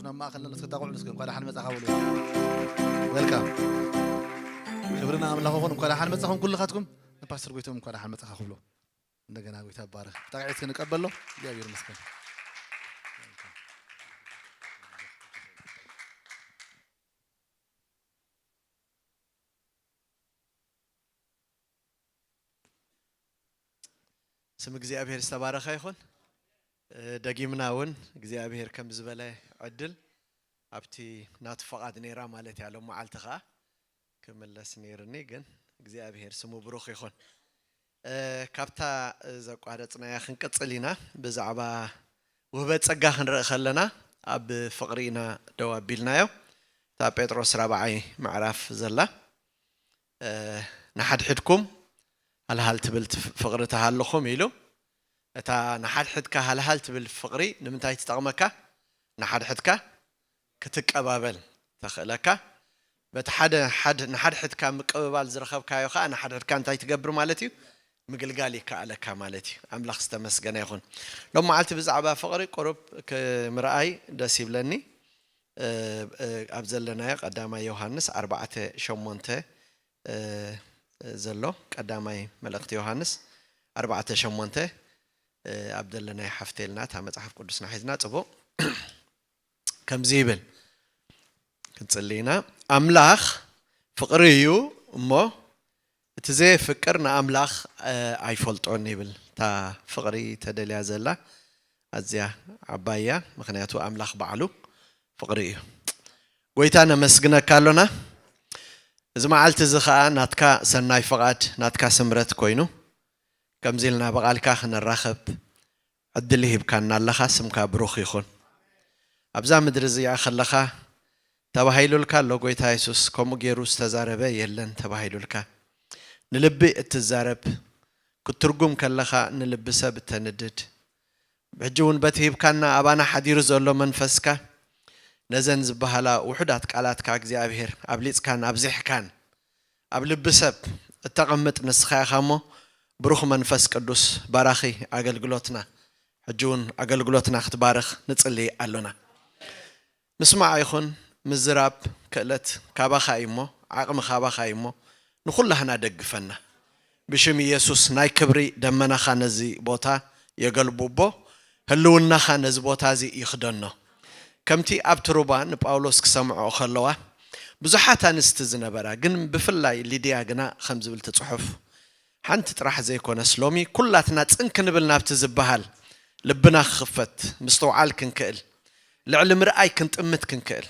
ናብ ማእኸል ለለስ ክዳቑዕ ንስኩም እንኳ ደሓን መጻኻ በሉ። ዌልካም። ክብሪ ንኣምላኽ ይኹን። እንኳ ደሓን መጻኹም ኩልኻትኩም። ንፓስተር ጎይቶም እንኳ ደሓን መጻኻ ክብሎ። እንደገና ጎይታ ይባረክ። ብጣቂዒት ክንቀበሎ። እግዚኣብሔር ይመስገን። ስም እግዚኣብሔር ዝተባረኸ ይኹን። እ፣ ደጊምና እውን እግዚኣብሔር ከም ዝበለ ዕድል ኣብቲ ናቱ ፈቓድ ነይራ ማለት እያ። ሎም መዓልቲ ኸዓ ክምለስ ነይርኒ፣ ግን እግዚኣብሔር ስሙ ብሩኽ ይኹን። እ፣ ካብታ፣ እ፣ ዘቋረጽናያ ክንቅጽል ኢና። ብዛዕባ ውህበት ጸጋ ክንርኢ ከለና ኣብ ፍቕሪ ኢና ደው ኣቢልናዮ። እታ ጴጥሮስ ራብዓይ ምዕራፍ ዘላ፣ እ፣ ንሓድሕድኩም ሃልሃል ትብል ትፍ-፣ ፍቕሪ ትሃልኹም ኢሉ። እታ ንሓድሕድካ ሃልሃል ትብል ፍቕሪ ንምንታይ ትጠቕመካ? ንሓድሕድካ ክትቀባበል ተኽእለካ። በቲ ሓደ ሓድ-፣ ንሓድሕድካ ምቅብባል ዝረኸብካዮ ኸዓ ንሓድሕድካ እንታይ ትገብር ማለት እዩ? ምግልጋል ይከኣለካ ማለት እዩ። ኣምላኽ ዝተመስገነ ይኹን። ሎም መዓልቲ ብዛዕባ ፍቕሪ ቁሩብ ክ-፣ ምርኣይ ደስ ይብለኒ። እ፣ እ፣ ኣብ ዘለናዮ ቀዳማይ ዮሃንስ ኣርባዕተ ሸሞንተ፣ እ፣ ዘሎ ቀዳማይ መልእኽቲ ዮሃንስ ኣርባዕተ ሸሞንተ፣ እ፣ ኣብ ዘለናዮ ሓፍቴልና እታ መጽሓፍ ቅዱስና ሒዝና ጽቡቕ ከምዚ ይብል። ክንጽሊ ኢና። ኣምላኽ ፍቕሪ እዩ እሞ እቲ ዘየፍቅር ንኣምላኽ፣ እ፣ ኣይፈልጦን ይብል። እታ ፍቕሪ ተደልያ ዘላ ኣዝያ ዓባይ እያ። ምኽንያቱ ኣምላኽ ባዕሉ ፍቕሪ እዩ። ጎይታ ነመስግነካ ኣሎና። እዚ መዓልቲ እዚ ኸኣ ናትካ ሰናይ ፍቓድ፣ ናትካ ስምረት ኮይኑ፣ ከምዚ ኢልና ብቓልካ ክንራኸብ ዕድል ሂብካና ኣለኻ። ስምካ ብሩኽ ይኹን። ኣብዛ ምድሪ እዚኣ ከለኻ ተባሂሉልካ ኣሎ፣ ጎይታ የሱስ፣ ከምኡ ገይሩ ዝተዛረበ የለን ተባሂሉልካ። ንልቢ እትዛረብ፣ ክትትርጉም ከለኻ ንልቢ ሰብ እተንድድ። ሕጂ እውን በቲ ሂብካና ኣባና ሓዲሩ ዘሎ መንፈስካ፣ ነዘን ዝበሃላ ውሑዳት ቃላትካ እግዚኣብሔር ኣብሊጽካን ኣብዚሕካን ኣብ ልቢ ሰብ እተቐምጥ ንስኻ ኢኻ እሞ፣ ብሩኽ መንፈስ ቅዱስ ባራኺ ኣገልግሎትና፣ ሕጂ እውን ኣገልግሎትና ክትባርኽ ንጽሊ ኣሎና። ምስማዕ ይኹን ምዝራብ ክእለት ካባኻ እዩ እሞ፣ ዓቕሚ ካባኻ እዩ እሞ፣ ንኹላህና ደግፈና። ብሽም ኢየሱስ ናይ ክብሪ ደመናኻ ነዚ ቦታ የገልብቦ፣ ህልውናኻ ነዚ ቦታ እዚ ይኽደኖ። ከምቲ ኣብቲ ሩባ ንጳውሎስ ክሰምዖ ከለዋ፣ ብዙሓት ኣንስቲ ዝነበራ፣ ግን ብፍላይ ሊድያ ግና ከም ዝብል ትጽሑፍ፣ ሓንቲ ጥራሕ ዘይኮነስ፣ ሎሚ ኩላትና ጽን ክንብል ናብቲ ዝበሃል ልብና ክኽፈት፣ ምስትውዓል ክንክእል፣ ልዕሊ ምርኣይ ክንጥምት ክንክእል፣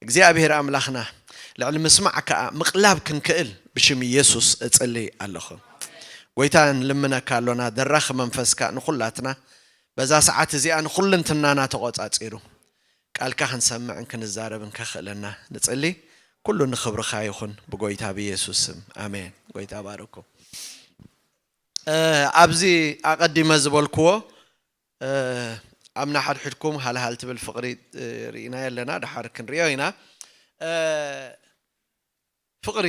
እግዚኣብሔር ኣምላኽና ልዕሊ ምስማዕ ከኣ ምቕላብ ክንክእል ብሽም ኢየሱስ እጽሊ ኣለኹ። ጎይታ ንልምነካ ኣሎና፣ ደራኺ መንፈስካ ንኹላትና በዛ ሰዓት እዚኣ ንኹልንትናና ተቖጻጺሩ፣ ቃልካ ክንሰምዕን ክንዛረብን ከኽእለና ንጽሊ። ኩሉ ንኽብርኻ ይኹን ብጎይታ ብኢየሱስ ስም። ኣሜን። ጎይታ ባርኩም። እ፣ ኣብዚ ኣቐዲመ ዝበልክዎ፣ እ፣ ኣብ ንሓድሕድኩም ሃልሃል ትብል ፍቕሪ፣ እ፣ ርኢናዮ ኣለና፣ ደሓር ክንሪኦ ኢና። እ፣ ፍቕሪ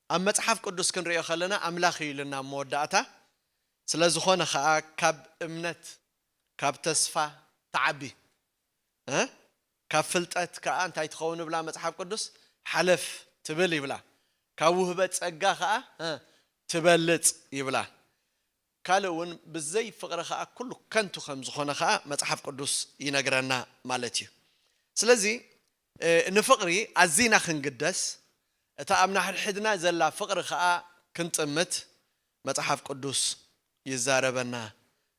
ኣብ መጽሓፍ ቅዱስ ክንሪኦ ከለና ኣምላኽ እዩ ኢሉና ኣብ መወዳእታ። ስለ ዝኾነ ኸኣ ካብ እምነት፣ ካብ ተስፋ ትዓቢ፣ እ፣ ካብ ፍልጠት ከኣ እንታይ ትኸውን ይብላ መጽሓፍ ቅዱስ? ሓለፍ ትብል ይብላ። ካብ ውህበት ጸጋ ከኣ፣ እ፣ ትበልጽ ይብላ። ካልእ እውን ብዘይ ፍቕሪ ከኣ ኩሉ ከንቱ ከም ዝኾነ ከኣ መጽሓፍ ቅዱስ ይነግረና ማለት እዩ። ስለዚ፣ እ፣ ንፍቕሪ ኣዚና ክንግደስ፣ እታ ኣብ ናሕድሕድና ዘላ ፍቕሪ ከኣ ክንጥምት መጽሓፍ ቅዱስ ይዛረበና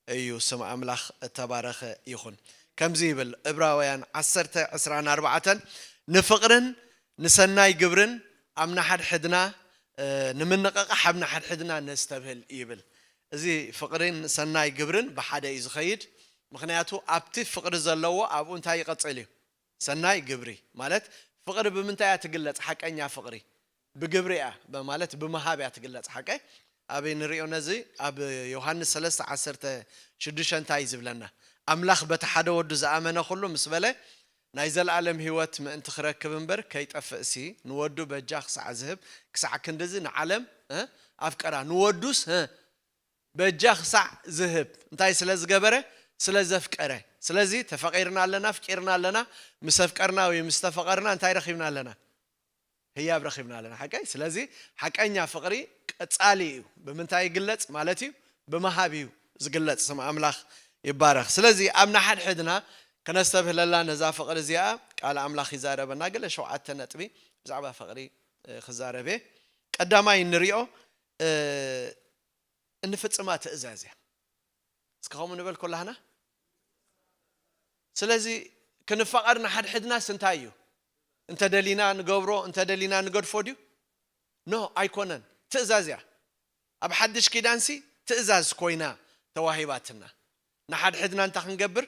እዩ። ስም ኣምላኽ እተባረኸ ይኹን። ከምዚ ይብል ዕብራውያን ዓሰርተ ዕስራን ኣርባዕተን፣ "ንፍቕርን ንሰናይ ግብርን ኣብ ናሕድሕድና፣ እ፣ ንምንቕቓሕ ኣብ ናሕድሕድና ነስተብህል" ይብል። እዚ ፍቕርን ሰናይ ግብርን ብሓደ እዩ ዝኸይድ። ምኽንያቱ ኣብቲ ፍቕሪ ዘለዎ ኣብኡ እንታይ ይቐጽል እዩ? ሰናይ ግብሪ ማለት ፍቕሪ ብምንታይ እያ ትግለጽ? ሓቀኛ ፍቕሪ ብግብሪ እያ፣ ብ-፣ ማለት ብምሃብ እያ ትግለጽ። ሓቀ ኣበይ ንሪኦ ነዚ? ኣብ ዮሃንስ ሰለስተ ዓሰርተ ሽዱሽተ እንታይ እዩ ዝብለና? ኣምላኽ በቲ ሓደ ወዱ ዝኣመነ ኩሉ ምስ በለ ናይ ዘለኣለም ህይወት ምእንቲ ክረክብ እምበር ከይጠፍእሲ ንወዱ በጃ ክሳዕ ዝህብ፣ ክሳዕ ክንድዚ ንዓለም፣ እ፣ ኣፍቀራ። ንወዱስ፣ እ፣ በጃ ክሳዕ ዝህብ እንታይ ስለ ዝገበረ? ስለ ዘፍቀረ። ስለዚ ተፈቒርና ኣለና፣ ኣፍቂርና ኣለና። ምስ ኣፍቀርና ወይ ምስ ተፈቐርና እንታይ ረኺብና ኣለና? ህያብ ረኺብና ኣለና። ሓቀይ? ስለዚ ሓቀኛ ፍቕሪ ቀጻሊ እዩ። ብምንታይ ይግለጽ ማለት እዩ? ብምሃብ እዩ ዝግለጽ። ስም ኣምላኽ ይባረኽ። ስለዚ ኣብ ንሓድሕድና ከነስተብህለላ ነዛ ፍቕሪ እዚኣ ቃል ኣምላኽ ይዛረበና። ገለ ሸውዓተ ነጥቢ ብዛዕባ ፍቕሪ፣ እ፣ ክዛረብ እየ። ቀዳማይ እንሪኦ፣ እ፣ እንፍጽማ ትእዛዝ እያ። እስከ ከምኡ ንበል ኮላህና። ስለዚ ክንፋቐር ንሓድሕድናስ እንታይ እዩ? እንተ ደሊና ንገብሮ፣ እንተ ደሊና ንገድፎ ድዩ? ኖ፣ ኣይኮነን። ትእዛዝ እያ። ኣብ ሓድሽ ኪዳንሲ ትእዛዝ ኮይና ተዋሂባትና። ንሓድሕድና እንታይ ክንገብር?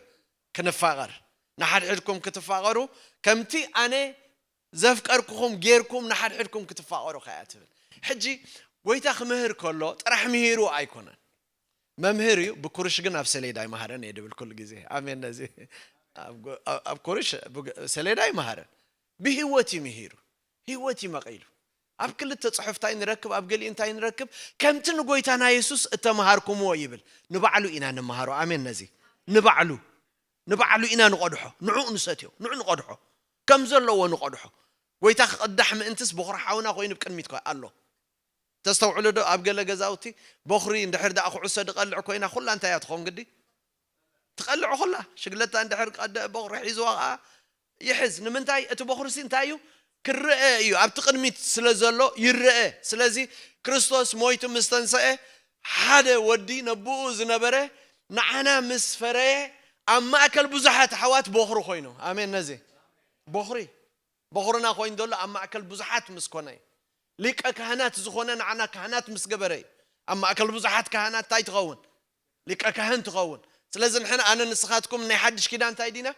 ክንፋቐር። ንሓድሕድኩም ክትፋቐሩ፣ ከምቲ ኣነ ዘፍቀርኩኹም ጌርኩም ንሓድሕድኩም ክትፋቐሩ ከኣ ትብል። ሕጂ ጎይታ ክምህር ከሎ ጥራሕ ምሂሩ ኣይኮነን። መምህር እዩ፣ ብኩርሽ ግን ኣብ ሰሌዳ ኣይመሃረን እየ ድብል ኩሉ ግዜ። ኣሜን። ነዚ ኣብ ጎ-፣ ኣብ፣ ኣብ ኩርሽ ብግ-፣ ሰሌዳ ኣይመሃረን። ብህይወት እዩ ምሂሩ። ህይወት እዩ መቒሉ። ኣብ ክልተ ጽሑፍ እንታይ ንረክብ? ኣብ ገሊኡ እንታይ ንረክብ? ከምቲ ንጎይታና የሱስ እተምሃርኩምዎ ይብል። ንባዕሉ ኢና ንመሃሮ። ኣሜን። ነዚ ንባዕሉ፣ ንባዕሉ ኢና ንቐድሖ። ንዕኡ ንሰትዮ፣ ንዕኡ ንቐድሖ። ከም ዘለዎ ንቐድሖ። ጎይታ ክቕዳሕ ምእንትስ በኹሪ ሓውና ኮይኑ ብቅድሚት ኮ ኣሎ። ተስተውዕሉ ዶ? ኣብ ገለ ገዛውቲ በኹሪ እንድሕር ደኣ ኩዕሶ ድቐልዕ ኮይና ኩላ እንታይ እያ ትኸውን ግዲ? ትቐልዕ ኩላ። ሽግለታ እንድሕር ቀደ በኹሪ ሒዝዋ ኸዓ ይሕዝ። ንምንታይ? እቲ በኹርሲ እንታይ እዩ? ክረአ እዩ። ኣብቲ ቅድሚት ስለ ዘሎ ይረአ። ስለዚ ክርስቶስ ሞይቱ ምስ ተንሰአ ሓደ ወዲ ነብኡ ዝነበረ ንዓና ምስ ፈረየ ኣብ ማእከል ብዙሓት ኣሕዋት በኹሪ ኮይኑ። ኣሜን። ነዚ በኹሪ፣ በኹርና ኮይኑ ዘሎ ኣብ ማእከል ብዙሓት ምስ ኮነ እዩ። ሊቀ ካህናት ዝኾነ ንዓና ካህናት ምስ ገበረ እዩ። ኣብ ማእከል ብዙሓት ካህናት እንታይ ትኸውን? ሊቀ ካህን ትኸውን። ስለዚ ንሕና ኣነ ንስኻትኩም ናይ ሓድሽ ኪዳን እንታይ ዲና?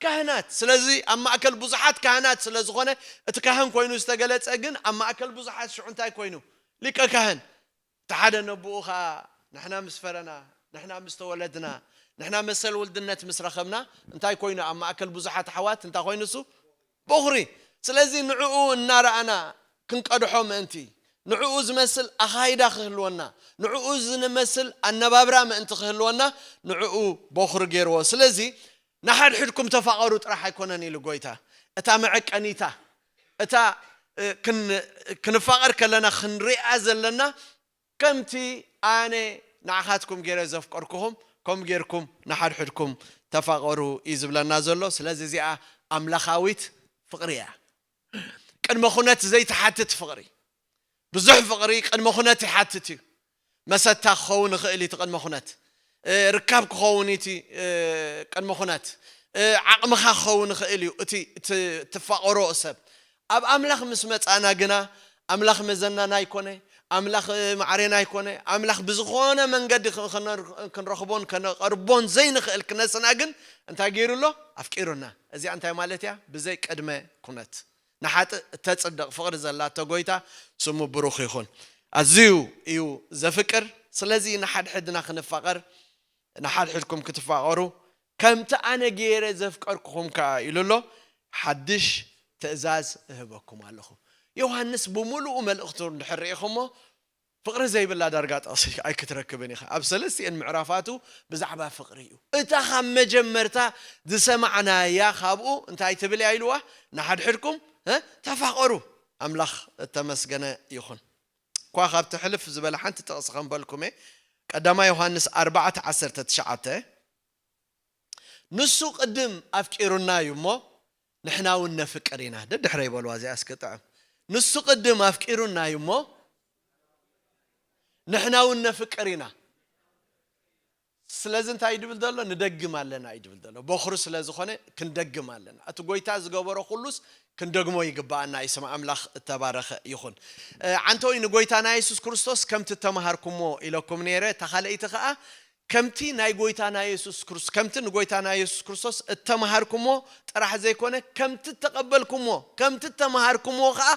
ካህናት። ስለዚ ኣብ ማእከል ብዙሓት ካህናት ስለ ዝኾነ እቲ ካህን ኮይኑ ዝተገለጸ ግን ኣብ ማእከል ብዙሓት ሽዑ እንታይ ኮይኑ? ሊቀ ካህን። እቲ ሓደ ነብኡ ኸዓ ንሕና ምስ ፈረና፣ ንሕና ምስ ተወለድና፣ ንሕና መሰል ውልድነት ምስ ረኸብና እንታይ ኮይኑ? ኣብ ማእከል ብዙሓት ኣሕዋት እንታይ ኮይኑ እሱ? በኹሪ። ስለዚ ንዕኡ እናረኣና ክንቀድሖ ምእንቲ፣ ንዕኡ ዝመስል ኣኻይዳ ክህልወና፣ ንዕኡ ዝመስል ኣነባብራ ምእንቲ ክህልወና፣ ንዕኡ በኹሪ ገይርዎ። ስለዚ ንሓድሕድኩም ተፋቐሩ ጥራሕ ኣይኮነን ኢሉ ጎይታ። እታ መዐቀኒታ፣ እታ፣ እ፣ ክን-፣ ክንፋቐር ከለና ክንሪኣ ዘለና ከምቲ ኣነ ንዓኻትኩም ገይረ ዘፍቀርኩኹም፣ ከምኡ ጌርኩም ንሓድሕድኩም ተፋቐሩ እዩ ዝብለና ዘሎ። ስለዚ እዚኣ ኣምላኻዊት ፍቕሪ እያ። ቅድመ ኩነት ዘይትሓትት ፍቕሪ። ብዙሕ ፍቕሪ ቅድመ ኩነት ይሓትት እዩ። መሰታ ክኸውን ይኽእል እዩ እቲ ቅድመ ኩነት። እ፣ ርካብ ክኸውን እዩ እቲ፣ እ፣ ቅድመ ኩነት። እ፣ ዓቕምኻ ክኸውን ይኽእል እዩ እቲ፣ እቲ ትፋቐሮ ሰብ። ኣብ ኣምላኽ ምስ መጻና ግና ኣምላኽ መዘናና ኣይኮነ፣ ኣምላኽ፣ እ፣ ማዕሬና ኣይኮነ፣ ኣምላኽ ብዝኾነ መንገዲ ክ-፣ ክነ-፣ ክንረኽቦን ከነቐርቦን ዘይንኽእል ክነስና ግን እንታይ ገይሩ ኣሎ? ኣፍቂሩና። እዚኣ እንታይ ማለት እያ? ብዘይ ቅድመ ኩነት። ንሓጥእ እተጽድቕ ፍቕሪ ዘላቶ ጎይታ ስሙ ብሩኽ ይኹን። ኣዝዩ እዩ ዘፍቅር። ስለዚ ንሓድሕድና ክንፋቐር፣ ንሓድሕድኩም ክትፋቐሩ፣ ከምቲ ኣነ ገይረ ዘፍቀርኩኹም ከኣ ኢሉ ኣሎ፣ ሓድሽ ትእዛዝ እህበኩም ኣለኹ። ዮሃንስ ብምሉኡ መልእኽቱ እንድሕር ርኢኹሞ፣ ፍቕሪ ዘይብላ ዳርጋ ጥቕሲ ኣይክትረክብን ኢኻ። ኣብ ሰለስቲኤን ምዕራፋቱ ብዛዕባ ፍቕሪ እዩ። እታ ካብ መጀመርታ ዝሰማዕናያ ካብኡ እንታይ ትብል እያ ኢልዋ? ንሓድሕድኩም፣ እ፣ ተፋቐሩ። ኣምላኽ እተመስገነ ይኹን። እኳ ካብቲ ሕልፍ ዝበለ ሓንቲ ጥቕሲ ከንበልኩም እየ። ቀዳማይ ዮሃንስ ኣርባዕተ ዓሰርተ ትሽዓተ፣ ንሱ ቅድም ኣፍቂሩና እዩ እሞ ንሕና እውን ነፍቅር ኢና። ደድሕረይ በልዋ እዚኣ እስኪ ጥዕም። ንሱ ቅድም ኣፍቂሩና እዩ እሞ ንሕና እውን ነፍቅር ኢና። ስለዚ እንታይ እዩ ድብል ዘሎ? ንደግም ኣለና እዩ ድብል ዘሎ። በኹሪ ስለ ዝኾነ ክንደግም ኣለና። እቲ ጎይታ ዝገበሮ ኩሉስ ክንደግሞ ይግብኣና እዩ። ስም ኣምላኽ እተባረኸ ይኹን። እ፣ ዓንተወይ ንጎይታና የሱስ ክርስቶስ ከምቲ እተምሃርኩሞ ኢለኩም ነይረ። እታ ካልኣይቲ ኸኣ ከምቲ ናይ ጎይታና የሱስ ክርስ-፣ ከምቲ ንጎይታና የሱስ ክርስቶስ እተምሃርኩሞ ጥራሕ ዘይኮነ፣ ከምቲ እተቐበልኩሞ፣ ከምቲ እተምሃርኩሞ ኸኣ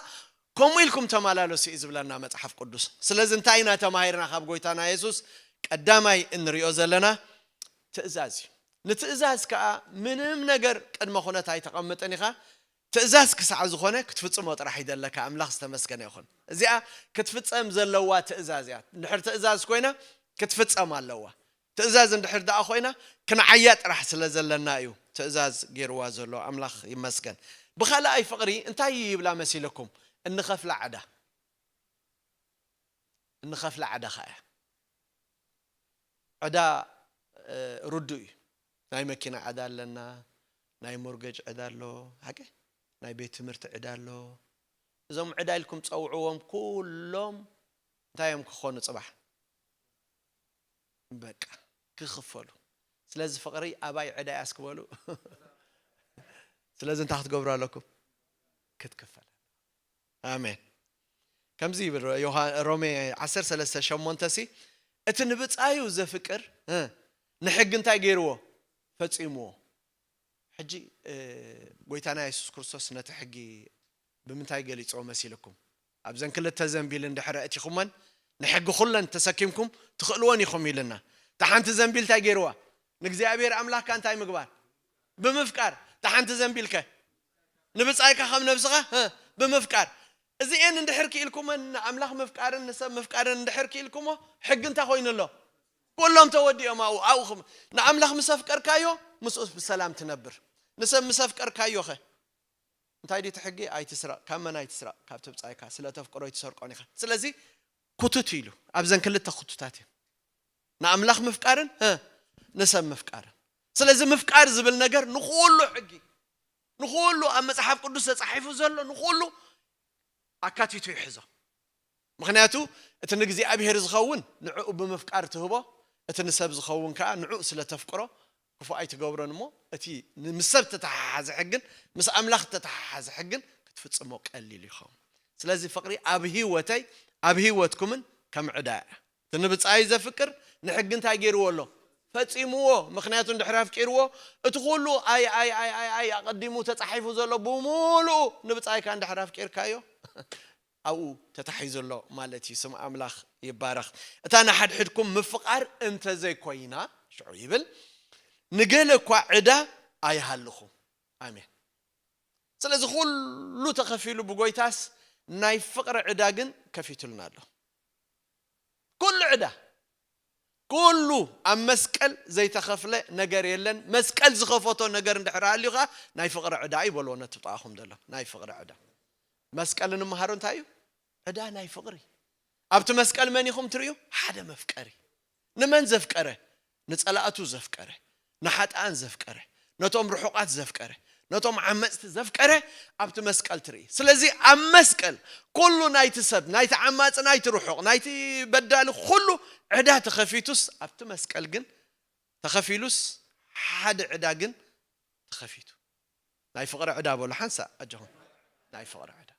ከምኡ ኢልኩም ተመላለሱ እዩ ዝብለና መጽሓፍ ቅዱስ። ስለዚ እንታይ ኢና ተማሂርና ካብ ጎይታና የሱስ? ቀዳማይ እንሪኦ ዘለና ትእዛዝ እዩ። ንትእዛዝ ከኣ ምንም ነገር ቅድመ ኩነት ኣይተቐምጥን ኢኻ። ትእዛዝ ክሳዕ ዝኾነ ክትፍጽሞ ጥራሕ ይደለካ። ኣምላኽ ዝተመስገነ ይኹን። እዚኣ ክትፍጸም ዘለዋ ትእዛዝ እያ። እንድሕር ትእዛዝ ኮይና ክትፍጸም ኣለዋ። ትእዛዝ እንድሕር ደኣ ኮይና ክንዓያ ጥራሕ ስለ ዘለና እዩ ትእዛዝ ገይርዋ ዘሎ። ኣምላኽ ይመስገን። ብኻልኣይ ፍቕሪ እንታይ ይብላ መሲለኩም? እንኸፍላ ዕዳ። እንኸፍላ ዕዳ ኸዓ እያ። ዕዳ እ፣ ርዱእ እዩ። ናይ መኪና ዕዳ ኣለና፣ ናይ ሞርገጅ ዕዳ ኣሎ፣ ሓቂ ናይ ቤት ትምህርቲ ዕዳ ኣሎ። እዞም ዕዳ ኢልኩም ጸውዕዎም ኩሎም እንታይ እዮም ክኾኑ ጽባሕ? በቃ ክኽፈሉ። ስለዚ ፍቕሪ ኣባይ ዕዳ እያ እስኪ በሉ። ስለዚ እንታይ ክትገብሩ ኣለኩም? ክትክፈል። ኣሜን። ከምዚ ይብል ዮሃ- ሮሜ ዓሰርተ ሰለስተ ሸሞንተ ሲ እቲ ንብጻዩ ዘፍቅር እ፣ ንሕጊ እንታይ ገይርዎ? ፈጺምዎ። ሕጂ እ፣ ጎይታና የሱስ ክርስቶስ ነቲ ሕጊ ብምንታይ ገሊጽዎ መሲልኩም? ኣብዘን ክልተ ዘንቢል እንድሕር ኣእቲኹመን ንሕጊ ኩለን ተሰኪምኩም ትኽእልወን ኢኹም ኢልና። እታ ሓንቲ ዘንቢል እንታይ ገይርዋ? ንእግዚኣብሔር ኣምላኽካ እንታይ ምግባር? ብምፍቃር። እታ ሓንቲ ዘንቢልከ ንብጻይካ ከም ነብስኻ እ፣ ብምፍቃር። እዚኤን እንድሕር ክኢልኩመን ንኣምላኽ ምፍቃርን ንሰብ ምፍቃርን እንድሕር ክኢልኩሞ ሕጊ እንታይ ኮይኑ ኣሎ? ኩሎም ተወዲኦም ኣብኡ ኣብኡ ንኣምላኽ ምስ ኣፍቀርካዮ ምስኡ ብሰላም ትነብር። ንሰብ ምስ ኣፍቀርካዮ ኸ እንታይ ድዩ እቲ ሕጊ? ኣይትስረቕ። ካብ መን ኣይትስረቕ? ካብ ተብጻይካ። ስለ ተፍቅሮ ኣይትሰርቆን ኢኻ። ስለዚ ኩቱት ኢሉ ኣብዘን ክልተ ኩቱታት እዩ። ንኣምላኽ ምፍቃርን እ፣ ንሰብ ምፍቃርን። ስለዚ ምፍቃር ዝብል ነገር ንኹሉ ሕጊ ንኹሉ ኣብ መጽሓፍ ቅዱስ ተጻሒፉ ዘሎ ንኹሉ ኣካቲቱ ይሕዞ። ምኽንያቱ እቲ ንእግዚኣብሔር ዝኸውን ንዕኡ ብምፍቃር ትህቦ፣ እቲ ንሰብ ዝኸውን ከኣ ንዕኡ ስለ ተፍቅሮ ክፉእ ኣይትገብሮን እሞ እቲ ምስ ሰብ ተተሓሓዘ ሕግን ምስ ኣምላኽ ተተሓሓዘ ሕግን ክትፍጽሞ ቀሊል ይኸውን። ስለዚ ፍቕሪ ኣብ ህይወተይ ኣብ ህይወትኩምን ከም ዕዳ እያ። እቲ ንብጻዩ ዘፍቅር ንሕጊ እንታይ ገይርዎ ኣሎ? ፈጺምዎ። ምኽንያቱ እንድሕር ኣፍቂርዎ እቲ ኩሉ ኣይ ኣይ ኣይ ኣይ ኣይ ኣቐዲሙ ተጻሒፉ ዘሎ ብምሉኡ ንብጻይካ እንድሕር ኣፍቂርካዮ ኣብኡ ተታሒዙ ኣሎ ማለት እዩ። ስም ኣምላኽ ይባረኽ። እታ ንሓድሕድኩም ምፍቓር እንተዘይኮይና ሽዑ ይብል ንገለ እኳ ዕዳ ኣይሃልኹም። ኣሜን። ስለዚ ኩሉ ተኸፊሉ ብጎይታስ ናይ ፍቕሪ ዕዳ ግን ከፊትልና ኣሎ። ኩሉ ዕዳ ኩሉ ኣብ መስቀል ዘይተኸፍለ ነገር የለን። መስቀል ዝኸፈቶ ነገር እንድሕር ሃልዩ ኸዓ ናይ ፍቕሪ ዕዳ እዩ በልዎ ነቲ ጥቓኹም ዘሎ ናይ ፍቕሪ ዕዳ። መስቀል እንመሃሮ እንታይ እዩ? ዕዳ ናይ ፍቕሪ። ኣብቲ መስቀል መን ኢኹም ትርእዩ? ሓደ መፍቀሪ። ንመን ዘፍቀረ? ንጸላእቱ ዘፍቀረ፣ ንሓጥኣን ዘፍቀረ፣ ነቶም ርሑቓት ዘፍቀረ፣ ነቶም ዓመጽቲ ዘፍቀረ ኣብቲ መስቀል ትርኢ። ስለዚ ኣብ መስቀል ኩሉ ናይቲ ሰብ ናይቲ ዓማጺ ናይቲ ርሑቕ ናይቲ በዳሊ ኩሉ ዕዳ ተኸፊቱስ ኣብቲ መስቀል ግን ተኸፊሉስ ሓደ ዕዳ ግን ተኸፊቱ። ናይ ፍቕሪ ዕዳ በሉ ሓንሳ ኣጆኹም። ናይ ፍቕሪ ዕዳ።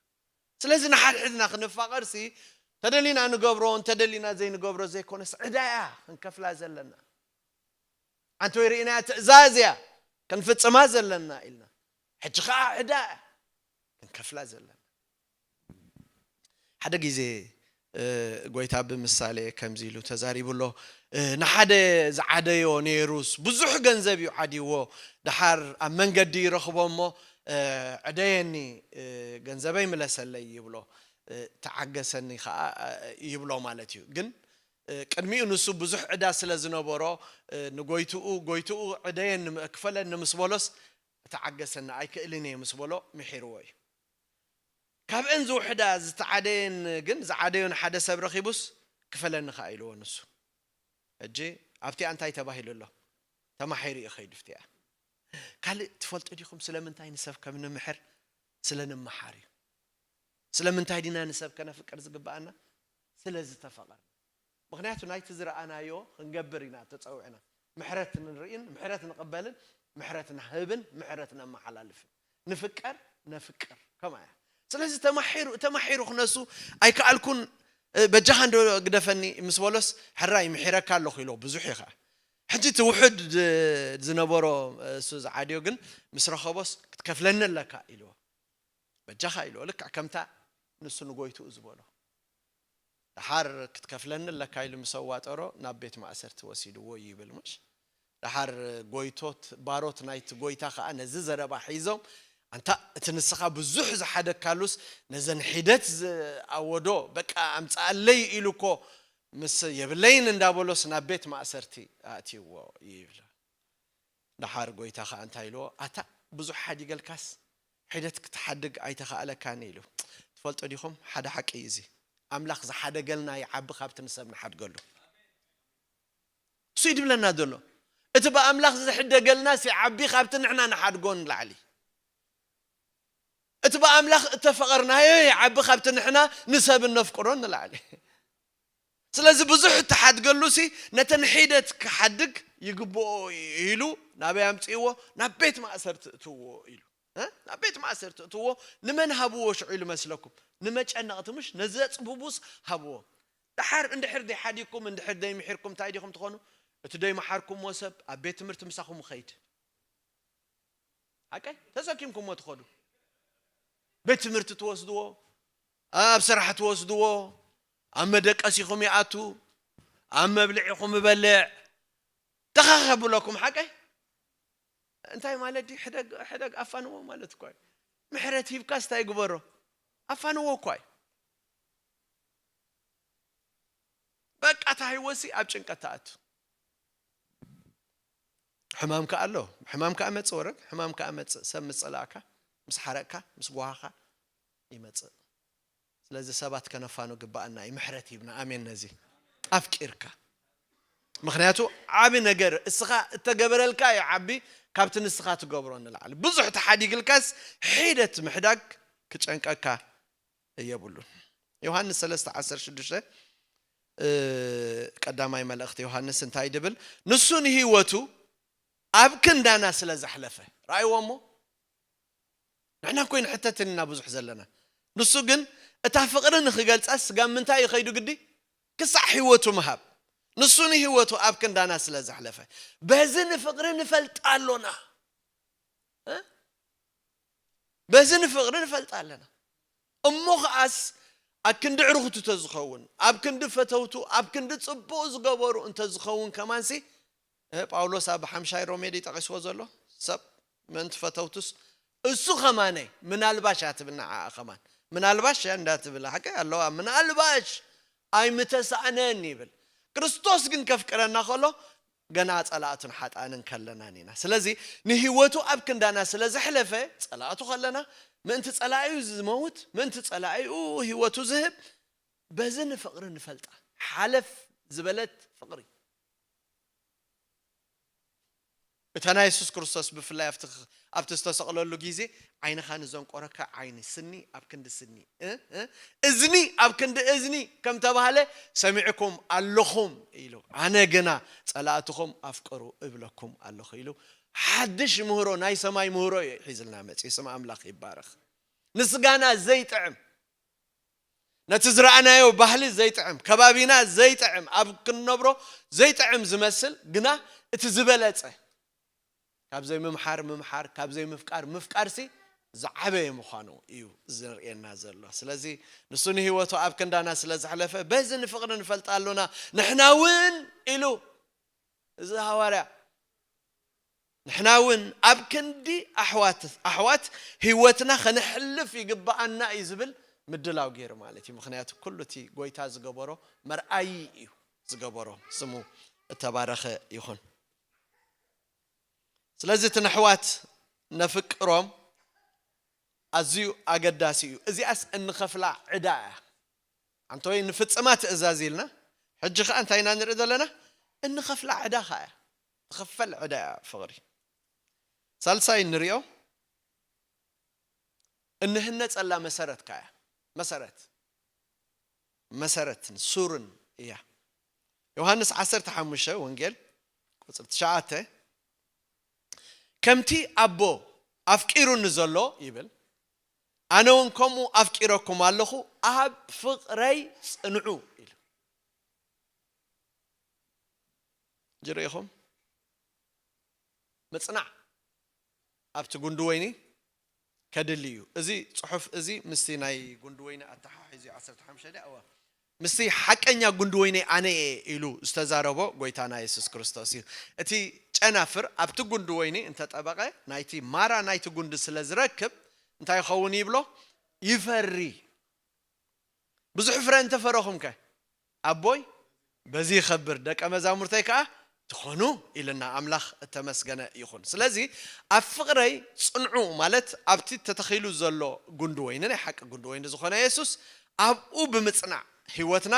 ስለዚ ንሓድሕድና ክንፋቐርሲ ተደሊና ንገብሮ እንተደሊና ዘይንገብሮ ዘይኮነስ ዕዳ እያ ክንከፍላ ዘለና። ኣንቲ ወይ ርኢናያ ትእዛዝ እያ ክንፍጽማ ዘለና ኢልና ሕጂ ከዓ ዕዳ እያ ክንከፍላ ዘለና። ሓደ ግዜ ጎይታ ብምሳሌ ከምዚ ኢሉ ተዛሪቡ ኣሎ። ንሓደ ዝዓደዮ ነይሩስ ብዙሕ ገንዘብ እዩ ዓድይዎ። ድሓር ኣብ መንገዲ ይረኽቦ እሞ ዕደየኒ፣ ገንዘበይ ምለሰለይ ይብሎ። ተዓገሰኒ ከዓ ይብሎ ማለት እዩ። ግን ቅድሚኡ ንሱ ብዙሕ ዕዳ ስለ ዝነበሮ ንጎይትኡ ጎይትኡ ዕደየኒ ክፈለኒ ምስ በሎስ ተዓገሰኒ ኣይክእልን እየ ምስ በሎ ምሒርዎ እዩ። ካብአን ዝውሕዳ ዝተዓደየን ግን ዝዓደዮን ሓደ ሰብ ረኺቡስ ክፈለኒ ከኣ ኢልዎ ንሱ። ሕጂ ኣብቲኣ እንታይ ተባሂሉ ኣሎ? ተማሒሩ እዩ ኸይዱ ኣብቲኣ። ካልእ ትፈልጡ ዲኹም ስለምንታይ ንሰብ ከም ንምሕር? ስለ ንምሓር እዩ። ስለምንታይ ዲና ንሰብ ከነፍቅር ዝግብኣና? ስለ ዝተፈቐርና። ምኽንያቱ ናይቲ ዝረኣናዮ ክንገብር ኢና ተጸዊዕና። ምሕረት ንርእን ምሕረት ንቕበልን ምሕረት ንህብን ምሕረት ነመሓላልፍን። ንፍቀር ነፍቅር ከምኣ እያ። ስለዚ ተማሒሩ ተማሒሩ ክነሱ ኣይከኣልኩን። በጃኻ እንዶ ግደፈኒ ምስ በሎስ ሕራይ ምሒረካ ኣለኹ ኢሎ ብዙሕ እዩ ኸዓ። ሕጂ እቲ ውሑድ ዝነበሮ እሱ ዝዓድዮ ግን ምስ ረኸቦስ ክትከፍለኒ ኣለካ ኢልዎ። በጃኻ ኢልዎ ልክዕ ከምታ ንሱ ንጎይትኡ ዝበሎ። ደሓር ክትከፍለኒ ኣለካ ኢሉ ምስ ኣዋጠሮ ናብ ቤት ማእሰርቲ ወሲድዎ እዩ ይብል ምሽ። ደሓር ጎይቶት ባሮት ናይቲ ጎይታ ኸዓ ነዚ ዘረባ ሒዞም ኣንታ እቲ ንስኻ ብዙሕ ዝሓደግካሉስ ነዘን ሒደት ዝኣወዶ በቃ ኣምፅኣለይ ኢሉ እኮ ምስ የብለይን እንዳበሎስ ናብ ቤት ማእሰርቲ ኣእትይዎ ይብሎ። ደሓር ጎይታ ኸኣ እንታይ ኢልዎ? ኣታ ብዙሕ ሓዲገልካስ ሒደት ክትሓድግ ኣይተኻእለካን ኢሉ። ትፈልጦ ዲኹም? ሓደ ሓቂ እዩ እዚ። ኣምላኽ ዝሓደገልና ይዓቢ ካብቲ ንሰብ ንሓድገሉ። እሱ እዩ ድብለና ዘሎ። እቲ ብኣምላኽ ዝሕደገልናስ ይዓቢ ካብቲ ንሕና ንሓድጎ ንላዕሊ። እቲ ብኣምላኽ እተፈቐርናዮ ይዓቢ ካብቲ ንሕና ንሰብ እነፍቅሮ ንላዕሊ። ስለዚ ብዙሕ እተሓድገሉ ሲ ነተን ሒደት ክሓድግ ይግብኦ እዩ ኢሉ ናበይ ኣምፅእዎ? ናብ ቤት ማእሰርቲ እትዎ ኢሉ። እ? ናብ ቤት ማእሰርቲ እትዎ። ንመን ሃብዎ ሽዑ ኢሉ መስለኩም? ንመጨነቕቲ ምሽ ነዘጽብቡስ ሃብዎ። ደሓር እንድሕር ደይሓዲግኩም እንድሕር ደይምሒርኩም እንታይ ዲኹም ትኾኑ? እቲ ደይመሓርኩምዎ ሰብ ኣብ ቤት ትምህርቲ ምሳኹም ይኸይድ። ሓቀይ ተሰኪምኩምዎ ትኸዱ። ቤት ትምህርቲ ትወስድዎ፣ ኣብ ስራሕ ትወስድዎ፣ ኣብ መደቀሲኹም ይኣቱ፣ ኣብ መብልዒኹም ይበልዕ። ተኻኸብለኩም ሓቀይ እንታይ ማለት ድዩ? ሕደግ ሕደግ ኣፋንዎ ማለት እኳ እዩ። ምሕረት ሂብካስ እንታይ ግበሮ? ኣፋንዎ እኳ እዩ። በቃ እታ ህይወትሲ ኣብ ጭንቀት ትኣቱ። ሕማም ከኣ ኣሎ። ሕማም ከኣ መጽእ ወረግ፣ ሕማም ከኣ መጽእ። ሰብ ምስ ጸላእካ፣ ምስ ሓረቅካ፣ ምስ ጓሃኻ ይመጽእ። ስለዚ ሰባት ከነፋኑ ግባኣና እዩ። ምሕረት ሂብና። ኣሜን። ነዚ ኣፍቂርካ። ምኽንያቱ ዓቢ ነገር እስኻ እተገበረልካ እዩ ዓቢ ካብቲ ንስኻ ትገብሮ ንላዕሊ። ብዙሕ ተሓዲግልካስ ሒደት ምሕዳግ ክጨንቀካ የብሉን። ዮሃንስ ሰለስተ ዓሰርተ ሽዱሽተ፣ እ፣ ቀዳማይ መልእኽቲ ዮሃንስ እንታይ ድብል? ንሱ ንህይወቱ ኣብ ክንዳና ስለ ዘሕለፈ። ረኣይዎ እሞ? ንሕና እኮ ንሕተትን ኢና ብዙሕ ዘለና። ንሱ ግን እታ ፍቕሪ ንኽገልጻ ስጋብ ምንታይ እዩ ከይዱ ግዲ? ክሳዕ ህይወቱ ምሃብ። ንሱ ንህይወቱ ኣብ ክንዳና ስለ ዘሕለፈ። በዚ ንፍቕሪ ንፈልጣ ኣሎና። እ? በዚ ንፍቕሪ ንፈልጣ ኣለና። እሞ ኸኣስ ኣብ ክንዲ ዕርኽቱ ተዝኸውን፣ ኣብ ክንዲ ፈተውቱ፣ ኣብ ክንዲ ጽቡቕ ዝገበሩ እንተዝኸውን ከማንሲ፣ እ፣ ጳውሎስ ኣብ ሓምሻይ ሮሜ ድዩ ጠቒስዎ ዘሎ? ሰብ ምእንቲ ፈተውቱስ፣ እሱ ኸማነይ፣ ምናልባሽ ኣትብል ንዓኣ ኸማን። ምናልባሽ እያ እንዳትብል፣ ሓቂ ኣለዋ። ምናልባሽ ኣይምተሳእነን ይብል። ክርስቶስ ግን ከፍቅረና ከሎ፣ ገና ጸላእቱን ሓጣንን ከለናን ኢና። ስለዚ ንህይወቱ ኣብ ክንዳና ስለ ዘሕለፈ፣ ጸላእቱ ከለና፣ ምእንቲ ጸላኢኡ ዝመውት፣ ምእንቲ ጸላኢኡ ህይወቱ ዝህብ፣ በዚ ንፍቕሪ ንፈልጣ። ሓለፍ ዝበለት ፍቕሪ። እታ ናይ የሱስ ክርስቶስ ብፍላይ ኣብቲ ኽ-፣ ኣብቲ ዝተሰቕለሉ ግዜ ዓይንኻ ንዘንቆረካ ዓይኒ፣ ስኒ ኣብ ክንዲ ስኒ፣ እ፣ እ፣ እዝኒ ኣብ ክንዲ እዝኒ ከም ተባህለ ሰሚዕኩም ኣለኹም ኢሉ። ኣነ ግና ጸላእትኹም ኣፍቅሩ እብለኩም ኣለኹ ኢሉ። ሓድሽ ምህሮ፣ ናይ ሰማይ ምህሮ እዩ ሒዝልና መጺኡ። ስም ኣምላኽ ይባረኽ። ንስጋና ዘይጥዕም፣ ነቲ ዝረኣናዮ ባህሊ ዘይጥዕም፣ ከባቢና ዘይጥዕም፣ ኣብ ክንነብሮ ዘይጥዕም ዝመስል፣ ግና እቲ ዝበለጸ ካብ ዘይምምሓር ምምሓር፣ ካብ ዘይምፍቃር ምፍቃርሲ ዝዓበየ ምዃኑ እዩ ዘርእየና ዘሎ። ስለዚ ንሱ ንህይወቱ ኣብ ክንዳና ስለ ዘሕለፈ፣ በዚ ንፍቕሪ ንፈልጣ ኣሎና። ንሕና እውን ኢሉ እዚ ሃዋርያ፣ ንሕና እውን ኣብ ክንዲ ኣሕዋት፣ ኣሕዋት ህይወትና ከነሕልፍ ይግብኣና እዩ ዝብል ምድላው ገይሩ ማለት እዩ። ምኽንያቱ ኩሉ እቲ ጎይታ ዝገበሮ መርኣዪ እዩ ዝገበሮ። ስሙ እተባረኸ ይኹን። ስለዚ እቲ ነሕዋት ነፍቅሮም ኣዝዩ ኣገዳሲ እዩ። እዚኣስ እንኸፍላ ዕዳ እያ። ኣንተ ወይ ንፍጽማ ትእዛዝ ኢልና፣ ሕጂ ኸኣ እንታይ ኢና ንርኢ ዘለና? እንኸፍላ ዕዳ ኸኣ እያ። ትኽፈል ዕዳ እያ ፍቕሪ። ሳልሳይ እንሪኦ፣ እንህነጸላ መሰረት ከኣ እያ። መሰረት። መሰረትን ሱርን እያ። ዮሃንስ ዓሰርተ ሓሙሽተ ወንጌል ቁጽሪ ትሽዓተ፣ "ከምቲ ኣቦ ኣፍቂሩኒ ዘሎ" ይብል፣ "ኣነ እውን ከምኡ ኣፍቂረኩም ኣለኹ፣ ኣብ ፍቕረይ ጽንዑ" ኢሉ። ጅርኢኹም ምጽናዕ ኣብቲ ጉንዲ ወይኒ ከድሊ እዩ። እዚ ጽሑፍ እዚ ምስቲ ናይ ጉንዲ ወይኒ ኣተሓሒዙ እዩ። ዓሰርተ ሓሙሽተ ድያ? እዋ። ምስቲ ሓቀኛ ጉንዲ ወይኒ ኣነ እየ ኢሉ ዝተዛረቦ ጎይታና የሱስ ክርስቶስ እዩ። እቲ ጨናፍር ኣብቲ ጉንዲ ወይኒ እንተጠበቐ፣ ናይቲ ማራ ናይቲ ጉንዲ ስለ ዝረክብ፣ እንታይ ይኸውን ይብሎ? ይፈሪ። ብዙሕ ፍረ እንተፈረኹም ከ? ኣቦይ በዚ ይኸብር፣ ደቀ መዛሙርተይ ከኣ ትኾኑ ኢልና። ኣምላኽ እተመስገነ ይኹን። ስለዚ ኣብ ፍቕረይ ጽንዑ ማለት ኣብቲ ተተኺሉ ዘሎ ጉንዲ ወይኒ፣ ናይ ሓቂ ጉንዲ ወይኒ ዝኾነ የሱስ ኣብኡ ብምጽናዕ ህይወትና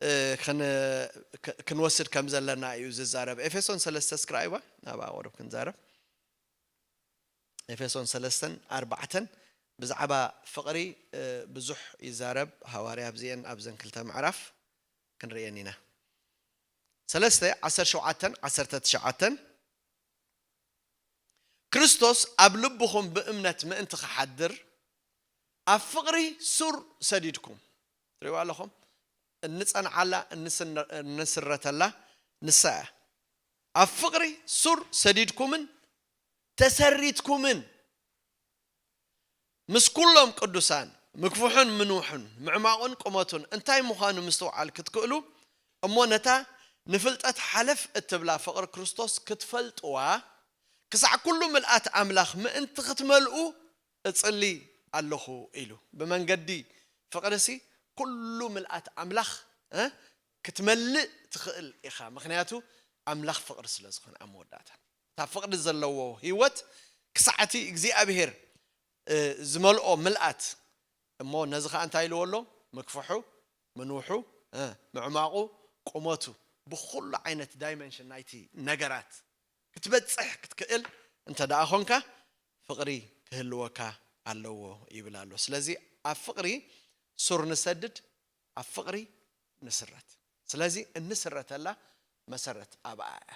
እ፣ ክን-፣ ክ-፣ ክንወስድ ከም ዘለና እዩ ዝዛረብ። ኤፌሶን ሰለስተ እስክራይባ ናብኣ ቁሩብ ክንዛረብ። ኤፌሶን ሰለስተን ኣርባዕተን ብዛዕባ ፍቕሪ፣ እ፣ ብዙሕ ይዛረብ ሃዋርያ ኣብዚኤን ኣብዘን ክልተ ምዕራፍ ክንርእየን ኢና። ሰለስተ ዓሰርተ ሸውዓተን ዓሰርተ ትሽዓተን ክርስቶስ ኣብ ልብኹም ብእምነት ምእንቲ ክሓድር ኣብ ፍቕሪ ሱር ሰዲድኩም። ትሪእዋ ኣለኹም? እንጸንዓላ፣ እንስነ-፣ እንስረተላ ንሳ እያ። ኣብ ፍቕሪ ሱር ሰዲድኩምን ተሰሪትኩምን ምስ ኩሎም ቅዱሳን ምግፍሑን ምንውሑን ምዕማቑን ቁመቱን እንታይ ምዃኑ ምስትውዓል ክትክእሉ እሞ ነታ ንፍልጠት ሓለፍ እትብላ ፍቕሪ ክርስቶስ ክትፈልጥዋ ክሳዕ ኩሉ ምልኣት ኣምላኽ ምእንቲ ክትመልኡ እጽሊ ኣለኹ ኢሉ። ብመንገዲ ፍቕርሲ ኩሉ ምልኣት ኣምላኽ፣ እ፣ ክትመልእ ትኽእል ኢኻ። ምኽንያቱ ኣምላኽ ፍቕሪ ስለ ዝኾነ ኣብ መወዳእታ እታ ፍቕሪ ዘለዎ ህይወት ክሳዕቲ እግዚኣብሔር፣ እ፣ ዝመልኦ ምልኣት። እሞ ነዚ ኸኣ እንታይ ኢልዎ ኣሎ? ምግፍሑ፣ ምንውሑ፣ እ፣ ምዕማቑ፣ ቁመቱ፣ ብኹሉ ዓይነት ዳይመንሽን ናይቲ ነገራት ክትበጽሕ ክትክእል እንተ ደኣ ኾንካ ፍቕሪ ክህልወካ ኣለዎ ይብል ኣሎ። ስለዚ ኣብ ፍቕሪ ሱር ንሰድድ፣ ኣብ ፍቕሪ ንስረት። ስለዚ እንስረተላ መሰረት ኣብኣ እያ።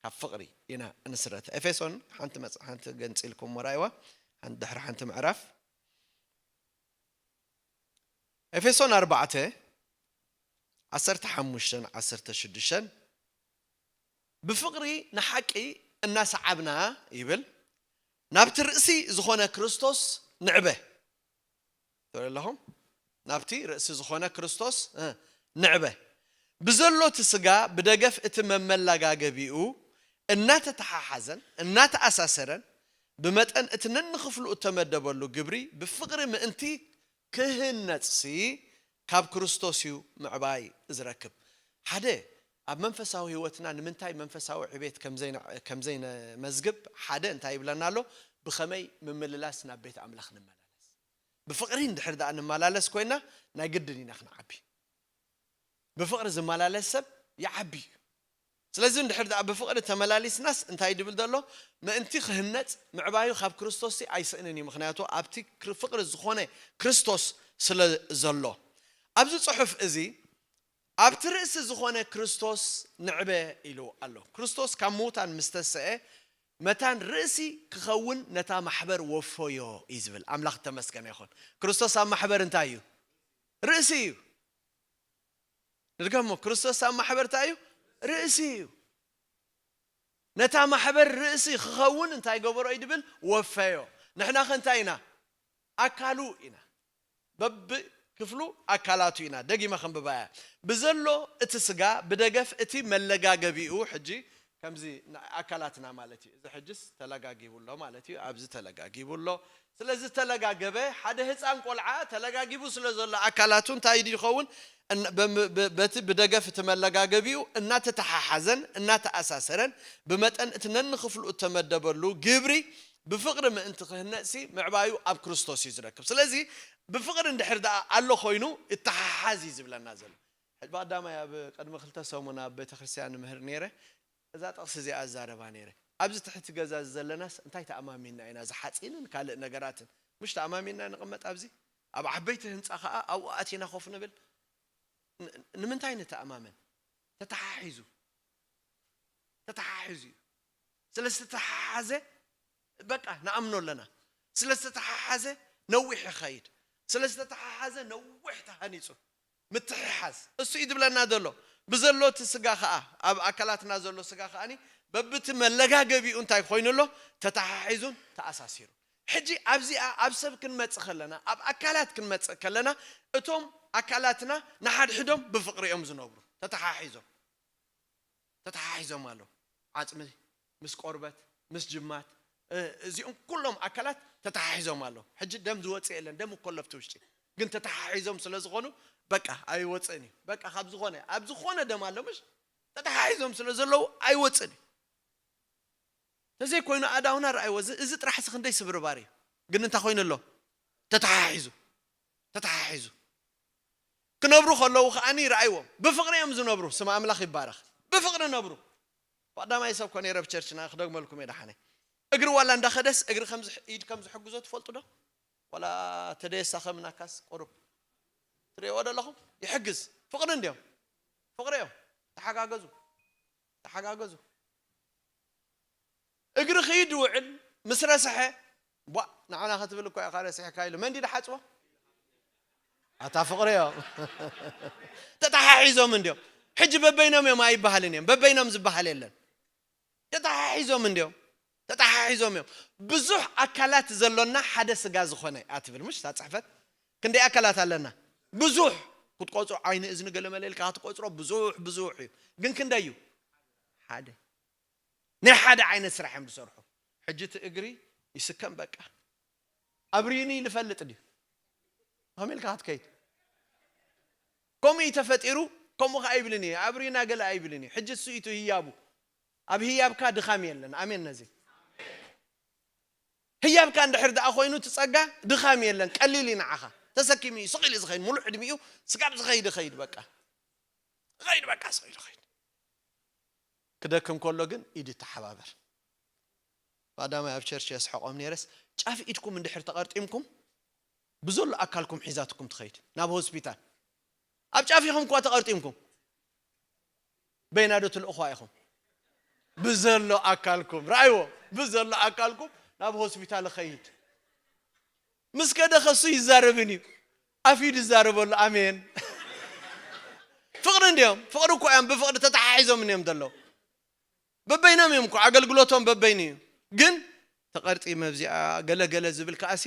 ካብ ፍቕሪ ኢና እንስረት። ኤፌሶን ሓንቲ መጽ-፣ ሓንቲ ገንጺልኩም ወራይዋ፣ ሓንቲ ድሕሪ ሓንቲ ምዕራፍ። ኤፌሶን ኣርባዕተ ዓሰርተ ሓሙሽተን ዓሰርተ ሽዱሽተን ብፍቕሪ ንሓቂ እናሰዓብና ይብል፣ ናብቲ ርእሲ ዝኾነ ክርስቶስ ንዕበ። ትብሉ ኣለኹም? ናብቲ ርእሲ ዝኾነ ክርስቶስ፣ እ፣ ንዕበ። ብዘሎ እቲ ስጋ ብደገፍ እቲ መመላጋገቢኡ እናተተሓሓዘን እናተኣሳሰረን ብመጠን እቲ ነንኽፍሉ እተመደበሉ ግብሪ ብፍቕሪ ምእንቲ ክህነጽሲ ካብ ክርስቶስ እዩ ምዕባይ ዝረክብ። ሓደ ኣብ መንፈሳዊ ህይወትና ንምንታይ መንፈሳዊ ዕቤት ከም ዘይነ-፣ ከም ዘይነመዝግብ ሓደ እንታይ ይብለና ኣሎ? ብኸመይ ምምልላስ ናብ ቤት ኣምላኽ ንመላለስ። ብፍቕሪ እንድሕር ደኣ ንመላለስ ኮይና ናይ ግድን ኢና ክንዓቢ። ብፍቕሪ ዝመላለስ ሰብ ይዓቢ እዩ። ስለዚ እንድሕር ደኣ ብፍቕሪ ተመላሊስናስ እንታይ ድብል ዘሎ? ምእንቲ ክህነጽ ምዕባዩ ካብ ክርስቶስ ኣይስእንን እዩ። ምኽንያቱ ኣብቲ ክር-፣ ፍቕሪ ዝኾነ ክርስቶስ ስለ ዘሎ። ኣብዚ ጽሑፍ እዚ ኣብቲ ርእሲ ዝኾነ ክርስቶስ ንዕበ ኢሉ ኣሎ። ክርስቶስ ካብ ምዉታን ምስ ተሰአ መታን ርእሲ ክኸውን ነታ ማሕበር ወፈዮ እዩ ዝብል። ኣምላኽ ተመስገነ ይኹን። ክርስቶስ ኣብ ማሕበር እንታይ እዩ? ርእሲ እዩ። ንድገሞ፣ ክርስቶስ ኣብ ማሕበር እንታይ እዩ? ርእሲ እዩ። ነታ ማሕበር ርእሲ ክኸውን እንታይ ገበሮ እዩ ድብል? ወፈዮ። ንሕና ከ እንታይ ኢና? ኣካሉ ኢና። በብክፍሉ ኣካላቱ ኢና። ደጊመ ከንብባ እያ። ብዘሎ እቲ ስጋ ብደገፍ እቲ መለጋገቢኡ፣ ሕጂ ከምዚ ን-፣ ኣካላትና ማለት እዩ። እዚ ሕጅስ ተለጋጊቡ ኣሎ ማለት እዩ። ኣብዚ ተለጋጊቡ ኣሎ። ስለዚ ተለጋገበ። ሓደ ህፃን ቆልዓ ተለጋጊቡ ስለ ዘሎ ኣካላቱ እንታይ ድዩ ይኸውን? እን-፣ በም-፣ በ-፣ በቲ ብደገፍ እቲ መለጋገቢኡ እናተተሓሓዘን እናተኣሳሰረን ብመጠን እቲ ነንክፍሉ እተመደበሉ ግብሪ ብፍቕሪ ምእንቲ ክህነጽሲ ምዕባዩ ኣብ ክርስቶስ እዩ ዝረክብ። ስለዚ ብፍቕሪ እንድሕር ደኣ ኣሎ ኮይኑ እተሓሓዝ እዩ ዝብለና ዘሎ። ሕጂ ብቐዳማይ ኣብ ቅድሚ ክልተ ሰሙን ኣብ ቤተክርስትያን ንምህር ነይረ። እዛ ጥቕሲ እዚኣ እዛረባ ነይረ። ኣብዚ ትሕቲ ገዛ እዚ ዘለናስ እንታይ ተኣማሚንና ኢና? እዚ ሓጺንን ካልእ ነገራትን። ምሽ ተኣማሚንና ንቕመጥ ኣብዚ? ኣብ ዓበይቲ ህንጻ ከኣ ኣብኡ ኣቲና ኮፍ ንብል። ን-፣ ንምንታይ ንተኣማመን? ተተሓሒዙ። ተተሓሒዙ እዩ። ስለ ዝተተሓሓዘ በቃ ንኣምኖ ኣለና። ስለ ዝተተሓሓዘ ነዊሕ ይኸይድ። ስለ ዝተተሓሓዘ ነዊሕ ተሃኒጹ። ምትሕሓዝ። እሱ እዩ ዝብለና ዘሎ። ብዘሎ እቲ ስጋ ኸኣ፣ ኣብ ኣካላትና ዘሎ ስጋ ኸኣኒ በብቲ መለጋገቢኡ እንታይ ኮይኑ ኣሎ? ተተሓሒዙን ተኣሳሲሩ። ሕጂ ኣብዚኣ ኣብ ሰብ ክንመጽእ ከለና፣ ኣብ ኣካላት ክንመጽእ ከለና፣ እቶም ኣካላትና ንሓድሕዶም ብፍቕሪ እዮም ዝነብሩ። ተተሓሒዞም። ተተሓሒዞም ኣለዉ። ዓጽሚ ምስ ቆርበት፣ ምስ ጅማት፣ እ፣ እዚኦም ኩሎም ኣካላት ተተሓሒዞም ኣለዉ። ሕጂ ደም ዝወጽእ የለን፣ ደም እኮ ኣሎ ኣብቲ ውሽጢ። ግን ተተሓሒዞም ስለ ዝኾኑ፣ በቃ ኣይወፅእን እዩ። በቃ ካብ ዝኾነ ኣብ ዝኾነ ደም ኣሎ ምሽ ተተሓሒዞም ስለ ዘለዉ ኣይወፅእን እዩ። ተዘይኮይኑ ኣዳውና ረኣይዎ፣ እዚ ጥራሕ ሲ ክንደይ ስብርባር እዩ። ግን እንታይ ኮይኑ ኣሎ? ተተሓሒዙ ተተሓሒዙ ክነብሩ ከለዉ ከዓኒ ረኣይዎም። ብፍቕሪ እዮም ዝነብሩ። ስም ኣምላኽ ይባረኽ። ብፍቕሪ ነብሩ። ቀዳማይ ሰብ ኮነ ረብ ቸርችና ክደግመልኩም እየ ደሓነ። እግሪ ዋላ እንዳኸደስ እግሪ ከምዚ ኢድ ከም ዝሕግዞ ትፈልጡ ዶ? ዋላ ተደየሳ ከም ናካስ ቁሩብ ትርእይዎ ዶ ኣለኹም? ይሕግዝ። ፍቕሪ እንዲዮም። ፍቕሪ እዮም። ተሓጋገዙ። ተሓጋገዙ። እግሪ ኽይድ ውዕል ምስ ረስሐ ቧ ንዓና ክትብል እኮ ኢኻ ረሲሕካ ኢሉ መን ድዩ ዝሓፅቦ? ኣታ ፍቕሪ እዮም። ተተሓሒዞም እንዲዮም። ሕጂ በበይኖም እዮም ኣይበሃልን እዮም። በበይኖም ዝበሃል የለን። ተተሓሒዞም እንዲዮም። ተተሓሒዞም እዮም። ብዙሕ ኣካላት ዘሎና ሓደ ስጋ ዝኾነ እያ ትብል ምሽ እታ ፅሕፈት? ክንደይ ኣካላት ኣለና? ብዙሕ። ክትቆፅሮ ዓይኒ እዝኒ ገለ መለ ኢልካ ክትቆፅሮ ብዙሕ ብዙሕ እዩ። ግን ክንደይ እዩ? ሓደ። ናይ ሓደ ዓይነት ስራሕ እዮም ዝሰርሑ። ሕጂ እቲ እግሪ ይስከም በቃ። ኣብሪኒ ኢሉ ፈልጥ ድዩ? ከመይ ኢልካ ክትከይድ? ከምኡ እዩ ተፈጢሩ። ከምኡ ከ ኣይብልን እዩ ኣብሪና ገለ ኣይብልን እዩ። ሕጂ እሱ እዩ እቲ ህያቡ። ኣብ ህያብካ ድኻም የለን። ኣሜን። ነዚ ህያብካ እንድሕር ደኣ ኮይኑ እቲ ጸጋ ድኻም የለን። ቀሊል እዩ ንዓኻ። ተሰኪሙ እዩ ስቕ ኢሉ ዝኸይድ። ሙሉእ ዕድሚኡ ስጋብ ዝኸይድ ይኸይድ በቃ። ይኸይድ በቃ ስቕ ኢሉ ይኸይድ። ክደክም ከሎ ግን ኢድ ይተሓባበር። ቀዳማይ ኣብ ቸርች የስሕቖም ነይረስ፣ ጫፍ ኢድኩም እንድሕር ተቐርጢምኩም ብዘሎ ኣካልኩም ሒዛትኩም ትኸይድ ናብ ሆስፒታል። ኣብ ጫፍ ኢኹም እኳ ተቐርጢምኩም በይና ዶ ትልእኹዋ ኢኹም? ብዘሎ ኣካልኩም ረኣይዎ፣ ብዘሎ ኣካልኩም ናብ ሆስፒታል ኸይድ። ምስ ከደ ከሱ ይዛረብን እዩ። ኣፍ ኢድ ይዛረበሉ። ኣሜን። ፍቕሪ እንዲዮም። ፍቕሪ እኮ እዮም። ብፍቕሪ ተተሓሒዞም እዮም ዘለዉ። በበይኖም እዮም እኮ ኣገልግሎቶም በበይኑ እዩ። ግን ተቐርጢመ ኣብዚኣ ገለ ገለ ዝብል ከኣሲ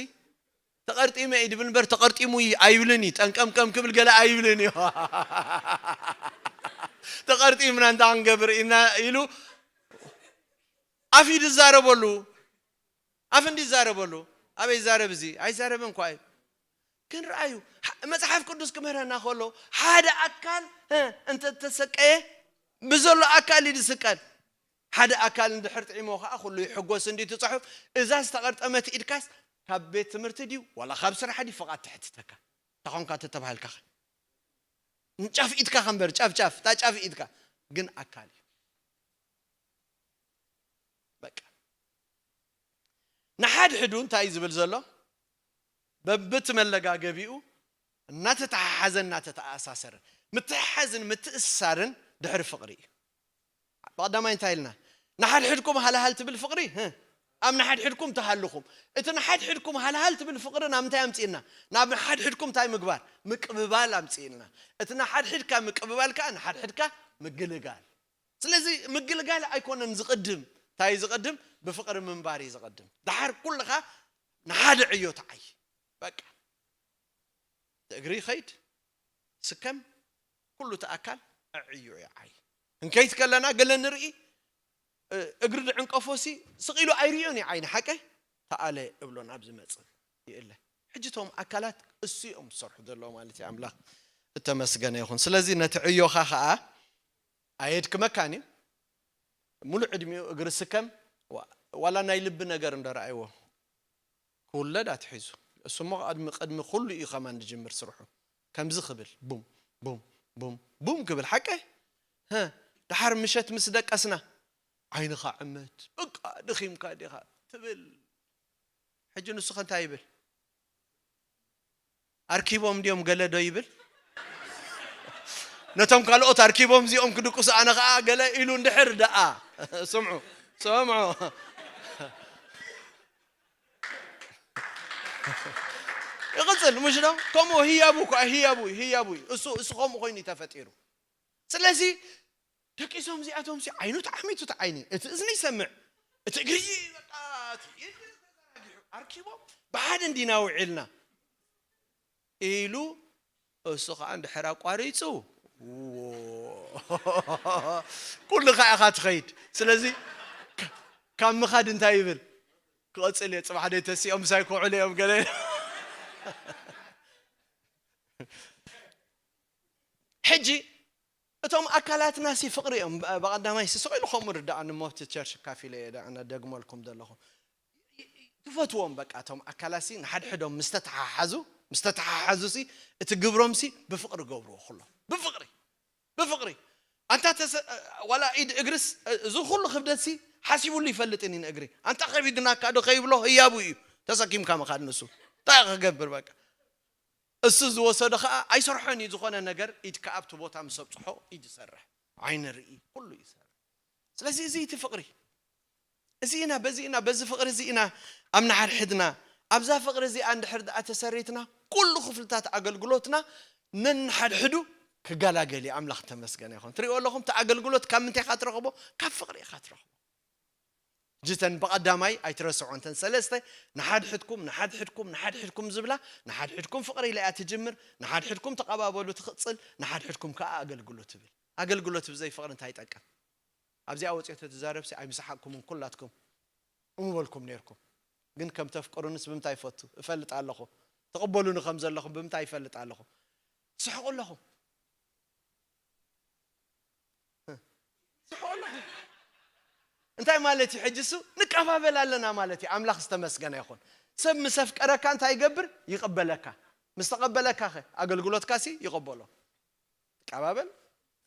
ተቐርጢመ እዩ ድብል እምበር ተቐርጢሙ እዩ ኣይብልን እዩ። ጠንቀምቀም ክብል ገለ ኣይብልን እዩ። ተቐርጢምና እንታይ ክንገብር ኢና ኢሉ ኣፍ ኢድ ይዛረበሉ። ኣፍ እንዲ ይዛረበሉ። ኣበይ ይዛረብ እዚ? ኣይዛረብን እኳ እዩ። ግን ረኣዩ፣ መጽሓፍ ቅዱስ ክምህረና ከሎ ሓደ ኣካል እ፣ እንተ ተሰቀየ ብዘሎ ኣካል እዩ ዝስቀል። ሓደ ኣካል እንድሕር ጥዒሞ ከዓ ኩሉ ይሕጎስ እንዲ ትጽሑፍ። እዛ ዝተቐርጠመት ኢድካስ ካብ ቤት ትምህርቲ ድዩ ዋላ ካብ ስራሕ ድዩ ፍቓድ ትሕትተካ? ተኾንካ ተተባሃልካ ጫፍ ኢድካ ከምበር ጫፍ ጫፍ እታ ጫፍ ኢድካ ግን ኣካል እዩ። በቃ ንሓድሕዱ እንታይ እዩ ዝብል ዘሎ? በብቲ መለጋገቢኡ እናተተሓሓዘን እናተተኣሳሰርን። ምትሕሓዝን ምትእስሳርን ድሕሪ ፍቕሪ እዩ። ብቐዳማይ እንታይ ኢልና? ንሓድሕድኩም ሃልሃል ትብል ፍቕሪ ህ፣ ኣብ ንሓድሕድኩም ተሃልኹም። እቲ ንሓድሕድኩም ሃልሃል ትብል ፍቕሪ ናብ ምንታይ ኣምፅእና? ናብ ንሓድሕድኩም እንታይ ምግባር? ምቅብባል ኣምፅእና። እቲ ንሓድሕድካ ምቅብባል ከዓ ንሓድሕድካ ምግልጋል። ስለዚ ምግልጋል ኣይኮነን ዝቕድም። እንታይ እዩ ዝቕድም? ብፍቕሪ ምንባር እዩ ዝቕድም። ደሓር ኩልኻ ንሓደ ዕዮ ተዓይ። በቃ እቲ እግሪ ይኸይድ፣ ስከም፣ ኩሉ እቲ ኣካል ዕዮ ይዓይ። ክንከይድ ከለና ገለ ንርኢ፣ እ፣ እግሪ ዝዕንቀፎሲ ስቕ ኢሉ ኣይርእዮን እዩ ዓይኒ፣ ሓቀይ? ተኣለ እብሎ ናብ ዝመጽእ ይእለ። ሕጂ እቶም ኣካላት እሱ እዮም ዝሰርሑ ዘለዉ ማለት እዩ። ኣምላኽ እተመስገነ ይኹን። ስለዚ ነቲ ዕዮኻ ኸኣ ኣየድክመካን እዩ። ሙሉእ ዕድሚኡ እግሪ ስከም፣ ዋ-፣ ዋላ ናይ ልቢ ነገር እንዶ ረኣይዎ። ክውለድ ኣትሒዙ። እሱ እሞ ቅድሚ፣ ቅድሚ ኩሉ እዩ ከማን ዝጅምር ስርሑ። ከምዚ ክብል፣ ቡም፣ ቡም፣ ቡም፣ ቡም ክብል፣ ሓቀይ? ሀ፣ ደሓር ምሸት ምስ ደቀስና፣ ዓይንኻ ዕመት፣ በቃ ደኺምካ ዲኻ ትብል። ሕጂ ንሱ ከ እንታይ ይብል? ኣርኪቦም ድዮም ገለ ዶ ይብል? ነቶም ካልኦት ኣርኪቦም እዚኦም ክድቅሱ ኣነ ኸዓ ገለ ኢሉ እንድሕር ደኣ። ስምዑ፣ ስምዑ። ይቕጽል፣ ምሽ ዶ? ከምኡ ህያቡ እኮ፣ ህያቡ፣ ህያቡ እዩ። እሱ፣ እሱ ከምኡ ኮይኑ እዩ ተፈጢሩ። ስለዚ ደቂሶም እዚኣቶም ሲ ዓይኑ ተዓሚቱ እቲ ዓይኒ፣ እቲ እዝኒ ይሰምዕ፣ እቲ እግሪ በቃ፣ እቲ ኢድ ተዘራጊሑ፣ ኣርኪቦም ብሓደ እንዲና ውዒልና ኢሉ እሱ ኸዓ እንድሕር ኣቋሪጹ፣ ዎ፣ ኩልኻ ኢኻ ትኸይድ። ስለዚ ካ-፣ ካብ ምኻድ እንታይ ይብል? ክቐጽል እየ፣ ጽባሕ ደይ ተሲኦም ምሳይ ክውዕሉ እዮም ገለ። ሕጂ እቶም ኣካላትና ሲ ፍቕሪ እዮም። ብ- ብቐዳማይ ሲ ስቕ ኢሉ ከምኡ ርዳእኒ፣ ሞት ቸርች ካፊለ እየ ዳ- ኣነ ደግመልኩም ዘለኹ። ትፈትዎም በቃ፣ እቶም ኣካላት ሲ ንሓድሕዶም ምስ ተተሓሓዙ፣ ምስ ተተሓሓዙ ሲ እቲ ግብሮም ሲ ብፍቕሪ ገብርዎ ኩሎም። ብፍቕሪ፣ ብፍቕሪ። ኣንታ ተሰ- ዋላ ኢድ እግርስ፣ እዚ ኩሉ ክብደት ሲ ሓሲቡሉ ይፈልጥን እዩ ንእግሪ። ኣንታ ከቢድናካ ዶ ከይብሎ ህያቡ እዩ፣ ተሰኪምካ ምኻድ ንሱ። እንታይ ክገብር በቃ። እሱ ዝወሰዶ ከዓ ኣይሰርሖን እዩ፣ ዝኾነ ነገር ኢድካ ኣብቲ ቦታ ምስ ኣብፅሖ ኢድ ይሰርሕ፣ ዓይኒ ርኢ፣ ኩሉ ይሰርሕ። ስለዚ እዚ እቲ ፍቕሪ እዚ ኢና፣ በዚ ኢና፣ በዚ ፍቕሪ እዚ ኢና ኣብ ንሓድሕድና፣ ኣብዛ ፍቕሪ እዚኣ እንድሕር ደኣ ተሰሪትና ኩሉ ክፍልታት ኣገልግሎትና ነንሓድሕዱ ክገላገል እዩ። ኣምላኽ ተመስገነ ይኹን። ትሪእዎ ኣለኹም፣ እቲ ኣገልግሎት ካብ ምንታይ ኢኻ ትረኽቦ? ካብ ፍቕሪ ኢኻ ትረኽቦ። ጅተን ብቐዳማይ ኣይትረስዖ እንተን ሰለስተ፣ ንሓድሕድኩም፣ ንሓድሕድኩም፣ ንሓድሕድኩም ዝብላ፣ ንሓድሕድኩም ፍቕሪ ኢላ እያ ትጅምር፣ ንሓድሕድኩም ተቐባበሉ ትቕጽል፣ ንሓድሕድኩም ከኣ ኣገልግሉ ትብል። ኣገልግሎት ብዘይ ፍቕሪ እንታይ ይጠቅም? ኣብዚኣ ወጺኦ ተትዛረብሲ ኣይምሰሓቅኩምን ኩላትኩም። እምበልኩም ነይርኩም። ግን ከም ተፍቅሩንስ ብምንታይ ይፈቱ? እፈልጥ ኣለኹ። ትቕበሉኒ ከም ዘለኹም ብምንታይ ይፈልጥ ኣለኹ? ትስሕቁ ኣለኹም። ትስሕቁ ኣለኹም። እንታይ ማለት እዩ? ሕጂ እሱ ንቀባበል ኣለና ማለት እዩ። ኣምላኽ ዝተመስገነ ይኹን። ሰብ ምስ ኣፍቀረካ እንታይ ይገብር? ይቕበለካ። ምስ ተቐበለካ ኸ? ኣገልግሎትካ ሲ ይቕበሎ። ትቀባበል፣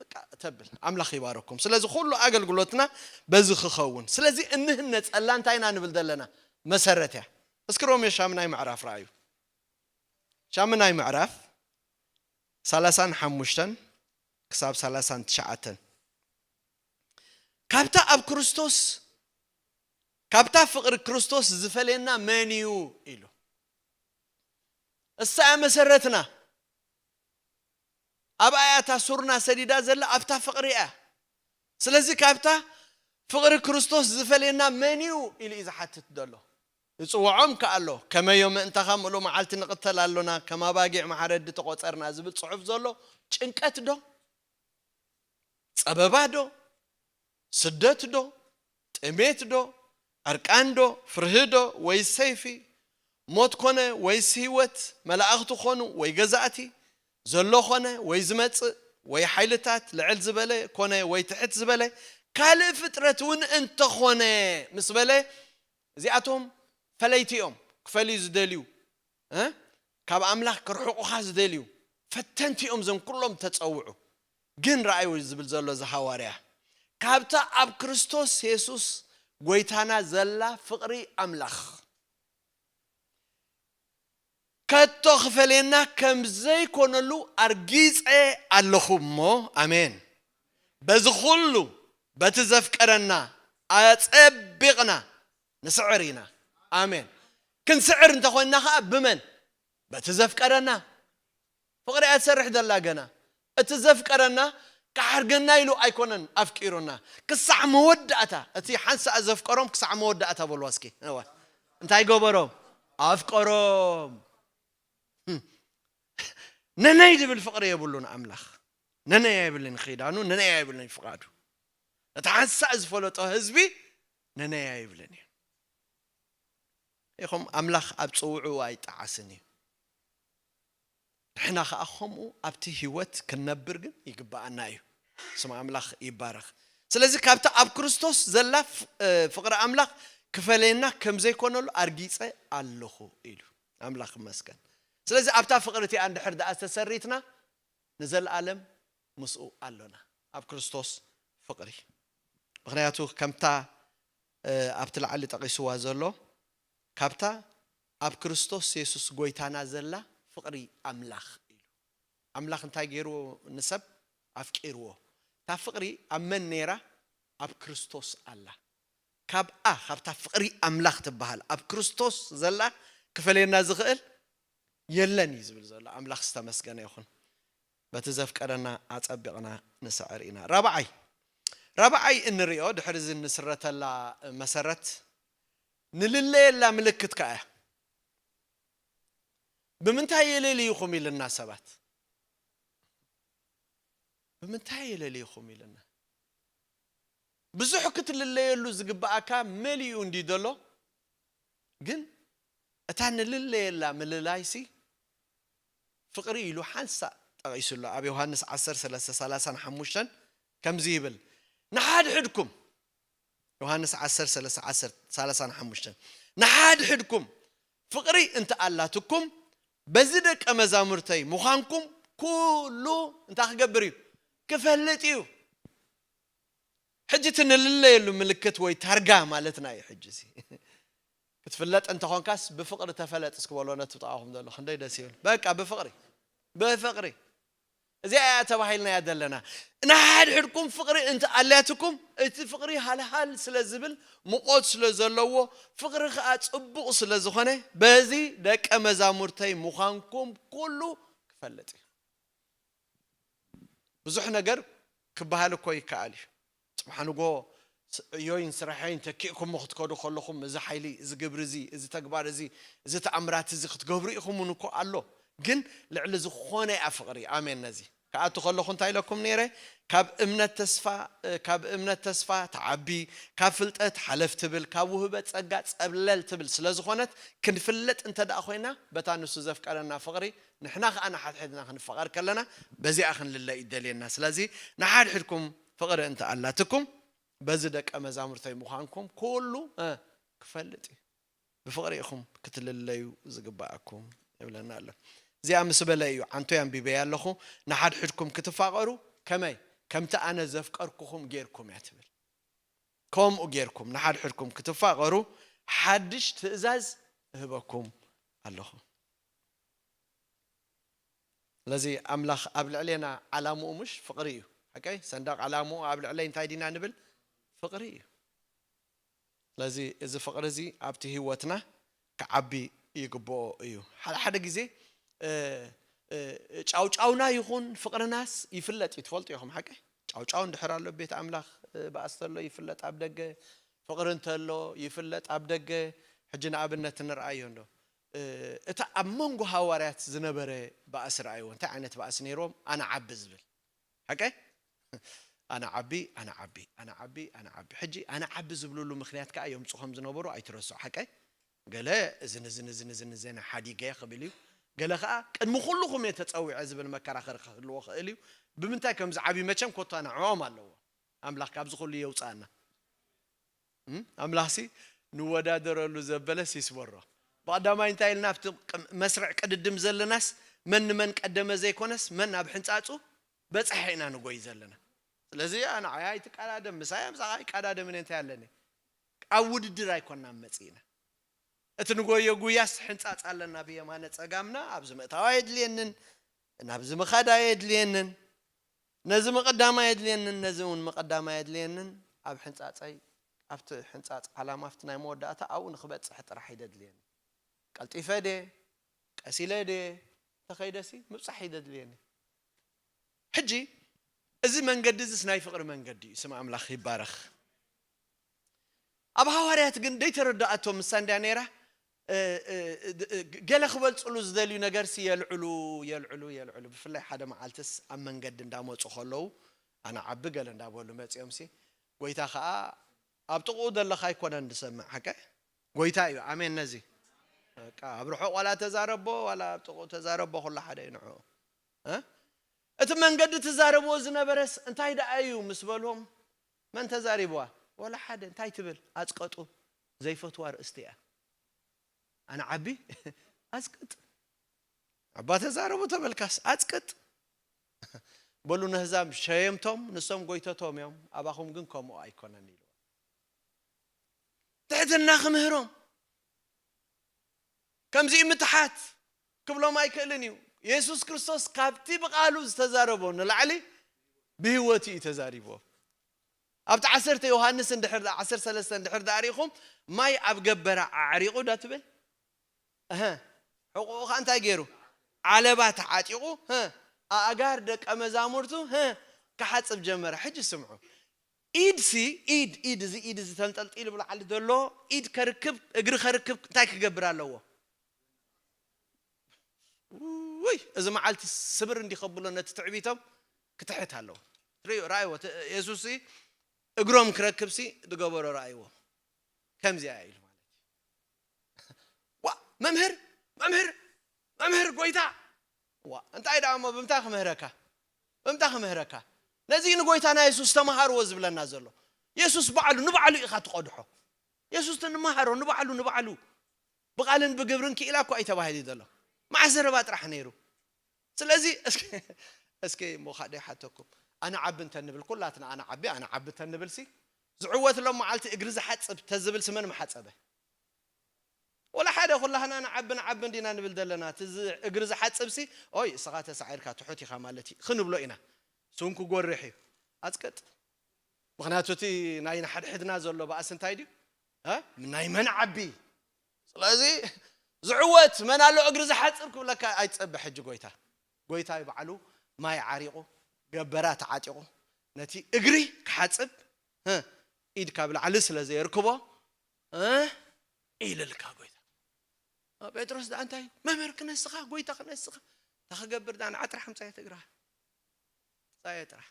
በቃ ተብል። ኣምላኽ ይባረኩም። ስለዚ ኩሉ ኣገልግሎትና በዚ ክኸውን። ስለዚ እንህነጸላ እንታይ ኢና ንብል ዘለና? መሰረት እያ። እስኪ ሮሜ ሻምናይ ምዕራፍ ረኣዩ። ሻምናይ ምዕራፍ ሰላሳን ሓሙሽተን ክሳብ ሰላሳን ትሽዓተን። ካብታ ኣብ ክርስቶስ፣ ካብታ ፍቕሪ ክርስቶስ ዝፈልየና መን እዩ? ኢሉ። እሳ እያ መሰረትና። ኣብኣ እያ እታ ሱርና ሰዲዳ ዘላ፣ ኣብታ ፍቕሪ እያ። ስለዚ ካብታ ፍቕሪ ክርስቶስ ዝፈልየና መን እዩ? ኢሉ እዩ ዝሓትት ዘሎ። ይጽውዖም ከኣ ኣሎ። ከመዮ ምእንታኻ ምሉእ መዓልቲ ንቕተል ኣሎና፣ ከም ኣባጊዕ ማሕረዲ ተቖጸርና ዝብል ጽሑፍ ዘሎ ጭንቀት ዶ? ጸበባ ዶ? ስደት ዶ? ጥሜት ዶ? ዕርቃን ዶ? ፍርሂ ዶ? ወይስ ሰይፊ? ሞት ኮነ ወይስ ህይወት? መላእኽቲ ኮኑ ወይ ገዛእቲ? ዘሎ ኮነ ወይ ዝመጽእ? ወይ ሓይልታት? ልዕል ዝበለ ኮነ ወይ ትሕት ዝበለ? ካልእ ፍጥረት እውን እንተኾነ ምስ በለ፣ እዚኣቶም ፈለይቲ እዮም፣ ክፈልዩ ዝደልዩ፣ እ? ካብ ኣምላኽ ክርሕቑኻ ዝደልዩ ፈተንቲ እዮም፣ እዞም ኩሎም ተጸውዑ። ግን ረኣዩ ዝብል ዘሎ እዚ ሃዋርያ፣ ካብታ ኣብ ክርስቶስ የሱስ ጐይታና ዘላ ፍቕሪ ኣምላኽ ከቶ ክፈልየና ከም ዘይኮነሉ ኣርጊጸ ኣለኹ እሞ፣ ኣሜን። በዚ ኩሉ በቲ ዘፍቀረና ኣጸቢቕና ንስዕር ኢና። ኣሜን። ክንስዕር እንተኾይንና ኸዓ ብመን? በቲ ዘፍቀረና። ፍቕሪ እያ ትሰርሕ ዘላ ገና። እቲ ዘፍቀረና ክሓርገና ኢሉ ኣይኮነን ኣፍቂሩና። ክሳዕ መወዳእታ፣ እቲ ሓንሳእ ዘፍቀሮም ክሳዕ መወዳእታ በልዋ እስኪ። እወ። እንታይ ገበሮም? ኣፍቀሮም። ህም። ነነይ ዝብል ፍቕሪ የብሉን ኣምላኽ። ነነይ ኣይብልን ኪዳኑ፣ ነነይ ኣይብልን ፍቓዱ። እቲ ሓንሳእ ዝፈለጦ ህዝቢ ነነይ ኣይብልን እዩ። ኢኹም ኣምላኽ ኣብ ጽውዑ ኣይጠዓስን እዩ። ንሕና ኸኣ ከምኡ ኣብቲ ህይወት ክንነብር ግን ይግብኣና እዩ። ስም ኣምላኽ ይባረኽ። ስለዚ ካብቲ ኣብ ክርስቶስ ዘላ ፍ-፣ እ፣ ፍቕሪ ኣምላኽ ክፈለየና ከም ዘይኮነሉ ኣርጊጸ ኣለኹ ኢሉ። ኣምላኽ ይመስገን። ስለዚ ኣብታ ፍቕሪ እቲኣ እንድሕር ደኣ ዝተሰሪትና ንዘለኣለም ምስኡ ኣሎና። ኣብ ክርስቶስ ፍቕሪ። ምኽንያቱ ከምታ፣ እ፣ ኣብቲ ላዕሊ ጠቒስዋ ዘሎ፣ ካብታ ኣብ ክርስቶስ የሱስ ጐይታና ዘላ ፍቕሪ ኣምላኽ ኢሉ። ኣምላኽ እንታይ ገይርዎ? ንሰብ ኣፍቂርዎ። እታ ፍቕሪ ኣብ መን ነይራ? ኣብ ክርስቶስ ኣላ። ካብኣ፣ ካብታ ፍቕሪ ኣምላኽ ትበሃል ኣብ ክርስቶስ ዘላ ክፈልየና ዝኽእል የለን እዩ ዝብል ዘሎ። ኣምላኽ ዝተመስገነ ይኹን። በቲ ዘፍቀረና ኣጸቢቕና ንስዕር ኢና። ራብዓይ፣ ራብዓይ እንሪኦ ድሕሪ እዚ እንስረተላ መሰረት ንልለየላ ምልክት ከኣ እያ። ብምንታይ እየ ለልይኹም ኢልና ሰባት? ብምንታይ እየ ለልይኹም ኢልና? ብዙሕ ክትልለየሉ ዝግብኣካ መሊኡ እንዲ ዘሎ፣ ግን እታ ንልለየላ ምልላይሲ ፍቕሪ ኢሉ ሓንሳእ ጠቒሱ ኣሎ። ኣብ ዮሃንስ ዓሰርተ ሰለስተ ሰላሳን ሓሙሽተን ከምዚ ይብል፣ ንሓድሕድኩም፣ ዮሃንስ ዓሰርተ ሰለስተ ዓሰርተ ሰላሳን ሓሙሽተን፣ ንሓድሕድኩም ፍቕሪ እንተ ኣላትኩም፣ በዚ ደቀ መዛሙርተይ ምዃንኩም ኩሉ እንታይ ክገብር እዩ? ክፈልጥ እዩ። ሕጂ እቲ ንልለየሉ ምልክት ወይ ታርጋ ማለትና እዩ። ሕጂ እዚ ክትፍለጥ እንተኾንካስ ብፍቕሪ ተፈለጥ እስኪ በሎ ነቲ ጥቓኹም ዘሎ። ክንደይ ደስ ይብል። በቃ ብፍቕሪ፣ ብፍቕሪ። እዚኣ እያ ተባሂልናያ ዘለና። ንሓድሕድኩም ፍቕሪ እንተ ኣልያትኩም፣ እቲ ፍቕሪ ሃልሃል ስለ ዝብል፣ ምቖት ስለ ዘለዎ፣ ፍቕሪ ኸኣ ጽቡቕ ስለ ዝኾነ፣ በዚ ደቀ መዛሙርተይ ምዃንኩም ኩሉ ክፈልጥ እዩ። ብዙሕ ነገር ክበሃል እኮ ይከኣል እዩ። ጽባሕ ንጎ ስ-፣ ዕዮይን ስራሐይን ተኪእኩሞ ክትከዱ ከለኹም፣ እዚ ሓይሊ፣ እዚ ግብሪ እዚ፣ እዚ ተግባር እዚ፣ እዚ ተኣምራት እዚ ክትገብሩ ኢኹም እውን እኮ ኣሎ። ግን ልዕሊ ዝኾነ እያ ፍቕሪ። ኣሜን። ነዚ ክኣቱ ከለኹ እንታይ ኢለኩም ነይረ? ካብ እምነት ተስፋ፣ እ፣ ካብ እምነት ተስፋ ትዓቢ፣ ካብ ፍልጠት ሓለፍ ትብል፣ ካብ ውህበት ጸጋ ጸብለል ትብል ስለ ዝኾነት፣ ክንፍለጥ እንተ ደኣ ኮይና፣ በታ ንሱ ዘፍቀረና ፍቕሪ ንሕና ኸኣ ንሓድሕድና ክንፋቐር ከለና፣ በዚኣ ክንልለ እዩ ደልየና። ስለዚ ንሓድሕድኩም ፍቕሪ እንተ ኣላትኩም፣ በዚ ደቀ መዛሙርተይ ምዃንኩም ኩሉ፣ እ፣ ክፈልጥ እዩ። ብፍቕሪ ኢኹም ክትልለዩ ዝግባኣኩም ይብለና ኣሎ። እዚኣ ምስ በለ እዩ፣ ዓንቶይ ኣንቢበያ ኣለኹ፣ ንሓድሕድኩም ክትፋቐሩ ከመይ? ከምቲ ኣነ ዘፍቀርኩኹም ጌርኩም እያ ትብል። ከምኡ ጌርኩም ንሓድሕድኩም ክትፋቐሩ ሓድሽ ትእዛዝ እህበኩም ኣለኹ። ስለዚ ኣምላኽ ኣብ ልዕሌና ዓላምኡ ምሽ ፍቕሪ እዩ። ሓቀይ? ሰንደቕ ዓላምኡ ኣብ ልዕለይ እንታይ ዲና ንብል? ፍቕሪ እዩ። ስለዚ እዚ ፍቕሪ እዚ ኣብቲ ህይወትና ክዓቢ ይግብኦ እዩ። ሓደ ሓደ ግዜ፣ እ፣ እ፣ ጫውጫውና ይኹን ፍቕርናስ ይፍለጥ እዩ። ትፈልጡ ኢኹም ሓቀይ? ጫውጫው እንድሕር ኣሎ ቤት ኣምላኽ፣ እ፣ ባእሲ ተሎ ይፍለጥ ኣብ ደገ፣ ፍቕሪ እንተሎ ይፍለጥ ኣብ ደገ። ሕጂ ንኣብነት ንርኣዮ እንዶ፣ እ፣ እታ ኣብ መንጎ ሃዋርያት ዝነበረ ባእሲ ረኣይዎ። እንታይ ዓይነት ባእሲ ነይርዎም? ኣነ ዓቢ ዝብል። ሓቀይ? ኣነ ዓቢ፣ ኣነ ዓቢ፣ ኣነ ዓቢ፣ ኣነ ዓቢ። ሕጂ ኣነ ዓቢ ዝብልሉ ምኽንያት ከኣ የምጹ ከም ዝነበሩ ኣይትረስዑ። ሓቀይ? ገለ እዝን፣ እዝን፣ እዝን፣ እዝን፣ እዝን ሓዲገ ክብል እዩ። ገለ ከኣ ቅድሚ ኩልኹም እየ ተጸዊዐ ዝብል መከራኸሪ ክህልዎ ክእል እዩ። ብምንታይ ከም ዝዓቢ መቸም ኮታ ንዕኦም ኣለዎ። ኣምላኽ ካብዚ ኩሉ የውጽኣና። እም? ኣምላኽሲ ንወዳደረሉ ዘበለስ ይስበሮ። ብቐዳማይ እንታይ ኢልና ኣብቲ ቅ-፣ መስርዕ ቅድድም ዘለናስ መን ንመን ቀደመ ዘይኮነስ መን ኣብ ሕንጻጹ በጽሐ ኢና ንጎይ ዘለና። ስለዚ ንዓይ ኣይትቀዳደም፣ ምሳይ ምሳኻ ኣይቀዳደምን እየ፣ እንታይ ኣለኒ? ኣብ ውድድር ኣይኮናን መጺእና። እቲ ንጎዮ ጉያስ ሕንጻጽ ኣለና ብየማነ ጸጋምና፣ ኣብዚ ምእታው ኣየድልየንን፣ ናብዚ ምኻድ ኣየድልየንን፣ ነዚ ምቕዳም ኣየድልየንን፣ ነዚ እውን ምቕዳም ኣየድልየንን። ኣብ ሕንጻጸይ፣ ኣብቲ ሕንጻጽ ዓላማ፣ ኣብቲ ናይ መወዳእታ ኣብኡ ንኽበጽሕ ጥራሕ እዩ ደድልየኒ። ቀልጢፈ ድየ፣ ቀስ ኢለ ድየ፣ ተኸይደሲ ምብጻሕ እዩ ደድልየኒ። ሕጂ እዚ መንገዲ እዚስ ናይ ፍቕሪ መንገዲ እዩ። ስም ኣምላኽ ይባረኽ። ኣብ ሃዋርያት ግን ደይተረዳኣቶም ምሳ እንድያ ነይራ። እ፣ እ፣ እ፣ እ፣ ገለ ክበልጽሉ ዝደልዩ ነገርሲ የልዕሉ፣ የልዕሉ፣ የልዕሉ። ብፍላይ ሓደ መዓልትስ ኣብ መንገዲ እንዳመጹ ከለዉ፣ ኣነ ዓቢ ገለ እንዳበሉ መጺኦምሲ፣ ጎይታ ኸኣ ኣብ ጥቕኡ ዘለኻ ኣይኮነን ዝሰምዕ፣ ሓቀ? ጎይታ እዩ። ኣሜን። ነዚ በቃ ኣብ ርሑቕ ዋላ ተዛረቦ፣ ዋላ ኣብ ጥቕኡ ተዛረቦ፣ ኩሉ ሓደ እዩ ንዕኡ። እ? እቲ መንገዲ ትዛረብዎ ዝነበረስ እንታይ ደኣ እዩ ምስ በልዎም፣ መን ተዛሪብዋ? ወላ ሓደ። እንታይ ትብል? ኣጽቀጡ። ዘይፈትዋ ኣርእስቲ እያ። ኣነ ዓቢ ኣጽቅጥ። ኣባ ተዛረቡ ተበልካስ ኣጽቅጥ። በሉ ነህዛም ሸየምቶም፣ ንሶም ጎይተቶም እዮም፣ ኣባኹም ግን ከምኡ ኣይኮነን ኢልዎም። ትሕትና ክምህሮም፣ ከምዚ ምትሓት ክብሎም ኣይክእልን እዩ። የሱስ ክርስቶስ ካብቲ ብቓሉ ዝተዛረቦ ንላዕሊ ብህይወቱ እዩ ተዛሪብዎ። ኣብቲ ዓሰርተ ዮሃንስ እንድሕር ደኣ፣ ዓሰርተ ሰለስተ እንድሕር ደኣ ሪኢኹም፣ ማይ ኣብ ገበራ ኣዕሪቑ ዶ ትብል? እህ። ሕቑኡ ኸኣ እንታይ ገይሩ? ዓለባ ተዓጢቑ፣ ህ፣ ኣእጋር ደቀ መዛሙርቱ፣ ህ፣ ክሓጽብ ጀመረ። ሕጂ ስምዑ። ኢድሲ፣ ኢድ፣ ኢድ፣ እዚ ኢድ እዚ ተንጠልጢሉ ብላዕሊ ዘሎ ኢድ ከርክብ፣ እግሪ ከርክብ እንታይ ክገብር ኣለዎ? ውይ፣ እዚ መዓልቲ ስብር እንዲ ከብሎ ነቲ ትዕቢቶም ክትሕት ኣለዎ። ርእዩ፣ ረኣይዎ፣ እቲ የሱስ እግሮም ክረክብሲ ዝገበሮ ረኣይዎ። ከምዚኣ ኢሉ ማለት እዩ። ዋ፣ መምህር፣ መምህር፣ መምህር፣ ጎይታ፣ ዋ እንታይ ደኣ እሞ ብምንታይ ክምህረካ? ብምንታይ ክምህረካ? ነዚ ንጎይታና የሱስ ተምሃርዎ ዝብለና ዘሎ። የሱስ ባዕሉ ንባዕሉ ኢኻ ትቐድሖ። የሱስ ንመሃሮ ንባዕሉ ንባዕሉ ብቓልን ብግብርን ክኢላ እኮ ኣይተባሂሉ ዘሎ። መዓስ ዘረባ ጥራሕ ነይሩ። ስለዚ እስኪ እስኪ እሞ ሓደ ሓተኩም ኣነ ዓቢ እንተ ንብል ኩላትና ኣነ ዓቢ ኣነ ዓቢ እንተ ንብል ሲ ዝዕወት ሎም መዓልቲ እግሪ ዝሓጽብ ተዝብል ስመን መሓጸበ ወላ ሓደ ኩላህና ንዓቢ ንዓቢ እንዲና ንብል ዘለና እቲ ዝ- እግሪ ዝሓጽብ ሲ ኦይ እስኻ ተሳዒርካ ትሑት ኢኻ ማለት እዩ ክንብሎ ኢና ስውን ክጎርሕ እዩ ኣጽቅጥ ምኽንያቱ እቲ ናይ ንሓድሕድና ዘሎ ባእሲ እንታይ ድዩ እ? ናይ መን ዓቢ ስለዚ ዝዕወት መን ኣሎ እግሪ ዝሓጽብ ክብለካ ኣይትጸበ ሕጂ ጎይታ ጎይታ ባዕሉ ማይ ዓሪቑ ገበራ ተዓጢቑ ነቲ እግሪ ክሓጽብ እ? ኢድ ካብ ላዕሊ ስለ ዘየርክቦ እ? ኢልልካ ጎይታ ጴጥሮስ ደኣ እንታይ መምህር ክነስኻ ጎይታ ክነስኻ እንታይ ክገብር ደኣ ንዓጥራሕ ምጻየ ትግራ ምጻየ ጥራሕ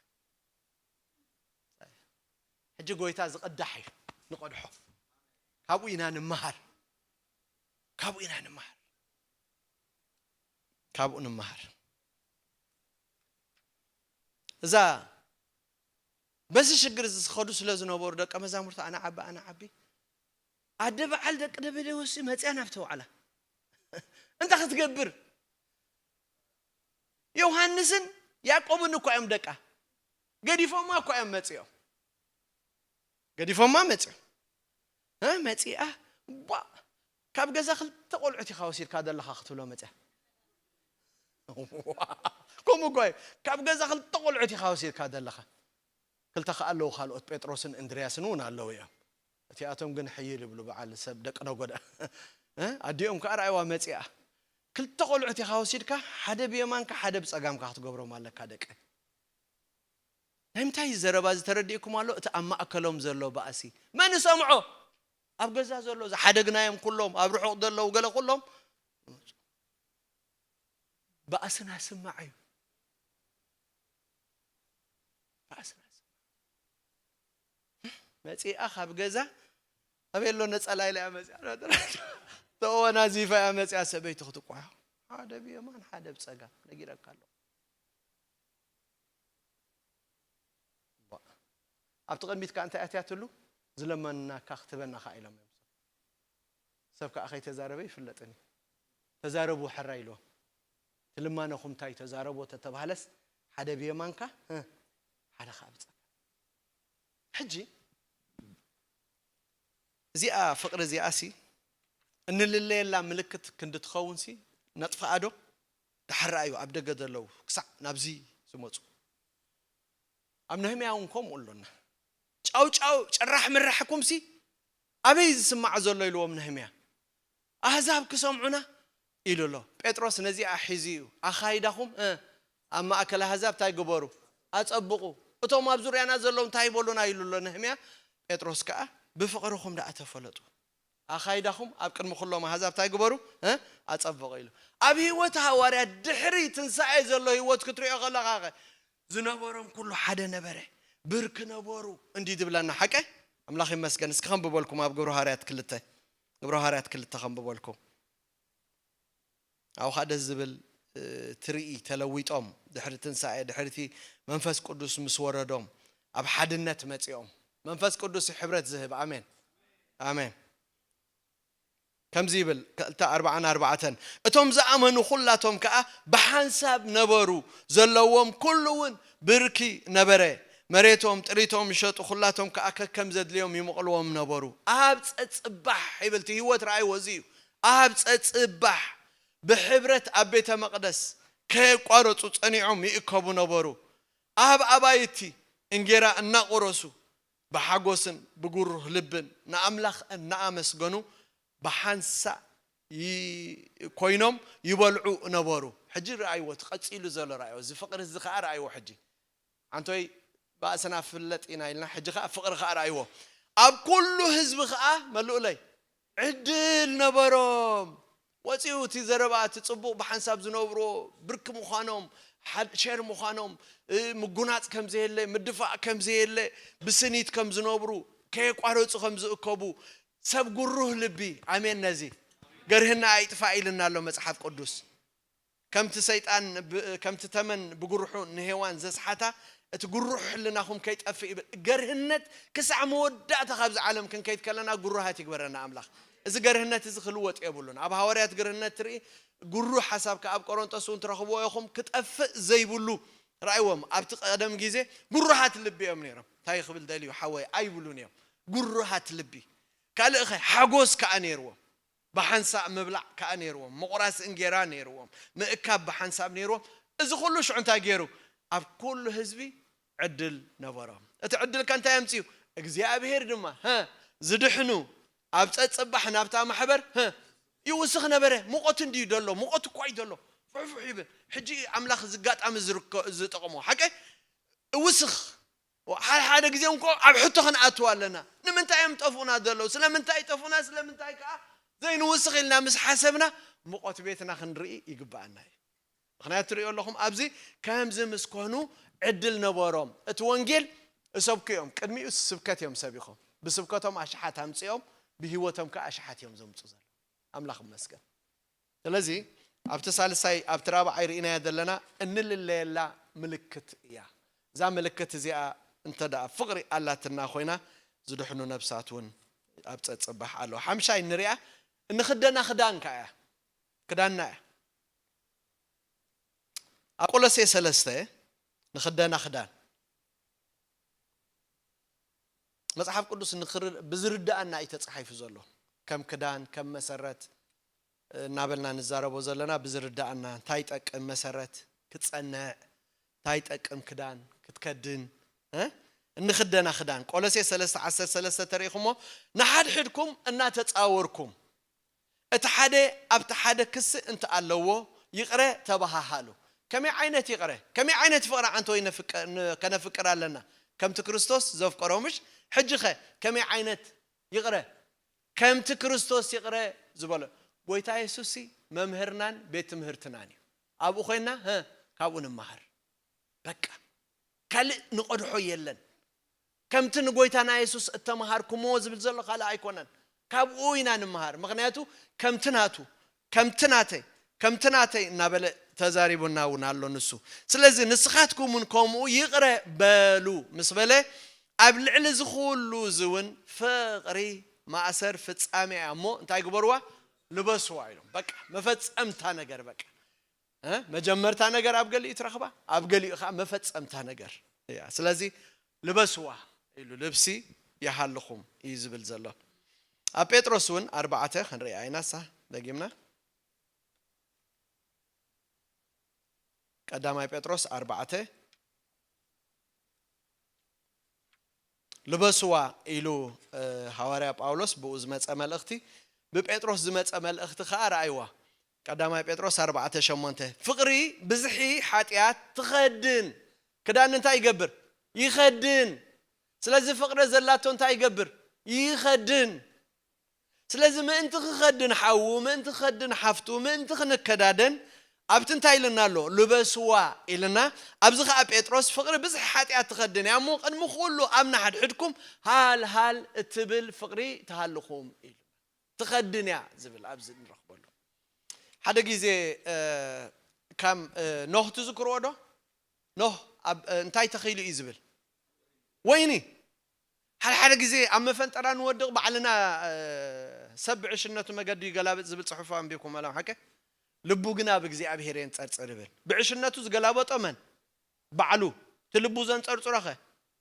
ሕጂ ጎይታ ዝቕዳሕ እዩ ንቐድሖ ካብኡ ኢና ንምሃር ካብኡ ኢና ንምሃር ካብኡ ንምሃር እዛ በዚ ሽግር እዚ ዝኸዱ ስለ ዝነበሩ ደቀ መዛሙርቲ ኣነ ዓቢ ኣነ ዓቢ ኣደ በዓል ደቂ ደበደወሲ መፅያ ናብቲ ዋዕላ እንታይ ክትገብር ዮሃንስን ያዕቆብን እኳ እዮም ደቃ ገዲፎማ እኳ እዮም መፅኦም ገዲፎማ መፅኦም እ መፂኣ ቧ ካብ ገዛ ክልተ ቆልዑት ኢኻ ወሲድካ ዘለኻ ክትብሎ መፅያ ከምኡ ጓይ ካብ ገዛ ክልተ ቆልዑት ኢኻ ወሲድካ ዘለኻ ክልተ ከኣ ኣለዉ ካልኦት ጴጥሮስን እንድርያስን እውን ኣለዉ እዮም እቲኣቶም ግን ሕይል ይብሉ በዓል ሰብ ደቂ ነጎዳ ኣዲኦም ከዓ ረኣይዋ መፂኣ ክልተ ቆልዑት ኢኻ ወሲድካ ሓደ ብየማንካ ሓደ ብፀጋምካ ክትገብሮም ኣለካ ደቂ ናይ ምንታይ ዘረባ ዝተረዲእኩም ኣሎ እቲ ኣብ ማእከሎም ዘሎ ባእሲ መን ሰምዖ ኣብ ገዛ ዘሎ ዝሓደግናዮም ኩሎም ኣብ ርሑቕ ዘለዉ ገለ ኩሎም ባእስና ስማዕ እዩ ባእስና ስማዕ መፂኣ ካብ ገዛ ኣበሎ ነፀላ ኢላ እያ መፅያ ተወናዚፋ እያ መፅያ ሰበይቲ ክትቋሖ ሓደ ብየማን ሓደ ብፀጋም ነጊረካ ኣለኹ ኣብቲ ቅድሚትካ እንታይ ኣትያትሉ ዝለመናካ ክትበና ከዓ ኢሎም እዮም ሰብ ከዓ ከይተዛረበ ይፍለጥን እዩ ተዛረቡ ሕራ ኢልዎም ትልማነኹም እንታይ ተዛረቦ ተተባህለስ ሓደ ብየማንካ ሓደ ከዓ ብፀጋም ሕጂ እዚኣ ፍቕሪ እዚኣ ሲ እንልለየላ ምልክት ክንዲ ትኸውን ሲ ነጥፍኣ ዶ ዳሕር ረኣዩ ኣብ ደገ ዘለዉ ክሳዕ ናብዚ ዝመፁ ኣብ ነህምያ እውን ከምኡ ኣሎና ጫው ጫው ጭራሕ ምራሕኩም ሲ ኣበይ ዝስማዕ ዘሎ ኢልዎም ነህምያ ኣህዛብ ክሰምዑና ኢሉ ኣሎ ጴጥሮስ ነዚኣ ሒዙ እዩ ኣኻይዳኹም ኣብ ማእከል ኣህዛብ እንታይ ግበሩ ኣጸብቑ እቶም ኣብ ዙርያና ዘለዉ እንታይ ይበሉና ኢሉ ኣሎ ነህምያ ጴጥሮስ ከኣ ብፍቕርኹም ደኣ ተፈለጡ ኣኻይዳኹም ኣብ ቅድሚ ኩሎም ኣህዛብ እንታይ ግበሩ ኣጸብቑ ኢሉ ኣብ ህይወት ሃዋርያ ድሕሪ ትንሳኤ ዘሎ ህይወት ክትሪኦ ከለኻ ዝነበሮም ኩሉ ሓደ ነበረ ብርክ ነበሩ እንዲ ዝብለና ሓቀ ኣምላኽ ይመስገን እስኪ ከንብበልኩም ኣብ ግብረ ሃዋርያት ክልተ ግብረ ሃዋርያት ክልተ ከንብበልኩም ኣብኡ ከዓ ደስ ዝብል ትርኢ ተለዊጦም ድሕሪ ትንሳኤ ድሕሪቲ መንፈስ ቅዱስ ምስ ወረዶም ኣብ ሓድነት መፂኦም መንፈስ ቅዱስ ሕብረት ዝህብ ኣሜን ኣሜን ከምዚ ይብል ክልተ ኣርባዓን ኣርባዕተን እቶም ዝኣመኑ ኩላቶም ከዓ ብሓንሳብ ነበሩ ዘለዎም ኩሉ እውን ብርኪ ነበረ መሬቶም ጥሪቶም ይሸጡ ኩላቶም ከዓ ከከም ዘድልዮም ይመቕልዎም ነበሩ ኣብ ፀፅባሕ ይብል እቲ ህይወት ረኣይዎ እዚ እዩ ኣብ ፀፅባሕ ብሕብረት ኣብ ቤተ መቕደስ ከየቋረፁ ፀኒዖም ይእከቡ ነበሩ ኣብ ኣባይቲ እንጌራ እናቆረሱ ብሓጎስን ብጉሩህ ልብን ንኣምላኽ እናኣመስገኑ ብሓንሳእ ኮይኖም ይበልዑ ነበሩ። ሕጂ ረኣይዎ፣ እቲ ቀጺሉ ዘሎ ረኣይዎ፣ እዚ ፍቕሪ እዚ ኸዓ ረኣይዎ። ሕጂ ኣንቶይ ባእስና ፍለጥ ኢና ኢልና፣ ሕጂ ኸዓ ፍቕሪ ኸዓ ረኣይዎ። ኣብ ኩሉ ህዝቢ ኸዓ መልኡለይ ዕድል ነበሮም። ወፂኡ እቲ ዘረባ፣ እቲ ፅቡቕ ብሓንሳብ ዝነብርዎ ብርኪ ምዃኖም፣ ሓድ-፣ ሸር ምዃኖም፣ እ፣ ምጉናፅ ከም ዘየለ፣ ምድፋእ ከም ዘየለ፣ ብስኒት ከም ዝነብሩ፣ ከየቋረፁ ከም ዝእከቡ፣ ሰብ ጉሩህ ልቢ፣ ኣሜን፣ ነዚ ገርህና ኣይጥፋእ ኢልና ኣሎ መፅሓፍ ቅዱስ። ከምቲ ሰይጣን ብ- ከምቲ ተመን ብጉርሑ ንሄዋን ዘስሓታ፣ እቲ ጉሩሕ ሕልናኹም ከይጠፍእ ይብል። ገርህነት ክሳዕ መወዳእታ ካብዚ ዓለም ክንከይድ ከለና ጉሩሃት ይግበረና ኣምላኽ። እዚ ገርህነት እዚ ክልወጥ የብሉን። ኣብ ሃዋርያት ገርህነት ትርኢ፣ ጉሩህ ሓሳብ ከኣ ኣብ ቆሮንጦስ እውን ትረኽብዎ ኢኹም፣ ክጠፍእ ዘይብሉ። ራእይዎም ኣብቲ ቀደም ግዜ ጉሩሃት ልቢ እዮም ነይሮም። እንታይ ክብል ደልዩ ሓወይ ኣይብሉን እዮም። ጉሩሃት ልቢ። ካልእ ኸ ሓጎስ ከኣ ነይርዎም። ብሓንሳእ ምብላዕ ከኣ ነይርዎም። ምቑራስ እንጌራ ነይርዎም። ምእካብ ብሓንሳብ ነይርዎም። እዚ ኩሉ ሽዑ እንታይ ገይሩ? ኣብ ኩሉ ህዝቢ ዕድል ነበሮም። እቲ ዕድል ከ እንታይ ኣምፅኡ? እግዚኣብሔር ድማ፣ ሀ፣ ዝድሕኑ ኣብ ጸጽባሕ ናብታ ማሕበር፣ ሀ፣ ይውስኽ ነበረ። ሙቐት እንድዩ ደሎ፣ ሙቐት እኳ እዩ ደሎ። ፍሕፍሕ ይብል። ሕጂ ኣምላኽ እዚ ኣጋጣሚ ዝርከ- ዝጠቕሞ ሓቀ እውስኽ። ሓደ ሓደ ግዜ እንኮ ኣብ ሕቶ ክንኣትው ኣለና። ንምንታይ እዮም ጠፍኡና ዘለዉ? ስለምንታይ ጠፍኡና? ስለምንታይ ከኣ ዘይንውስኽ ኢልና ምስ ሓሰብና፣ ሙቐት ቤትና ክንርኢ ይግብኣና እዩ። ምኽንያቱ ትርእዩ ኣለኹም፣ ኣብዚ ከምዚ ምስ ኮኑ ዕድል ነበሮም። እቲ ወንጌል እሰብኩ እዮም። ቅድሚኡ ስብከት እዮም ሰቢኾም። ብስብከቶም ኣሽሓት ኣምጺኦም፣ ብህይወቶም ከኣ ኣሽሓት እዮም ዘምጹ ዘለዉ። ኣምላኽ ይመስገን። ስለዚ ኣብቲ ሳልሳይ፣ ኣብቲ ራብዓይ ርኢናዮ ዘለና እንልለየላ ምልክት እያ። እዛ ምልክት እዚኣ እንተ ደኣ ፍቕሪ ኣላትና ኮይና፣ ዝድሕኑ ነብሳት እውን ኣብ ጸጽባሕ ኣለዉ። ሓምሻይ ንሪኣ፣ እንኽደና ክዳን ከኣ እያ። ክዳንና እያ። ኣብ ቆሎሴ ሰለስተ ንኽደና ክዳን። መጽሓፍ ቅዱስ ንኽር- ብዝርድኣና እዩ ተጻሒፉ ዘሎ። ከም ክዳን፣ ከም መሰረት እናበልና ንዛረቦ ዘለና ብዝርድኣና፣ እንታይ ይጠቅም መሰረት ክጸንዕ፣ እንታይ ይጠቅም ክዳን ክትከድን፣ እ? እንኽደና ክዳን። ቆሎሴ ሰለስተ ዓሰርተ ሰለስተ ተሪእኹሞ፣ ንሓድሕድኩም እናተጻወርኩም፣ እቲ ሓደ ኣብቲ ሓደ ክሲ እንተ ኣለዎ ይቕረ ተባሃሃሉ። ከመይ ዓይነት ይቕረ? ከመይ ዓይነት ፍቕሪ ዓንተወይ ነፍቀ- ን- ከነፍቅር ኣለና? ከምቲ ክርስቶስ ዘፍቀሮ ምሽ? ሕጂ ኸ ከመይ ዓይነት ይቕረ? ከምቲ ክርስቶስ ይቕረ ዝበሎ። ጎይታ የሱስ ሲ መምህርናን ቤት ትምህርትናን እዩ። ኣብኡ ኮይና ሀ ካብኡ ንመሃር። በቃ ካልእ ንቐድሖ የለን። ከምቲ ንጎይታና የሱስ እተምሃርኩምዎ ዝብል ዘሎ ካልእ ኣይኮነን። ካብኡ ኢና ንምሃር። ምኽንያቱ ከምቲ ናቱ፣ ከምቲ ናተይ፣ ከምቲ ናተይ እናበለ ተዛሪቡና እውን ኣሎ ንሱ። ስለዚ ንስኻትኩም እውን ከምኡ ይቕረ በሉ ምስ በለ፣ ኣብ ልዕሊ እዚ ኩሉ እዚ እውን ፍቕሪ ማእሰር ፍጻሜ እያ እሞ እንታይ ግበርዋ? ልበስዋ ኢሎም። በቃ መፈጸምታ ነገር በቃ እ? መጀመርታ ነገር ኣብ ገሊኡ ትረኽባ፣ ኣብ ገሊኡ ኸዓ መፈጸምታ ነገር እያ። ስለዚ ልበስዋ ኢሉ ልብሲ ይሃልኹም እዩ ዝብል ዘሎ። ኣብ ጴጥሮስ እውን ኣርባዕተ ክንሪኣ ኢና፣ እሳ ደጊምና ቀዳማይ ጴጥሮስ ኣርባዕተ ልበስዋ ኢሉ፣ እ፣ ሃዋርያ ጳውሎስ ብኡ ዝመጸ መልእኽቲ፣ ብጴጥሮስ ዝመጸ መልእኽቲ ኸኣ ረኣይዋ። ቀዳማይ ጴጥሮስ ኣርባዕተ ሸሞንተ፣ ፍቕሪ ብዝሒ ሓጢኣት ትኸድን። ክዳን እንታይ ይገብር? ይኸድን። ስለዚ ፍቕሪ ዘላቶ እንታይ ይገብር? ይኸድን። ስለዚ ምእንቲ ክኸድን ሓዉ፣ ምእንቲ ክኸድን ሓፍቱ፣ ምእንቲ ክንከዳደን፣ ኣብቲ እንታይ ኢልና ኣሎ? ልበስዋ ኢልና። ኣብዚ ኸዓ ጴጥሮስ ፍቕሪ ብዝሒ ሓጢኣት ትኸድን እያ እሞ፣ ቅድሚ ኩሉ ኣብ ንሓድሕድኩም ሃል ሃል እትብል ፍቕሪ ትሃልኹም ኢሉ። ትኸድን እያ ዝብል ኣብዚ ንረኽበሉ። ሓደ ግዜ፣ እ፣ ካም፣ እ፣ ኖህ ትዝክርዎ ዶ? ኖህ ኣብ፣ እ፣ እንታይ ተኺሉ እዩ ዝብል? ወይኒ። ሓደ ሓደ ግዜ ኣብ መፈንጠራ ንወድቕ ባዕልና፣ እ፣ ሰብ ብዕሽነቱ መገዱ ይገላብጥ ዝብል ጽሑፍ ኣንቢብኩም ኣላም ሓቀ? ልቡ ግን ኣብ እግዚኣብሔር የንጸርጽር ይብል። ብዕሽነቱ ዝገላበጦ መን? ባዕሉ። እቲ ልቡ ዘንጸርጽሮ ኸ?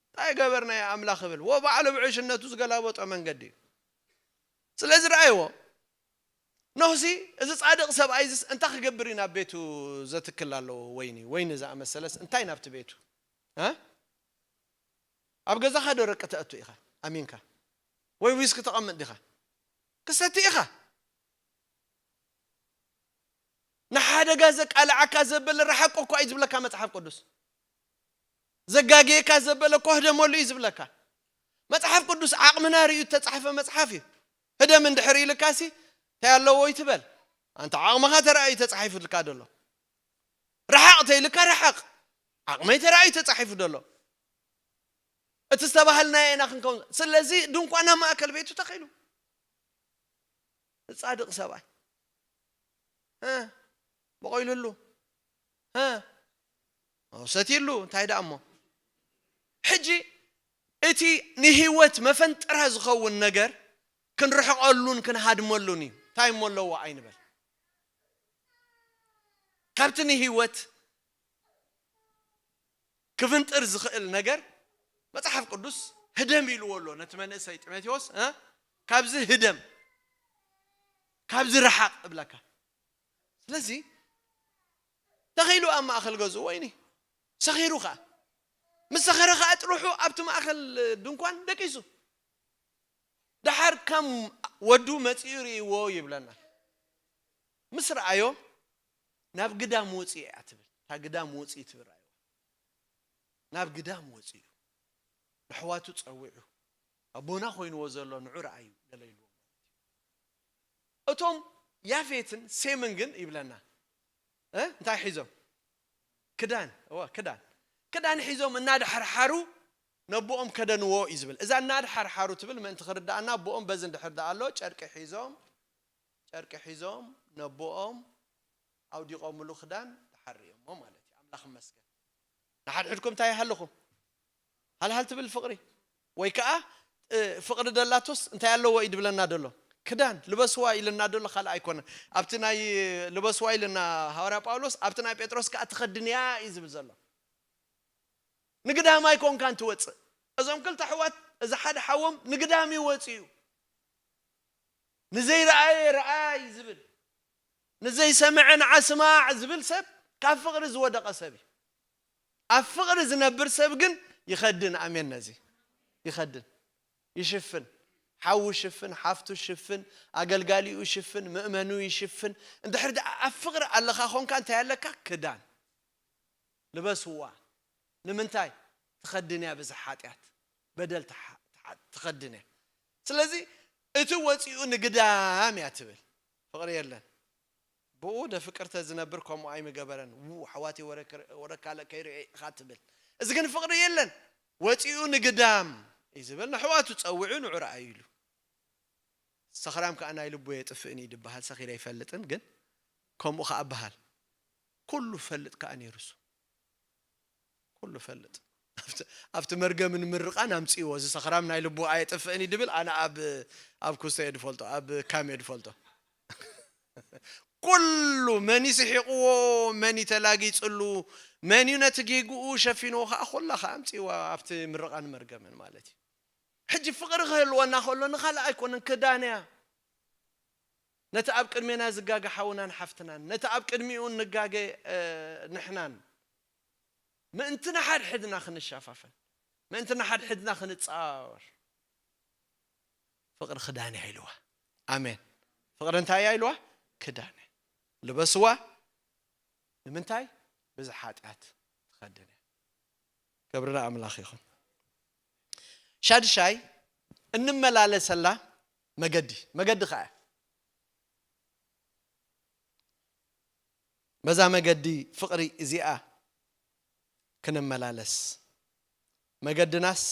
እንታይ ገበርናዮ ኣምላኽ ይብል። ወ ባዕሉ ብዕሽነቱ ዝገላበጦ መንገዲ እዩ። ስለዚ ረኣይዎ። ኖህሲ እዚ ጻድቕ ሰብኣይ እዚስ እንታይ ክገብር እዩ ናብ ቤቱ ዘትክል ኣለዎ? ወይኒ፣ ወይኒ ዝኣመሰለስ እንታይ ናብቲ ቤቱ? እ? ኣብ ገዛኻ ዶ ረቂ ተእቱ ኢኻ? ኣሚንካ? ወይ ዊስኪ ተቐምጥ ዲኻ? ክሰቲ ኢኻ? ንሓደጋ ዘቃልዓካ ዘበለ ረሓቆ እኳ እዩ ዝብለካ መጽሓፍ ቅዱስ። ዘጋግየካ ዘበለ እኮ ህደመሉ እዩ ዝብለካ። መጽሓፍ ቅዱስ ዓቕምና ርእዩ እተጻሕፈ መጽሓፍ እዩ። ህደም እንድሕር ኢልካሲ እንታይ ኣለዎ ይትበል? ኣንታ ዓቕምኻ ተራእዩ ተጻሒፉልካ ደሎ። ረሓቕ ተይልካ ረሓቕ። ዓቕመይ ተራእዩ ተጻሒፉ ደሎ። እቲ ዝተባህልናዮ ኢና ክንከውን። ስለዚ ድንኳና ማእከል ቤቱ ተኺሉ። ጻድቕ ሰብኣይ። እ፣ በቆይልሉ። እ፣ ሰትይሉ እንታይ ደኣ እሞ። ሕጂ እቲ ንህይወት መፈንጠራ ዝኸውን ነገር ክንርሕቐሉን ክንሃድመሉን እዩ። እንታይ እሞ ኣለዎ ኣይንበል። ካብቲ ንህይወት ክፍንጥር ዝኽእል ነገር መጽሓፍ ቅዱስ ህደም ኢልዎ ኣሎ ነቲ መንእሰይ ጢሞቴዎስ፣ እ፣ ካብዚ ህደም፣ ካብዚ ረሓቕ እብለካ። ስለዚ ተኺሉ ኣብ ማእከል ገዝኡ ወይኒ ሰኺሩ ኸኣ፣ ምስ ሰኸረ ኸኣ ጥርሑ ኣብቲ ማእከል ድንኳን ደቂሱ። ደሓር ከም ወዱ መጺኡ ርእይዎ ይብለና። ምስ ረኣዮ ናብ ግዳም ወጺኡ እያ ትብል። እታ ግዳም ወጺኡ ትብል ረኣይዋ። ናብ ግዳም ወጺኡ ንሕዋቱ ጸዊዑ ኣቦና ኮይንዎ ዘሎ ንዑ ረኣዩ ገለ ኢልዎ ማለት እዩ። እቶም ያፌትን ሴምን ግን ይብለና እ እንታይ ሒዞም? ክዳን። እወ ክዳን። ክዳን ሒዞም እናድሓርሓሩ ነቦኦም ከደንዎ እዩ ዝብል። እዛ እናድሓርሓሩ ትብል ምእንቲ ክርዳኣና ኣቦኦም በዚ እንድሕር ደኣ ኣሎ ጨርቂ ሒዞም ጨርቂ ሒዞም ነቦኦም ኣውዲቖምሉ ክዳን ድሓር ርእዮሞ ማለት እዩ። ኣምላኽ ይመስገን። ንሓድሕድኩም እንታይ ይሃልኹም? ሃልሃል ትብል ፍቕሪ። ወይ ከኣ፣ እ፣ ፍቕሪ ደላቶስ እንታይ ኣለዎ እዩ ድብለና ደሎ? ክዳን ልበስዋ ኢልና ደሎ ካልእ ኣይኮነን። ኣብቲ ናይ ልበስዋ ኢልና ሃዋርያ ጳውሎስ፣ ኣብቲ ናይ ጴጥሮስ ከኣ ትኸድንያ እዩ ዝብል ዘሎ። ንግዳም ኣይኮንካን ትወጽእ። እዞም ክልተ ኣሕዋት፣ እዚ ሓደ ሓዎም ንግዳም እዩ ወጺኡ። ንዘይረኣየ ረኣይ ዝብል፣ ንዘይሰምዐ ንዓ ስማዕ ዝብል ሰብ ካብ ፍቕሪ ዝወደቐ ሰብ እዩ። ኣብ ፍቕሪ ዝነብር ሰብ ግን ይኸድን። ኣሜን። ነዚ ይኸድን፣ ይሽፍን። ሓዉ ይሽፍን፣ ሓፍቱ ይሽፍን፣ ኣገልጋሊኡ ይሽፍን፣ ምእመኑ ይሽፍን። እንድሕር ደኣ ኣብ ፍቕሪ ኣለኻ ኾንካ እንታይ ኣለካ? ክዳን። ልበስዋ። ንምንታይ? ትኸድን እያ ብዝሕ ሓጢኣት፣ በደል ትሓ-፣ ትሓ-፣ ትኸድን እያ። ስለዚ እቲ ወፂኡ ንግዳም እያ ትብል። ፍቕሪ የለን። ብኡ ደ ፍቅርተ ዝነብር ከምኡ ኣይምገበረን። ው፣ ኣሕዋተይ ወረ-፣ ወረካለ ከይርኢ ኢኻ ትብል። እዚ ግን ፍቕሪ የለን። ወፂኡ ንግዳም እዩ ዝብል። ንኣሕዋቱ ፀዊዑ ንዑ ረኣዩ ኢሉ። ሰኽራም ከኣ ናይ ልቡ የጥፍእን እዩ ድበሃል። ሰኺረ ኣይፈልጥን፣ ግን ከምኡ ከኣ እበሃል። ኩሉ ፈልጥ ከኣ ነይሩ እሱ። ኩሉ ፈልጥ። ኣብቲ፣ ኣብቲ መርገምን ምርቓን ኣምጽእዎ። እዚ ሰኽራም ናይ ልቡ ኣየጥፍእን እዩ ድብል፣ ኣነ ኣብ፣ ኣብ ኩስተ እየ ድፈልጦ፣ ኣብ ካም እየ ድፈልጦ። ኩሉ መን እዩ ስሒቕዎ፣ መን እዩ ተላጊጽሉ፣ መን እዩ ነቲ ጌግኡ ሸፊንዎ ከኣ ኩላ ከኣ ኣምጽእዋ ኣብቲ ምርቓን መርገምን ማለት እዩ። ሕጂ ፍቕሪ ክህልወና ከሎ ንኻልእ ኣይኮነን፣ ክዳን እያ። ነቲ ኣብ ቅድሜና ዝጋገ ሓውናን ሓፍትናን፣ ነቲ ኣብ ቅድሚኡ እንጋገ፣ እ፣ ንሕናን፣ ምእንቲ ንሓድሕድና ክንሸፋፈን፣ ምእንቲ ንሓድሕድና ክንጸዋወር፣ ፍቕሪ ክዳን እያ ኢልዋ። ኣሜን። ፍቕሪ እንታይ እያ ኢልዋ? ክዳን እያ። ልበስዋ። ንምንታይ? ብዚ ሓጢኣት ትኸድን እያ። ክብሪ ንኣምላኽ ይኹን። ሻድሻይ፣ እንመላለሰላ መገዲ። መገዲ ኸኣ በዛ መገዲ ፍቕሪ እዚኣ ክንመላለስ፣ መገድናስ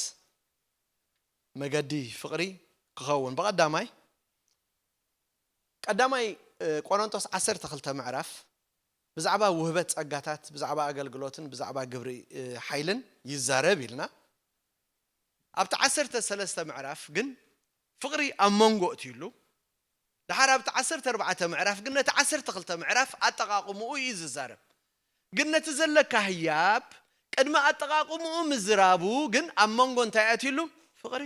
መገዲ ፍቕሪ ክኸውን፣ ብቐዳማይ፣ ቀዳማይ፣ እ፣ ቆሮንቶስ ዓሰርተ ክልተ ምዕራፍ ብዛዕባ ውህበት ጸጋታት፣ ብዛዕባ ኣገልግሎትን ብዛዕባ ግብሪ፣ እ፣ ሓይልን ይዛረብ ኢልና። ኣብቲ ዓሰርተ ሰለስተ ምዕራፍ ግን ፍቕሪ ኣብ መንጎ እትዩሉ። ደሓር ኣብቲ ዓሰርተ ኣርባዕተ ምዕራፍ ግን ነቲ ዓሰርተ ክልተ ምዕራፍ ኣጠቓቕምኡ እዩ ዝዛረብ። ግን ነቲ ዘለካ ህያብ ቅድሚ ኣጠቓቕምኡ ምዝራቡ ግን ኣብ መንጎ እንታይ ኣትዩሉ? ፍቕሪ።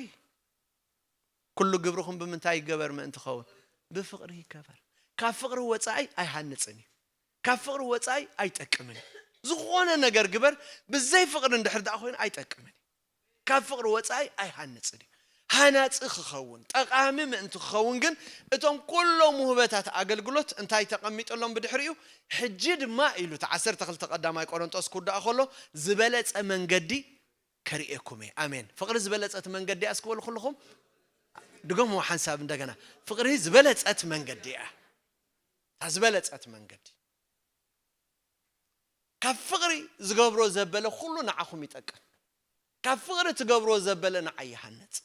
ኩሉ ግብርኹም ብምንታይ ይገበር ምእንቲ ኸውን? ብፍቕሪ ይገበር። ካብ ፍቕሪ ወጻኢ ኣይሃንጽን እዩ። ካብ ፍቕሪ ወጻኢ ኣይጠቅምን እዩ። ዝኾነ ነገር ግበር፣ ብዘይ ፍቕሪ እንድሕር ደኣ ኮይኑ ኣይጠቅምን እዩ። ካብ ፍቕሪ ወጻኢ ኣይሃንጽን እዩ። ሃናጺ ክኸውን፣ ጠቓሚ ምእንቲ ክኸውን ግን እቶም ኩሎም ውህበታት ኣገልግሎት እንታይ ተቐሚጠሎም ብድሕሪኡ? ሕጂ ድማ ኢሉ እቲ ዓሰርተ ክልተ ቀዳማይ ቆሮንጦስ ክውዳእ ከሎ ዝበለጸ መንገዲ ከርእየኩም እየ። ኣሜን። ፍቕሪ ዝበለጸት መንገዲ እያ እስኪ በሉ ኩልኹም። ድገምዎ ሓንሳብ እንደገና። ፍቕሪ ዝበለጸት መንገዲ እያ። እታ ዝበለጸት መንገዲ። ካብ ፍቕሪ ዝገብሮ ዘበለ ኩሉ ንዓኹም ይጠቅም። ካብ ፍቕሪ ትገብሮ ዘበለ ንዓይ ይሃንጽ።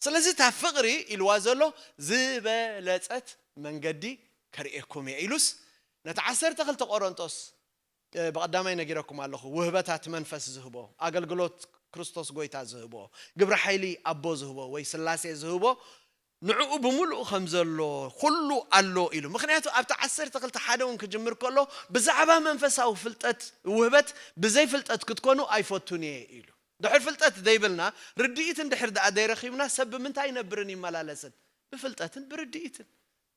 ስለዚ እታ ፍቕሪ ኢልዋ ዘሎ ዝበለጸት መንገዲ ከርእየኩም እየ ኢሉስ ነቲ ዓሰርተ ክልተ ቆሮንጦስ ብቐዳማይ ነጊረኩም ኣለኹ። ውህበታት መንፈስ ዝህቦ፣ ኣገልግሎት ክርስቶስ ጎይታ ዝህቦ፣ ግብረ ሓይሊ ኣቦ ዝህቦ ወይ ስላሴ ዝህቦ፣ ንዕኡ ብምሉኡ ከም ዘሎ ኩሉ ኣሎ ኢሉ። ምኽንያቱ ኣብቲ ዓሰርተ ክልተ ሓደ እውን ክጅምር ከሎ፣ ብዛዕባ መንፈሳዊ ፍልጠት፣ ውህበት፣ ብዘይ ፍልጠት ክትኮኑ ኣይፈቱን እየ ኢሉ። ድሕር ፍልጠት ዘይብልና፣ ርድኢት እንድሕር ደኣ ዘይረኺብና፣ ሰብ ብምንታይ ይነብርን ይመላለስን? ብፍልጠትን ብርድኢትን።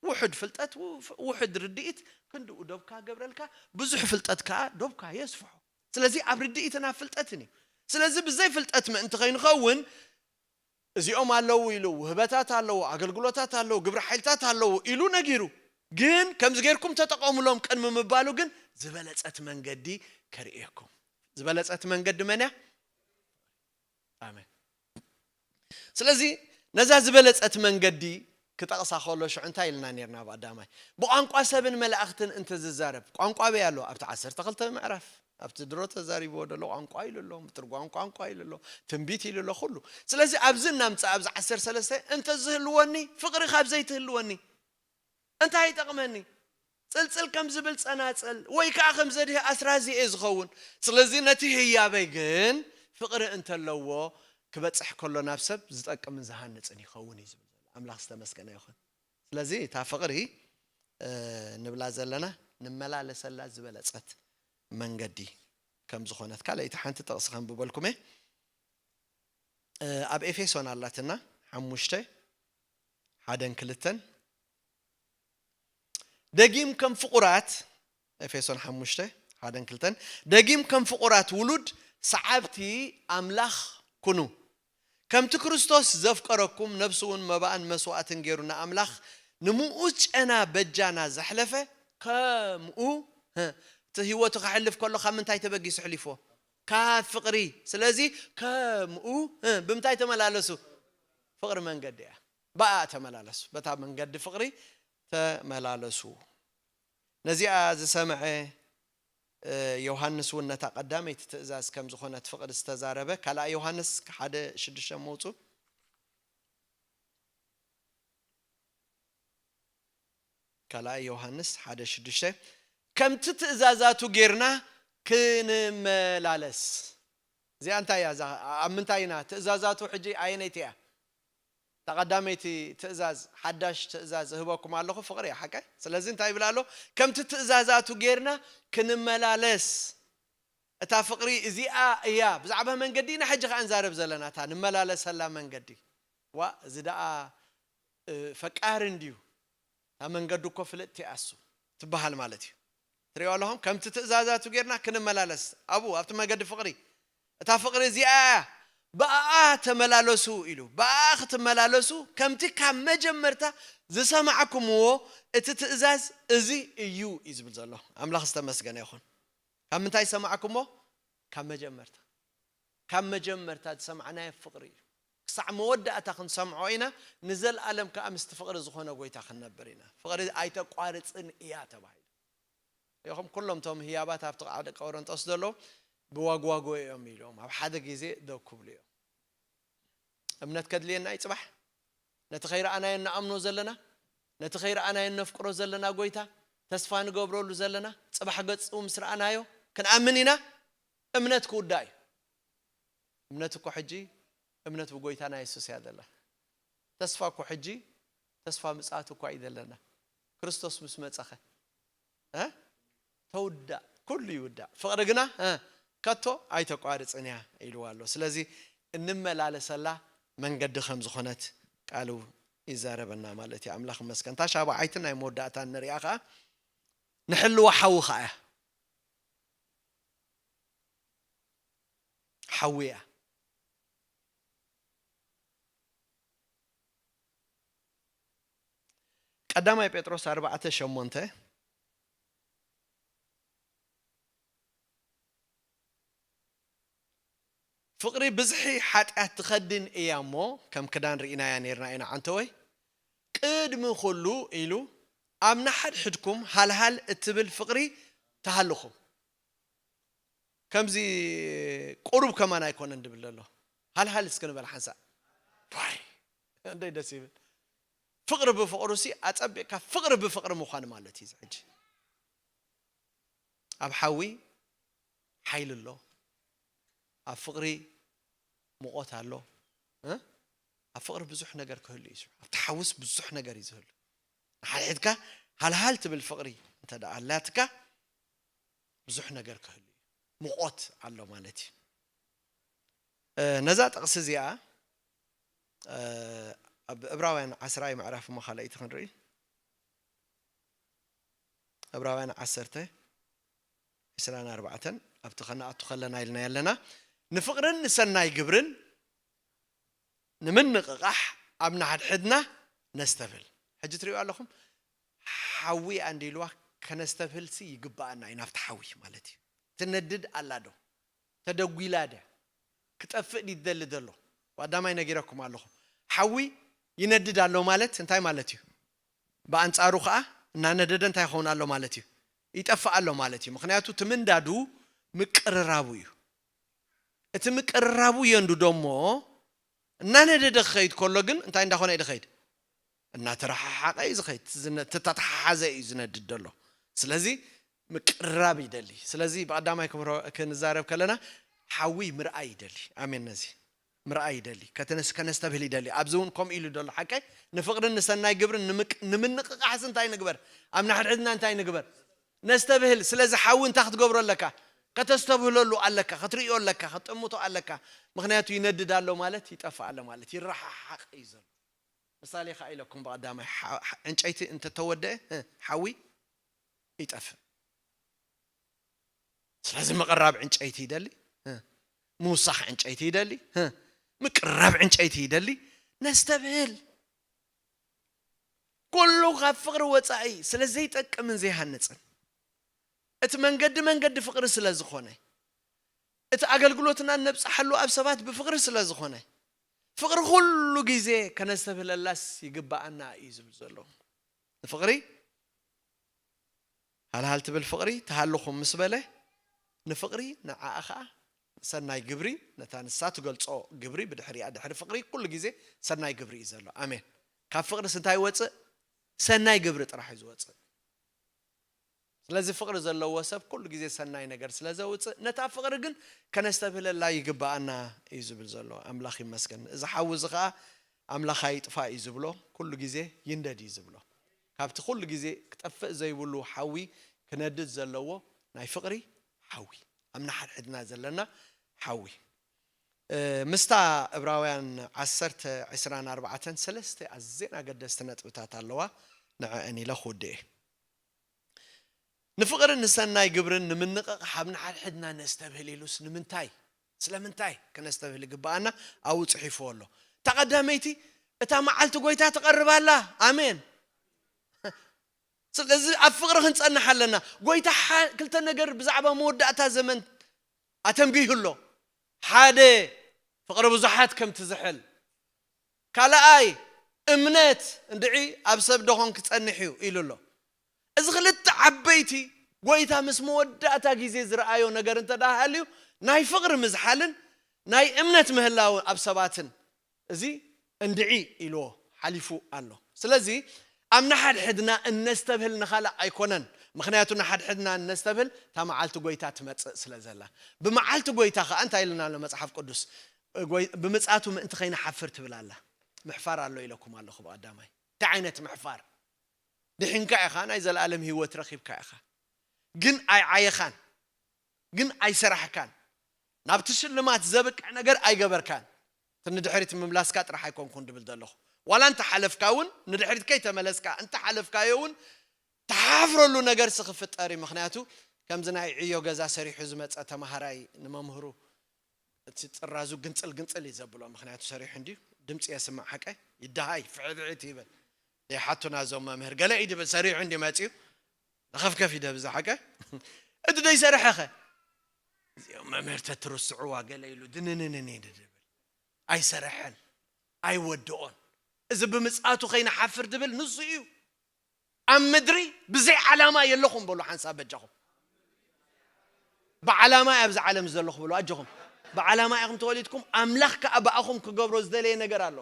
ውሑድ ፍልጠት፣ ውፍ-፣ ውሑድ ርድኢት ክንድኡ ዶብካ ገብረልካ፣ ብዙሕ ፍልጠት ከኣ ዶብካ የስፍሖ። ስለዚ ኣብ ርድኢትን ኣብ ፍልጠትን እዩ። ስለዚ ብዘይ ፍልጠት ምእንቲ ከይንኸውን፣ እዚኦም ኣለዉ ኢሉ፣ ውህበታት ኣለዉ፣ ኣገልግሎታት ኣለዉ፣ ግብረ ሓይልታት ኣለዉ ኢሉ ነጊሩ። ግን ከምዚ ጌርኩም ተጠቐሙሎም ቅድሚ ምባሉ ግን ዝበለጸት መንገዲ ከርእየኩም። ዝበለጸት መንገዲ መን እያ? ኣሜን። ስለዚ ነዛ ዝበለጸት መንገዲ ክጠቕሳ ከሎ ሽዑ እንታይ ኢልና ኔርና? ኣብ ቀዳማይ ብቋንቋ ሰብን መላእኽትን እንተ ዝዛረብ፣ ቋንቋ ኣበይ ኣሎ? ኣብቲ ዓሰርተ ክልተ ምዕራፍ፣ ኣብቲ ድሮ ተዛሪብዎ ዘሎ ቋንቋ ኢሉ ኣሎ፣ ምትርጓም ቋንቋ ኢሉ ኣሎ፣ ትንቢት ኢሉ ኣሎ፣ ኩሉ። ስለዚ ኣብዚ እናምጽእ ኣብዚ ዓሰርተ ሰለስተ እንተ ዝህልወኒ፣ ፍቕሪ ካብ ዘይትህልወኒ እንታይ ይጠቕመኒ? ጽልጽል ከም ዝብል ጸናጽል ወይ ከኣ ከም ዘድሂ ኣስራዚ እየ ዝኸውን። ስለዚ ነቲ ህያበይ ግን ፍቕሪ እንተለዎ ክበጽሕ ከሎ ናብ ሰብ ዝጠቅምን ዝሃንጽን ይኸውን እዩ ዝብል ዘሎ። ኣምላኽ ዝተመስገነ ይኹን። ስለዚ እታ ፍቕሪ፣ እ፣ ንብላ ዘለና ንመላለሰላ ዝበለጸት መንገዲ ከም ዝኾነት ካልኣይቲ ሓንቲ ጥቕሲ ከንብበልኩም እየ። እ፣ ኣብ ኤፌሶን ኣላትና ሓሙሽተ ሓደን ክልተን ደጊም ከም ፍቑራት፣ ኤፌሶን ሓሙሽተ ሓደን ክልተን፣ ደጊም ከም ፍቑራት ውሉድ ሰዓብቲ ኣምላኽ ኩኑ። ከምቲ ክርስቶስ ዘፍቀረኩም፣ ነፍሱ እውን መባእን መስዋእትን ገይሩ ንኣምላኽ ንምኡ ጨና በጃና ዘሕለፈ፣ ከምኡ፣ ህ፣ እቲ ህይወቱ ከሕልፍ ከሎ ካብ ምንታይ ተበጊሱ ኣሕሊፍዎ? ካብ ፍቕሪ። ስለዚ ከምኡ፣ ህ፣ ብምንታይ ተመላለሱ? ፍቕሪ መንገዲ እያ። ብኣ ተመላለሱ። በታ መንገዲ ፍቕሪ ተመላለሱ። ነዚኣ ዝሰምዐ፣ እ፣ ዮሃንስ እውን ነታ ቀዳመይቲ ትእዛዝ ከም ዝኾነት ፍቕሪ ዝተዛረበ፣ ካልኣይ ዮሃንስ ሓደ ሽዱሽተ መውፁ። ካልኣይ ዮሃንስ ሓደ ሽዱሽተ፣ ከምቲ ትእዛዛቱ ጌርና ክንመላለስ። እዚኣ እንታይ እያ? እዛ ኣብ ምንታይ ኢና? ትእዛዛቱ ሕጂ ኣየነይቲ እያ? እታ ቀዳመይቲ ትእዛዝ፣ ሓዳሽ ትእዛዝ እህበኩም ኣለኹ፣ ፍቕሪ እያ፣ ሓቀ? ስለዚ እንታይ ይብል ኣሎ? ከምቲ ትእዛዛቱ ጌርና ክንመላለስ። እታ ፍቕሪ እዚኣ እያ። ብዛዕባ መንገዲ ኢና ሕጂ ከኣ ንዛረብ ዘለና፣ እታ ንመላለሰላ መንገዲ። ዋ፣ እዚ ደኣ፣ እ፣ ፈቃሪ እንድዩ። እታ መንገዱ እኮ ፍልጥቲ እያ እሱ ትበሃል ማለት እዩ። ትሪኦ ኣለኹም? ከምቲ ትእዛዛቱ ጌርና ክንመላለስ፣ ኣብኡ፣ ኣብቲ መገዲ ፍቕሪ። እታ ፍቕሪ እዚኣ እያ። ብኣኣ ተመላለሱ ኢሉ። ብኣኣ ክትመላለሱ፣ ከምቲ ካብ መጀመርታ ዝሰማዕኩምዎ እቲ ትእዛዝ እዚ እዩ፣ እዩ ዝብል ዘሎ። ኣምላኽ ዝተመስገነ ይኹን። ካብ ምንታይ ዝሰማዕኩሞ? ካብ መጀመርታ። ካብ መጀመርታ ዝሰማዕናዮ ፍቕሪ እዩ። ክሳዕ መወዳእታ ክንሰምዖ ኢና፣ ንዘለኣለም ከኣ ምስቲ ፍቕሪ ዝኾነ ጎይታ ክንነብር ኢና። ፍቕሪ ኣይተቋርጽን እያ ተባሂሉ። ኢኹም ኩሎም እቶም ህያባት ኣብቲ ደቂ ቆሮንጦስ ዘለዉ ብዋግዋጎ እዮም ኢሎም፣ ኣብ ሓደ ግዜ ደው ክብሉ እዮም። እምነት ከድልየና እዩ ጽባሕ። ነቲ ከይረኣናዮ እንኣምኖ ዘለና፣ ነቲ ከይረኣናዮ እነፍቅሮ ዘለና ጎይታ፣ ተስፋ ንገብረሉ ዘለና፣ ጽባሕ ገጹ ምስ ረኣናዮ ክንኣምን ኢና። እምነት ክውዳእ እዩ። እምነት እኮ ሕጂ፣ እምነት ብጎይታና የሱስ እያ ዘላ። ተስፋ እኮ ሕጂ፣ ተስፋ ምጽኣት እኳ እዩ ዘለና። ክርስቶስ ምስ መጸኸ፣ እ? ተውዳእ፣ ኩሉ ይውዳእ። ፍቕሪ ግና፣ እ፣ ከቶ ኣይተቋርጽን እያ ኢልዋ ኣሎ። ስለዚ እንመላለሰላ መንገዲ ከም ዝኾነት ቃሉ ይዛረበና ማለት እዩ። ኣምላኽ ይመስገን። እታ ሻብዓይትን ናይ መወዳእታን ንሪኣ ኸኣ፣ ንሕልዋ ሓዊ ኸኣ እያ። ሓዊ እያ። ቀዳማይ ጴጥሮስ ኣርባዕተ ሸሞንተ፣ ፍቕሪ ብዝሒ ሓጢኣት ትኸድን እያ እሞ፣ ከም ክዳን ርኢናያ ነይርና ኢና፣ ዓንተወይ። ቅድሚ ኩሉ ኢሉ፣ ኣብ ንሓድሕድኩም ሃልሃል እትብል ፍቕሪ ትሃልኹም። ከምዚ ቁሩብ ከማን ኣይኮነን ድብል ዘሎ። ሃልሃል እስኪ ንበል ሓንሳእ። ዋይ፣ እንደይ ደስ ይብል። ፍቕሪ ብፍቕሩ ሲ ኣጸቢቕካ ፍቕሪ ብፍቕሪ ምዃን ማለት እዩ። እዚ ሕጂ ኣብ ሓዊ ሓይሊ ኣሎ። ኣብ ፍቕሪ ሙቐት ኣሎ። እ? ኣብ ፍቕሪ ብዙሕ ነገር ክህሉ እዩ። ኣብቲ ሓዊስ ብዙሕ ነገር እዩ ዝህሉ። ንሓድሕድካ ሃልሃል ትብል ፍቕሪ እንተ ደኣ ኣላትካ ብዙሕ ነገር ክህሉ እዩ። ሙቐት ኣሎ ማለት እዩ። እ፣ ነዛ ጥቕሲ እዚኣ፣ እ፣ ኣብ ዕብራውያን ዓስራይ ምዕራፍ እሞ ካልኣይቲ ክንርኢ። ዕብራውያን ዓሰርተ፣ ዕስራን ኣርባዕተን ኣብቲ ከነኣቱ ከለና ኢልና ኣለና። ንፍቕርን ንሰናይ ግብርን ንምንቕቓሕ ኣብ ንሓድሕድና ነስተብህል። ሕጂ ትሪእዋ ኣለኹም፣ ሓዊ ኣንዲልዋ ከነስተብህልሲ ይግባኣና እዩ። ናብቲ ሓዊ ማለት እዩ። ትነድድ ኣላ ዶ? ተደጒላ ደ? ክጠፍእ ድዩ ደሊ ዘሎ? ቀዳማይ ነጊረኩም ኣለኹ። ሓዊ ይነድድ ኣሎ ማለት እንታይ ማለት እዩ? ብኣንጻሩ ኸኣ እናነደደ እንታይ ይኸውን ኣሎ ማለት እዩ? ይጠፍእ ኣሎ ማለት እዩ። ምኽንያቱ እቲ ምንዳዱ ምቅርራቡ እዩ። እቲ ምቅርራቡ የንድዶ እሞ እናነደደ ክኸይድ ከሎ ግን እንታይ እንዳኾነ እዩ ዝኸይድ? እናተረሓሓቐ እዩ ዝኸይድ። ዝነ-፣ ተተሓሓዘ እዩ ዝነድድ ዘሎ። ስለዚ ምቅርራብ ይደሊ። ስለዚ ብቐዳማይ ክብሮ-፣ ክንዛረብ ከለና ሓዊ ምርኣይ ይደሊ። ኣሜን። ነዚ ምርኣይ ይደሊ። ከተነስ-፣ ከነስተብህል ይደሊ። ኣብዚ እውን ከምኡ ኢሉ ደሎ ሓቀይ ንፍቕርን ንሰናይ ግብርን ንምቅ-፣ ንምንቕቓሕስ እንታይ ንግበር? ኣብ ንሓድሕድና እንታይ ንግበር? ነስተብህል። ስለዚ ሓዊ እንታይ ክትገብሮ ኣለካ? ከተስተብህለሉ ኣለካ፣ ክትርእዮ ኣለካ፣ ክትጥምቶ ኣለካ። ምኽንያቱ ይነድድ ኣሎ ማለት ይጠፍእ ኣሎ ማለት ይረሓሓቕ እዩ ዘሎ። ምሳሌ ኸዓ ኢለኩም ብቐዳማይ ሓ-፣ ሓ-፣ ዕንጨይቲ እንተተወደአ፣ እ፣ ሓዊ ይጠፍእ። ስለዚ ምቕራብ ዕንጨይቲ ይደሊ፣ እ፣ ምውሳኽ ዕንጨይቲ ይደሊ፣ እ፣ ምቅራብ ዕንጨይቲ ይደሊ። ነስተብህል። ኩሉ ካብ ፍቕሪ ወጻኢ ስለ ዘይጠቅምን ዘይሃንጽን፣ እቲ መንገዲ መንገዲ ፍቕሪ ስለ ዝኾነ፣ እቲ ኣገልግሎትና እነብጽሓሉ ኣብ ሰባት ብፍቕሪ ስለ ዝኾነ፣ ፍቕሪ ኩሉ ግዜ ከነስተብህለላስ ይግባኣና እዩ ዝብል ዘሎ። ንፍቕሪ ሃልሃል ትብል ፍቕሪ ትሃልኹም ምስ በለ፣ ንፍቕሪ ንዓኣ ኸኣ ሰናይ ግብሪ፣ ነታ ንሳ ትገልጾ ግብሪ ብድሕሪኣ፣ ድሕሪ ፍቕሪ ኩሉ ግዜ ሰናይ ግብሪ እዩ ዘሎ። ኣሜን። ካብ ፍቕሪስ እንታይ ይወጽእ? ሰናይ ግብሪ ጥራሕ እዩ ዝወጽእ። ስለዚ ፍቕሪ ዘለዎ ሰብ ኩሉ ግዜ ሰናይ ነገር ስለ ዘውጽእ፣ ነታ ፍቕሪ ግን ከነስተብህለላ ይግባኣና እዩ ዝብል ዘሎ። ኣምላኽ ይመስገን። እዚ ሓዊ እዚ ኸኣ ኣምላኽ ኣይጥፋእ እዩ ዝብሎ፣ ኩሉ ግዜ ይንደድ እዩ ዝብሎ። ካብቲ ኩሉ ግዜ ክጠፍእ ዘይብሉ ሓዊ ክነድድ ዘለዎ ናይ ፍቕሪ ሓዊ፣ ኣብ ንሓድሕድና ዘለና ሓዊ። እ፣ ምስታ ዕብራውያን ዓሰርተ ዕስራን ኣርባዕተን ሰለስተ ኣዝየን ኣገደስቲ ነጥብታት ኣለዋ። ንዐአን ኢለ ክውድእ እየ። ንፍቕርን ንሰናይ ግብርን ንምንቕቓሕ ኣብ ንሓድሕድና ነስተብህል ኢሉስ ንምንታይ? ስለምንታይ ከነስተብህል ይግብኣና? ኣብኡ ጽሒፍዎ ኣሎ። እታ ቀዳመይቲ፣ እታ መዓልቲ ጐይታ ትቐርብ ኣላ። ኣሜን። ስለዚ ኣብ ፍቕሪ ክንጸንሕ ኣለና። ጐይታ ሓ-፣ ክልተ ነገር ብዛዕባ መወዳእታ ዘመን ኣተንቢሁ ኣሎ። ሓደ፣ ፍቕሪ ብዙሓት ከም ትዝሕል። ካልኣይ፣ እምነት እንድዒ ኣብ ሰብ ደኾን ክጸንሕ እዩ ኢሉ ኣሎ። እዚ ክልተ ዓበይቲ ጐይታ ምስ መወዳእታ ግዜ ዝረኣዮ ነገር እንተ ደኣ ሃልዩ፣ ናይ ፍቕሪ ምዝሓልን ናይ እምነት ምህላው ኣብ ሰባትን እዚ እንድዒ ኢልዎ ሓሊፉ ኣሎ። ስለዚ ኣብ ንሓድሕድና እነስተብህል ንኻልእ ኣይኮነን። ምኽንያቱ ንሓድሕድና እነስተብህል እታ መዓልቲ ጐይታ ትመጽእ ስለ ዘላ። ብመዓልቲ ጐይታ ኸኣ እንታይ ኢልና ኣሎ መጽሓፍ ቅዱስ? ጐይ-፣ ብምጽኣቱ ምእንቲ ከይንሓፍር ትብል ኣላ። ምሕፋር ኣሎ ኢለኩም ኣለኹ ብቐዳማይ። እንታይ ዓይነት ምሕፋር? ድሒንካ ኢኻ፣ ናይ ዘለኣለም ህይወት ረኺብካ ኢኻ። ግን ኣይዓየኻን። ግን ኣይሰራሕካን። ናብቲ ሽልማት ዘብቅዕ ነገር ኣይገበርካን። እቲ ንድሕሪት ምምላስካ ጥራሕ ኣይኮንኩን ድብል ዘለኹ። ዋላ እንተሓለፍካ እውን፣ ንድሕሪት ከይተመለስካ፣ እንተሓለፍካዮ እውን፣ ትሓፍረሉ ነገርሲ ክፍጠር እዩ። ምኽንያቱ፣ ከምዚ ናይ ዕዮ ገዛ ሰሪሑ ዝመጸ ተማሃራይ ንመምህሩ፣ እቲ ጥራዙ ግንጽል ግንጽል እዩ ዘብሎ። ምኽንያቱ፣ ሰሪሑ እንድዩ፣ ድምጺ የስምዕ ሓቀ፣ ይደሃይ፣ ፍዕብዒት ይብል። ዘይሓቱና እዞም መምህር፣ ገለ እዩ ድብል፣ ሰሪሑ እንድዩ መጺኡ፣ ንኸፍከፍ ይደብ ዝሓቀ። እቲ ደይሰርሐኸ? እዚኦም መምህር ተትርስዕዋ ገለ ኢሉ ድንንንን እዩ ድብል። ኣይሰረሐን፣ ኣይወድኦን። እዚ ብምጽኣቱ ከይንሓፍር ድብል ንሱ እዩ። ኣብ ምድሪ ብዘይ ዓላማ የለኹም በሉ ሓንሳብ በጃኹም። ብዓላማ እየ ኣብዚ ዓለም ዘለኹ በሉ ኣጆኹም። ብዓላማ ኢኹም ተወሊድኩም፣ ኣምላኽ ከኣ ብኣኹም ክገብሮ ዝደለየ ነገር ኣሎ።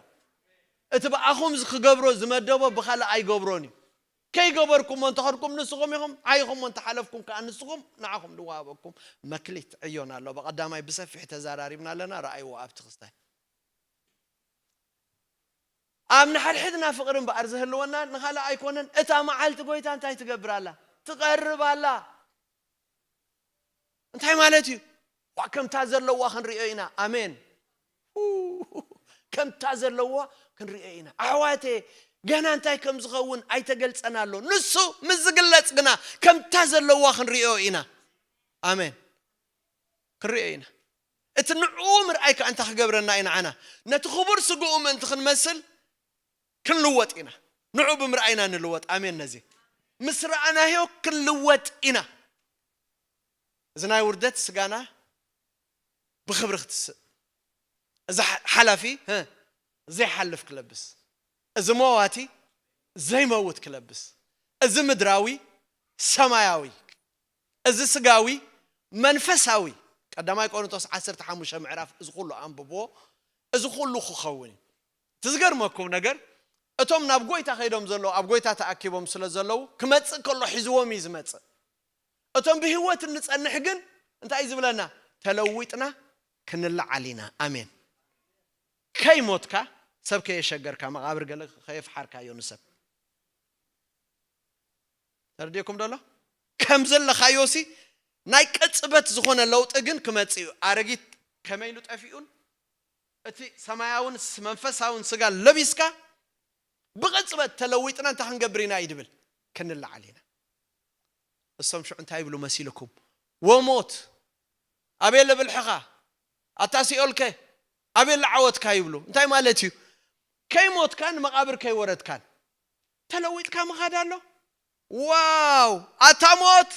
እቲ ብኣኹም ዝ-፣ ክገብሮ ዝመደቦ ብኻልእ ኣይገብሮን እዩ። ከይገበርኩሞ እንተኸድኩም ንስኹም ኢኹም፣ ዓይኹም እንተሓለፍኩም ከዓ ንስኹም፣ ንዓኹም ዝወሃበኩም መክሊት ዕዮን ኣሎ። ብቐዳማይ ብሰፊሕ ተዘራሪብና ኣለና፣ ረኣይዎ ኣብቲ ክስታይ። ኣብ ንሓድሕድና ፍቕሪ እምበኣር ዝህልወና ንኻልእ ኣይኮነን። እታ መዓልቲ ጎይታ እንታይ ትገብር ኣላ? ትቐርብ ኣላ። እንታይ ማለት እዩ? ዋ፣ ከምታ ዘለዋ ክንሪኦ ኢና። ኣሜን። ከምታ ዘለዋ ክንሪኦ ኢና። ኣሕዋቴ፣ ገና እንታይ ከም ዝኸውን ኣይተገልጸን ኣሎ። ንሱ ምስ ዝግለጽ ግና ከምታ ዘለዋ ክንሪኦ ኢና። ኣሜን። ክንሪኦ ኢና። እቲ ንዕኡ ምርኣይ ከኣ እንታይ ክገብረና እዩ ንዓና? ነቲ ክቡር ስግኡ ምእንቲ ክንመስል ክንልወጥ ኢና። ንዑ ብምርኣይና ንልወጥ። ኣሜን። ነዚ ምስ ረኣናዮ ክንልወጥ ኢና። እዚ ናይ ውርደት ስጋና ብኽብሪ ክትስእ፣ እዚ ሓ-፣ ሓላፊ፣ ህ፣ ዘይሓልፍ ክለብስ፣ እዚ መዋቲ ዘይመውት ክለብስ፣ እዚ ምድራዊ ሰማያዊ፣ እዚ ስጋዊ መንፈሳዊ። ቀዳማይ ቆሮንቶስ ዓሰርተ ሓሙሽተ ምዕራፍ እዚ ኩሉ ኣንብብዎ፣ እዚ ኩሉ ክኸውን እዩ። እቲ ዝገርመኩም ነገር፣ እቶም ናብ ጎይታ ከይዶም ዘለዉ፣ ኣብ ጎይታ ተኣኪቦም ስለ ዘለዉ፣ ክመጽእ ከሎ ሒዝዎም እዩ ዝመጽእ። እቶም ብህይወት እንጸንሕ ግን እንታይ እዩ ዝብለና? ተለዊጥና ክንለዓል ኢና። ኣሜን። ከይሞትካ፣ ሰብ ከየሸገርካ፣ መቓብር ገለ ከየፍሓርካዮ ንሰብ። ተረዲእኩም ደሎ? ከም ዘለኻዮሲ ናይ ቅጽበት ዝኾነ ለውጢ ግን ክመጽእ እዩ። ኣረጊት ከመይ ኢሉ ጠፊኡን እቲ ሰማያውን ስ-፣ መንፈሳውን ስጋ ለቢስካ ብቕጽበት ተለዊጥና እንታይ ክንገብር ኢና እዩ ድብል? ክንለዓል ኢና። እሶም ሽዑ እንታይ ይብሉ መሲልኩም? "ወሞት፣ ኣበይ ኣሎ ብልሕኻ? ኣታ ሲኦልከ፣ ኣበይ ኣሎ ዓወትካ?" ይብሉ። እንታይ ማለት እዩ? ከይሞትካን መቓብር ከይወረድካን ተለዊጥካ ምኻድ ኣሎ። ዋው! ኣታ ሞት፣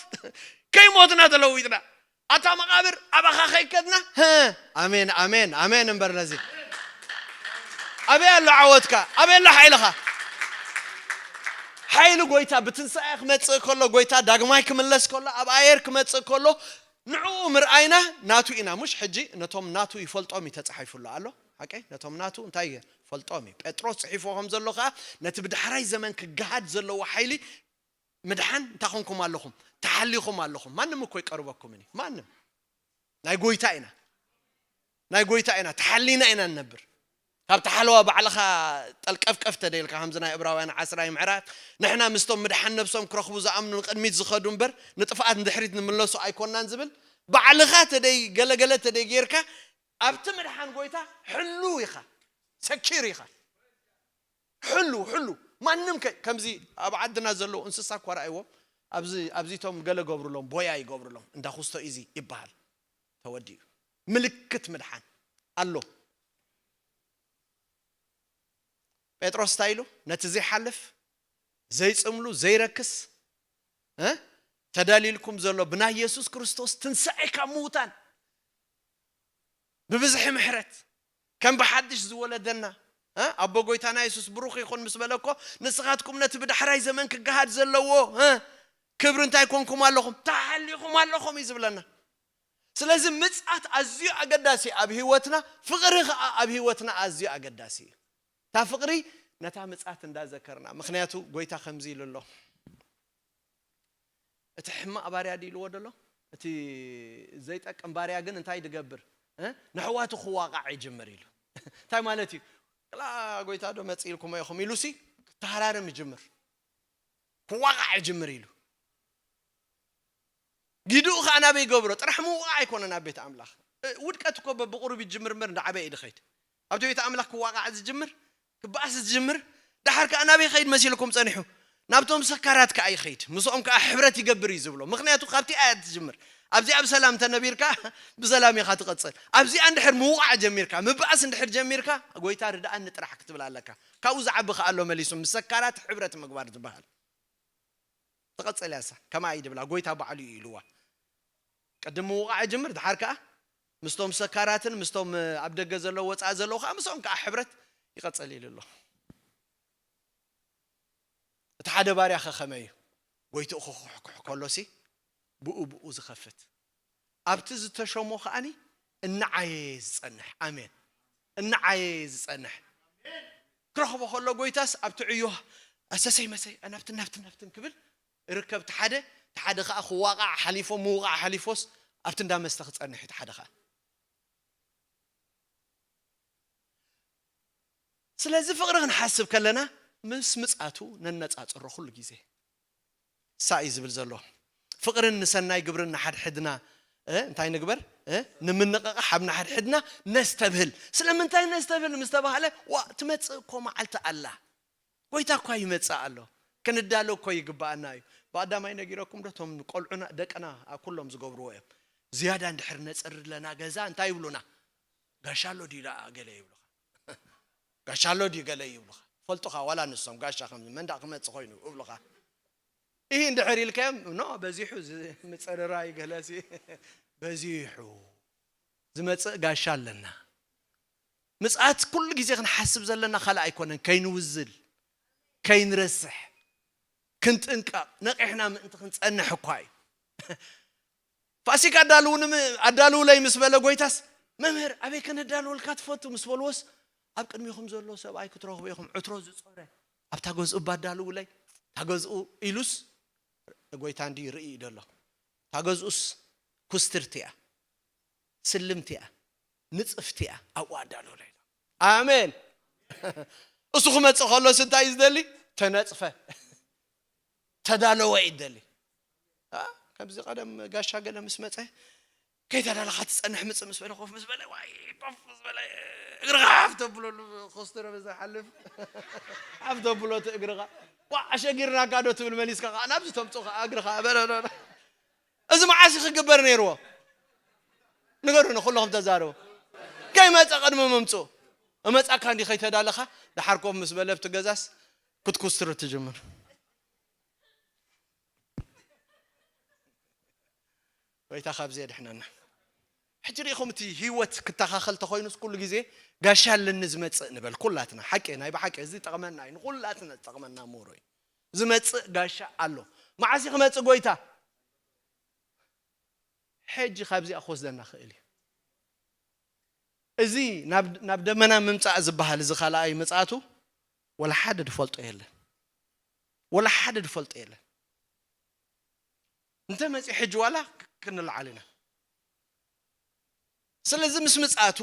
ከይሞትና ተለዊጥና። ኣታ መቓብር፣ ኣባኻ ከይከድና። ህ፣ ኣሜን፣ ኣሜን፣ ኣሜን እምበር ነዚ። ኣበይ ኣሎ ዓወትካ? ኣበይ ኣሎ ሓይልኻ? ሓይሊ ጎይታ ብትንሳኤ ክመጽእ ከሎ፣ ጎይታ ዳግማይ ክምለስ ከሎ፣ ኣብ ኣየር ክመጽእ ከሎ፣ ንዕኡ ምርኣይና ናቱ ኢና። ሙሽ ሕጂ ነቶም ናቱ ይፈልጦም እዩ ተጻሒፉ ኣሎ ኣሎ። ሓቀይ? ነቶም ናቱ እንታይ ይፈልጦም እዩ። ጴጥሮስ ጽሒፎ ከም ዘሎ ከኣ ነቲ ብዳሕራይ ዘመን ክገሃድ ዘለዎ ሓይሊ ምድሓን እንታይ ኮንኩም ኣለኹም? ተሓሊኹም ኣለኹም። ማንም እኮ ይቀርበኩምን እዩ። ማንም። ናይ ጎይታ ኢና። ናይ ጎይታ ኢና። ተሓሊና ኢና ንነብር። ካብ ተሓለዋ ባዕልኻ ጠልቀፍቀፍ ተደይልካ፣ ከምዚ ናይ ዕብራውያን ዓስራይ ምዕራፍ፣ ንሕና ምስቶም ምድሓን ነብሶም ክረኽቡ ዝኣምኑ ንቕድሚት ዝኸዱ እምበር ንጥፍኣት ንድሕሪት ንምለሱ ኣይኮናን ዝብል፣ ባዕልኻ ተደይ ገለገለ ተደይ ጌርካ ኣብቲ ምድሓን ጎይታ ሕሉ ኢኻ፣ ሰኪር ኢኻ። ሕሉ፣ ሕሉ። ማንም ከ-፣ ከምዚ ኣብ ዓድና ዘለዉ እንስሳ እኳ ረኣይዎም፣ ኣብዚ፣ ኣብዚቶም ገለ ገብሩሎም፣ ቦያ ይገብሩሎም፣ እንዳ ኩስቶ ኢዚ ይበሃል። ተወዲኡ። ምልክት ምድሓን ኣሎ። ጴጥሮስ እንታይ ኢሉ? ነቲ ዘይሓልፍ፣ ዘይጽምሉ፣ ዘይረክስ፣ እ? ተዳልዩልኩም ዘሎ ብናይ የሱስ ክርስቶስ ትንሳኤ ካብ ምዉታን ብብዝሒ ምሕረት ከም ብሓድሽ ዝወለደና፣ እ? ኣቦ ጎይታና የሱስ ብሩኽ ይኹን ምስ በለ እኮ፣ ንስኻትኩም ነቲ ብዳሕራይ ዘመን ክገሃድ ዘለዎ፣ እ? ክብሪ እንታይ ኮንኩም ኣለኹም? ተሓሊኹም ኣለኹም እዩ ዝብለና። ስለዚ ምጽኣት ኣዝዩ ኣገዳሲ ኣብ ህይወትና፣ ፍቕሪ ኸኣ ኣብ ህይወትና ኣዝዩ ኣገዳሲ እዩ። እታ ፍቕሪ ነታ ምጽኣት እንዳዘከርና፣ ምኽንያቱ ጎይታ ከምዚ ኢሉ ኣሎ። እቲ ሕማቕ ባርያ ድዩ ኢልዎ ደሎ? እቲ ዘይጠቅም ባርያ ግን እንታይ ድገብር? እ? ንሕዋቱ ክዋቃዕ ይጅምር ኢሉ። እንታይ ማለት እዩ? "ክላ ጎይታ ዶ መጽእ ኢልኩሞ ኢኹም?" ኢሉሲ ክተሃራርም ይጅምር። ክዋቃዕ ይጅምር ኢሉ። ጊድኡ ኸኣ ናበይ ይገብሮ? ጥራሕ ምውቃዕ ኣይኮነን ኣብ ቤት ኣምላኽ። እ፣ ውድቀት እኮ በብቑሩብ ይጅምር እምበር እንዳዓበየ እዩ ድኸይድ። ኣብቲ ቤት ኣምላኽ ክዋቃዕ ዝጅምር፣ ክበኣስ ዝጅምር፣ ደሓር ከኣ ናበይ ይኸይድ መሲልኩም ጸኒሑ? ናብቶም ሰካራት ከኣ ይኸይድ። ምስኦም ከኣ ሕብረት ይገብር እዩ ዝብሎ። ምኽንያቱ ካብቲ ኣያ ትጅምር። ኣብዚኣ ብሰላም ተነቢርካ፣ ብሰላም ኢኻ ትቐጽል። ኣብዚኣ እንድሕር ምውቃዕ ጀሚርካ፣ ምበኣስ እንድሕር ጀሚርካ፣ "ጎይታ ርድኣኒ ጥራሕ" ክትብል ኣለካ። ካብኡ ዝዓቢ ከኣ ኣሎ መሊሱ፣ ምስ ሰካራት ሕብረት ምግባር ዝበሃል። ትቐጽል እያ እሳ። ከማይ ድብላ፣ ጎይታ ባዕሉ እዩ ኢልዋ። ቅድም ምውቃዕ ይጅምር፣ ድሓር ከኣ ምስቶም ሰካራትን ምስቶም ኣብ ደገ ዘለዉ ወጻኢ ዘለዉ ከኣ ምስኦም ከኣ ሕብረት ይቐጽል ኢሉ ኣሎ። እቲ ሓደ ባርያ ከ ከመይ እዩ? ጎይትኡ ክኩሕኩሕ ከሎሲ ብኡ ብኡ ዝኸፍት። ኣብቲ ዝተሸሞ ከኣኒ እናዓየየ ዝጸንሕ። ኣሜን። እናዓየየ ዝጸንሕ። ክረኽቦ ከሎ ጎይታስ ኣብቲ ዕዮ ኣሰሰይ መሰይ ናብትን ናብትን ናብትን ክብል ርከብ። ተሓደ ተሓደ ከዓ ክዋቃዕ ሓሊፎ ምውቃዕ ሓሊፎስ ኣብቲ እንዳመስተ ክፀንሕ እዩ። ተሓደ ከዓ ስለዚ ፍቕሪ ክንሓስብ ከለና ምስ ምጻቱ ነነጻጽሮ ኩሉ ግዜ። ሳይ ዝብል ዘሎ ፍቕርን ንሰናይ ግብርን ንሓድሕድና እንታይ ንግበር? ንምንቕቓሕ ኣብ ንሓድሕድና ነስተብህል። ስለምንታይ ነስተብህል ምስ ተባህለ ዋ ትመጽእ እኮ መዓልቲ ኣላ። ጎይታ እኳ ይመጽእ ኣሎ። ክንዳሎ እኮ ይግባኣና እዩ። ብኣዳማይ ነጊረኩም ዶ እቶም ቆልዑና ደቅና ኩሎም ዝገብርዎ እዮም። ዝያዳ እንድሕር ነጽሪ ኣለና ገዛ እንታይ ይብሉና? ጋሻ ኣሎ ድዩ ደኣ ገለ ይብሉኻ። ጋሻ ኣሎ ድዩ ገለ ይብሉኻ። ፈልጡኻ ዋላ ንሶም ጋሻ ከም መንዳ ክመጽእ ኮይኑ ይብሉኻ። ይህ እንድሕር ኢልካዮም ኖ በዚሑ ምጽርራይ ገለሲ በዚሑ ዝመጽእ ጋሻ ኣለና። ምጽኣት ኩሉ ግዜ ክንሓስብ ዘለና ካልእ ኣይኮነን። ከይንውዝል፣ ከይንረስሕ፣ ክንጥንቀቕ፣ ነቒሕና ምእንቲ ክንጸንሕ እኳ እዩ። ፋሲካ ኣዳልውኒ ኣዳልውለይ ምስ በለ ጎይታስ መምህር ኣበይ ከነዳልወልካ ትፈቱ ምስ በልዎስ ኣብ ቅድሚኹም ዘሎ ሰብኣይ ክትረኽቡ ኢኹም ዕትሮ ዝጾረ ኣብታ ገዝኡ ባዳልውለይ እታ ገዝኡ ኢሉስ ንጎይታ እንዲ ይርኢ እዩ ደሎ። እታ ገዝኡስ ኩስትርቲ እያ፣ ስልምቲ እያ፣ ንጽፍቲ እያ። ኣብኡ ኣዳልውለይ። ኣሜን። እሱ ክመጽእ ከሎስ እንታይ እዩ ዝደሊ? ተነጽፈ ተዳለወ እዩ ዝደሊ። ከምዚ ቀደም ጋሻ ገለ ምስ መጸ ከይተዳለኻ ትጸንሕ ምጽእ ምስ በለ ኮፍ ምስ በለ ዋይ ኮፍ ምስ በለ እግርኻ ሓፍ ተብለሉ ኮስተረ በዛ ሓልፍ ሓፍ ተብሎ እቲ እግርኻ ዋ ኣሸጊርናካ ዶ ትብል መሊስካ ከዓ ናብዚ ተምጽኦ ከዓ እግርኻ በለ እዚ መዓስ ክግበር ነይርዎ? ንገሩኒ ኩለኹም ተዛረቡ። ከይመጸ ቅድሚ ምምጽኡ እመጻካ እንዲ ከይተዳለኻ ደሓር ኮፍ ምስ በለ ኣብቲ ገዛስ ክትኩስትር ትጅምር። ጎይታ ካብዚ የድሕነና። ሕጂ ሪኢኹም እቲ ህይወት ክተኻኸል ተኾይኑስ ኩሉ ግዜ ጋሻ ኣለኒ ዝመጽእ ንበል ኩላትና። ሓቂ ናይ ብሓቂ እዚ ጠቕመና እዩ ንኩላትና ዝጠቕመና ምሁሮ እዩ። ዝመጽእ ጋሻ ኣሎ። መዓስ ክመጽእ ጎይታ? ሕጂ ካብዚኣ ክወስደና ክእል እዩ። እዚ ናብ ደመና ምምፃእ ዝበሃል እዚ ካልኣይ ምፅኣቱ ወላ ሓደ ድፈልጦ የለን። ወላ ሓደ ድፈልጦ የለን። እንተ መፂ ሕጂ ዋላ ክንለዓል ኢና። ስለዚ ምስ ምፅኣቱ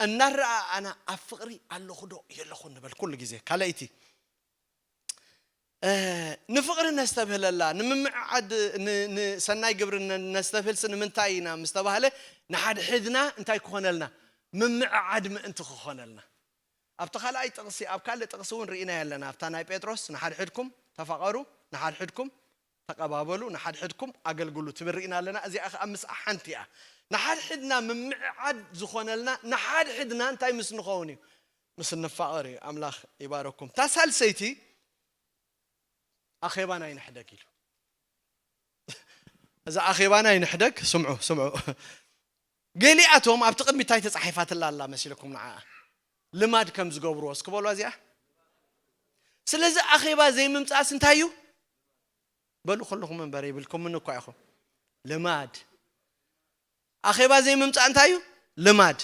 እናረኣኣና ኣብ ፍቕሪ ኣለኹ ዶ የለኹ ንበል ኩሉ ግዜ። ካልኣይቲ ንፍቕሪ ነስተብህለላ ንምምዕዓድ ንሰናይ ግብሪ ነስተብህልሲ ንምንታይ ኢና ምስ ተባህለ ንሓድሕድና እንታይ ክኾነልና ምምዕዓድ ምእንቲ ክኾነልና ኣብቲ ካልኣይ ጥቕሲ ኣብ ካልእ ጥቕሲ እውን ርኢና ኣለና ኣብታ ናይ ጴጥሮስ ንሓድሕድኩም ተፋቐሩ ንሓድሕድኩም ተቐባበሉ ንሓድሕድኩም ኣገልግሉ ትብል ርኢና ኣለና እዚኣ ከዓ ምስኣ ሓንቲ እያ ንሓድሕድና ምምዕዓድ ዝኾነልና ንሓድሕድና እንታይ ምስ ንኸውን እዩ ምስ እንፋቐር እዩ ኣምላኽ ይባረኩም እታ ሳልሰይቲ ኣኼባና ኣይንሕደግ ኢሉ እዛ ኣኼባና ኣይንሕደግ ስምዑ ስምዑ ገሊኣቶም ኣብቲ ቅድሚ እንታይ ተፃሒፋትላ ኣላ መሲልኩም ንዓ ልማድ ከም ዝገብርዎ እስኪ በሉ እዚኣ ስለዚ ኣኼባ ዘይምምፃእስ እንታይ እዩ በሉ ኩልኹም እምበር ይብልኩምን እኳ ኢኹም ልማድ ኣኼባ ዘይምምፃእ እንታይ እዩ ልማድ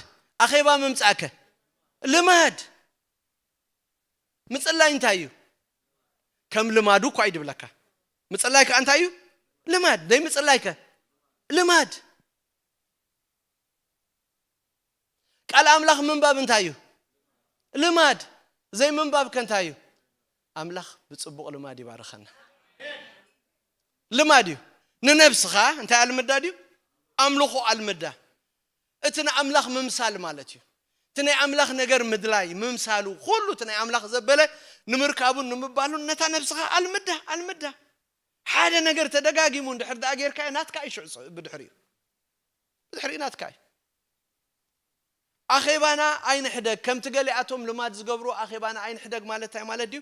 ኣኼባ ምምፃእከ ልማድ ምፅላይ እንታይ እዩ ከም ልማዱ እኳ እዩ ድብለካ ምፅላይ ከዓ እንታይ እዩ ልማድ ደይ ምፅላይከ ልማድ ቃል ኣምላኽ ምንባብ እንታይ እዩ ልማድ ዘይምንባብከ እንታይ እዩ ኣምላኽ ብፅቡቕ ልማድ ይባርኸና ልማድ እዩ ንነብስኻ እንታይ ኣልምዳ ድዩ ኣምልኾ ኣልምዳ እቲ ንኣምላኽ ምምሳል ማለት እዩ እቲ ናይ ኣምላኽ ነገር ምድላይ ምምሳሉ ኩሉ እቲ ናይ ኣምላኽ ዘበለ ንምርካቡን ንምባሉን ነታ ነብስኻ ኣልምዳ ኣልምዳ ሓደ ነገር ተደጋጊሙ እንድሕር ደኣ ጌርካዮ ናትካ እዩ ሽዑ ብድሕሪኡ ብድሕሪኡ ናትካ እዩ ኣኼባና ኣይንሕደግ ከምቲ ገሊኣቶም ልማድ ዝገብሩ ኣኼባና ኣይንሕደግ ማለት እንታይ ማለት ድዩ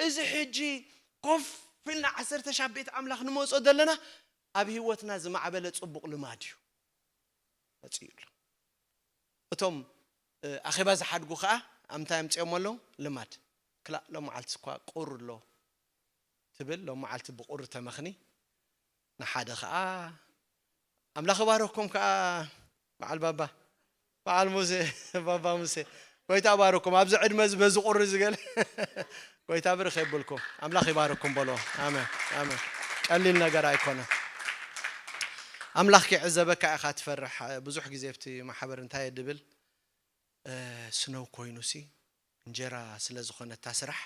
እዚ ሕጂ ኮፍ ኢልና ዓሰርተ ሻብ ቤት ኣምላኽ ንመፆ ዘለና ኣብ ህይወትና ዝማዕበለ ፅቡቕ ልማድ እዩ መፅኡ ኣሎ እቶም ኣኼባ ዝሓድጉ ከዓ ኣብ ምንታይ ኣምፅኦም ኣለዉ ልማድ ክላእ ሎም መዓልቲ እኳ ቁር ኣሎ ትብል ሎም መዓልቲ ብቁር ተመኽኒ ንሓደ ከዓ ኣምላኽ ባረኩም ከዓ በዓል ባባ በዓል ሙሴ ባባ ሙሴ ጎይታ ባረኩም ኣብዚ ዕድመ እዚ በዚ ቁሪ ዝገለ ጎይታ ብርኽ የብልኩም። ኣምላኽ ይባርኩም በሎ። ኣሜን፣ ኣሜን። ቀሊል ነገር ኣይኮነን። ኣምላኽ ክዕዘበካ ኢኻ ትፈርሕ። ብዙሕ ግዜ ኣብቲ ማሕበር እንታይ እየ ድብል፣ እ፣ ስነው ኮይኑሲ እንጀራ ስለ ዝኾነ እታ ስራሕ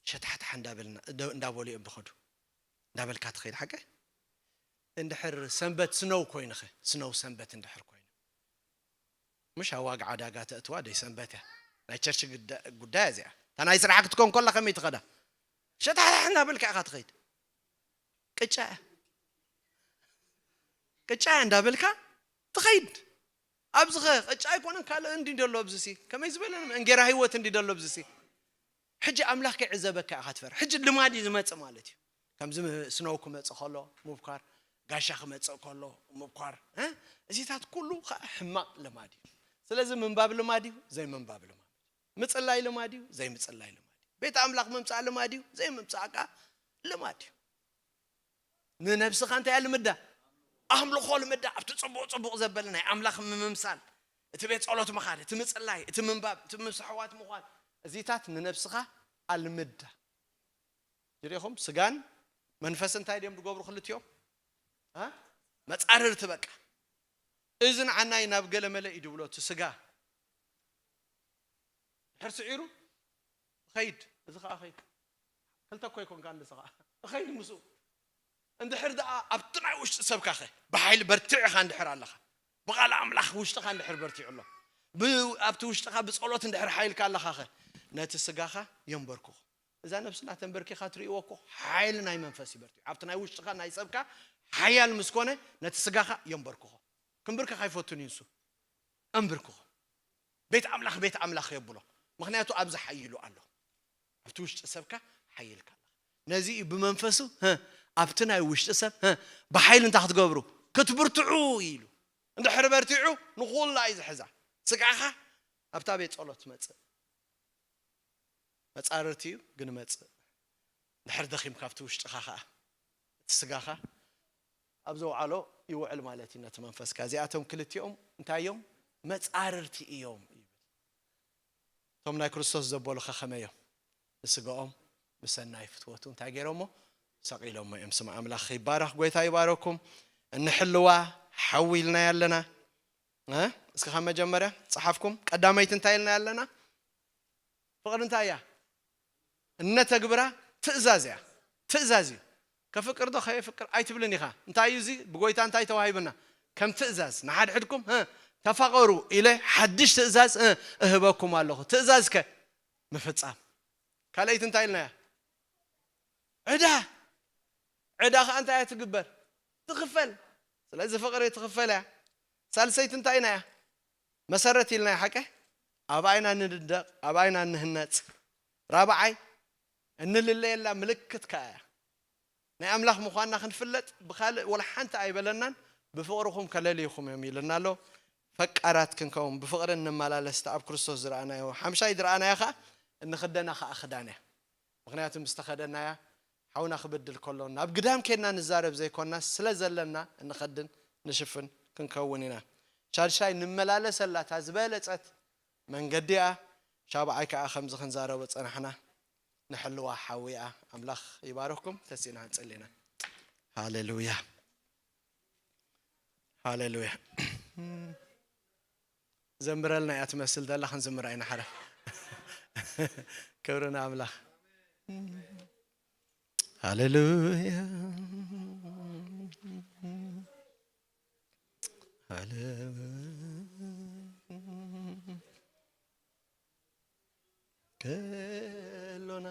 ሸታሕታሕ እንዳበልና፣ እንደ-፣ እንዳበሉ እዮም ዝኸዱ። እንዳበልካ ትኸይድ ሓቀ? እንድሕር ሰንበት ስነው ኮይንኸ፣ ስነው ሰንበት እንድሕር ኮይኑ፣ ምሽ ኣብ ዋጋ ዕዳጋ ተእትዋ ደይ ሰንበት እያ። ናይ ቸርች ግዳ-፣ ጉዳይ እዚኣ። እታ ናይ ስራሕ ክትኮን ከላ ከመይ ትኸዳ? ሸታሕታሕ እንዳበልካ ኢኻ ትኸይድ። ቅጫ እያ። ቅጫ እያ እንዳበልካ ትኸይድ። ኣብዚ ኸ ቅጫ ኣይኮነን ካልእ እንዲ ደሎ ኣብዚ ሲ። ከመይ ዝበለ እንጌራ ህይወት እንዲ ደሎ ኣብዚ ሲ። ሕጂ ኣምላኽ ክዕዘበካ ኢኻ ትፈርሕ። ሕጂ ልማድ እዩ ዝመጽእ ማለት እዩ። ከምዚ ም-፣ ስነው ክመጽእ ከሎ ምብኳር፣ ጋሻ ክመጽእ ከሎ ምብኳር፣ እ? እዚታት ኩሉ ኸኣ ሕማቕ ልማድ እዩ። ስለዚ ምንባብ ልማድ እዩ፣ ዘይምንባብ ልማድ እዩ። ምጽላይ ልማድ እዩ፣ ዘይምጽላይ ልማድ እዩ። ቤት ኣምላኽ ምምጻእ ልማድ እዩ፣ ዘይምምጻእ ከኣ ልማድ እዩ። ንነብስኻ እንታይ ኣልምዳ? ኣምልኾ ልምዳ። ኣብቲ ጽቡቕ ጽቡቕ ዘበለ ናይ ኣምላኽ ምምምሳል፣ እቲ ቤት ጸሎት ምኻድ፣ እቲ ምጽላይ፣ እቲ ምንባብ፣ እቲ ምስ ኣሕዋት ምዃን፣ እዚታት ንነብስኻ ኣልምዳ። ርኢኹም? ስጋን መንፈስ እንታይ ድዮም ዝገብሩ ክልቲኦም? እ? መጻርርቲ በቃ። እዚ ንዓናይ ናብ ገለ መለ እዩ ድብሎ እቲ ስጋ። ድሕር ስዒሩ ኸይድ፣ እዚ ኸኣ ኸይድ። ክልተ እኮ ኣይኮንካ ንስኻ። ኸይድ ምስኡ። እንድሕር ደኣ ኣብቲ ናይ ውሽጢ ሰብካኸ ብሓይሊ በርቲዕኻ እንድሕር ኣለኻ፣ ብቓል ኣምላኽ ውሽጥኻ እንድሕር በርቲዑ ኣሎ፣ ብ-፣ ኣብቲ ውሽጥኻ ብጸሎት እንድሕር ሓይልካ ኣለኻኸ፣ ነቲ ስጋኻ የንበርክኹ። እዛ ነብስና ተንበርኪኻ ትርእይዎ እኮ ሓይሊ ናይ መንፈስ ይበርቲዑ። ኣብቲ ናይ ውሽጥኻ ናይ ሰብካ ሓያል ምስ ኮነ ነቲ ስጋኻ የንበርክኾ። ክንብርከኽ ኣይፈቱን እዩ ንሱ። ኣንብርክኾ። ቤት ኣምላኽ፣ ቤት ኣምላኽ የብሎ። ምኽንያቱ ኣብዚ ሓይሉ ኣሎ። ኣብቲ ውሽጢ ሰብካ ሓይልካ ኣለኻ። ነዚ እዩ ብመንፈሱ፣ ህ፣ ኣብቲ ናይ ውሽጢ ሰብ፣ ህ፣ ብሓይሊ እንታይ ክትገብሩ? ክትብርትዑ ኢሉ። እንድሕር በርቲዑ ንኹላ እዩ ዝሕዛ። ስጋኻ ኣብታ ቤት ጸሎት ትመጽእ። መጻርርቲ እዩ ግን መጽእ። ድሕር ደኺም ካብቲ ውሽጥኻ ኸኣ እቲ ስጋኻ ኣብ ዘውዓሎ ይውዕል ማለት እዩ ነቲ መንፈስካ። እዚኣቶም ክልቲኦም እንታይ እዮም? መጻርርቲ እዮም ይብል። እቶም ናይ ክርስቶስ ዘበሉኸ ከመይ እዮም? ንስጋኦም ብሰናይ ፍትወቱ እንታይ ገይሮሞ? ሰቒሎሞ እዮም። ስም ኣምላኽ ይባረኽ። ጎይታ ይባረኩም። እንሕልዋ ሓዊ ኢልናያ ኣለና። እ? እስኪ ካብ መጀመርያ ጸሓፍኩም። ቀዳመይቲ እንታይ ኢልናያ ኣለና? ፍቕሪ እንታይ እያ? እነተግብራ ትእዛዝ እያ። ትእዛዝ እዩ። ከፍቅር ዶ ከየፍቅር ኣይትብልን ኢኻ። እንታይ እዩ እዚ? ብጎይታ እንታይ ተዋሂብና? ከም ትእዛዝ ንሓድሕድኩም፣ እ፣ ተፋቐሩ ኢለ ሓድሽ ትእዛዝ፣ እ፣ እህበኩም ኣለኹ። ትእዛዝ ከ ምፍጻም። ካልኣይቲ እንታይ ኢልናያ? ዕዳ። ዕዳ ኸኣ እንታይ እያ ትግበር? ትኽፈል። ስለዚ ፍቕሪ ትኽፈል እያ። ሳልሰይቲ እንታይ ኢልናያ? መሰረት ኢልናያ ሓቀ? ኣብኣ ኢና ንድንደቕ፣ ኣብኣ ኢና ንህነጽ። ራብዓይ፣ እንልለየላ ምልክት ከኣ እያ። ናይ ኣምላኽ ምዃንና ክንፍለጥ ብኻልእ ወላ ሓንቲ ኣይበለናን፣ ብፍቕርኹም ከለልይኹም እዮም ኢሉና ኣሎ። ፈቃራት ክንከውን፣ ብፍቕሪ እንመላለስ፣ እቲ ኣብ ክርስቶስ ዝረኣናዮ፣ ሓምሻይ ዝረኣናዮ ኸኣ እንኽደና ኸኣ ክዳን እያ። ምኽንያቱ ምስ ተኸደናያ ሓውና ክብድል ከሎ ናብ ግዳም ኬድና ንዛረብ ዘይኮንና፣ ስለ ዘለና እንኸድን ንሽፍን ክንከውን ኢና። ሻድሻይ፣ ንመላለሰላ እታ ዝበለጸት መንገዲ እያ። ሻብዓይ ከኣ ከምዚ ክንዛረቦ ጸናሕና፣ ንሕልዋ ሓዊ እያ። ኣምላኽ ይባርኽኩም። ተሲእና ክንጽሊ ኢና። ሃሌሉያ፣ ሃሌሉያ። ዘምረልና እያ ትመስል ዘላ፣ ክንዝምራ ኢና። ሓረ ክብሪ ንኣምላኽ። ሃሌሉያ፣ ሃሌሉያ። ከሎና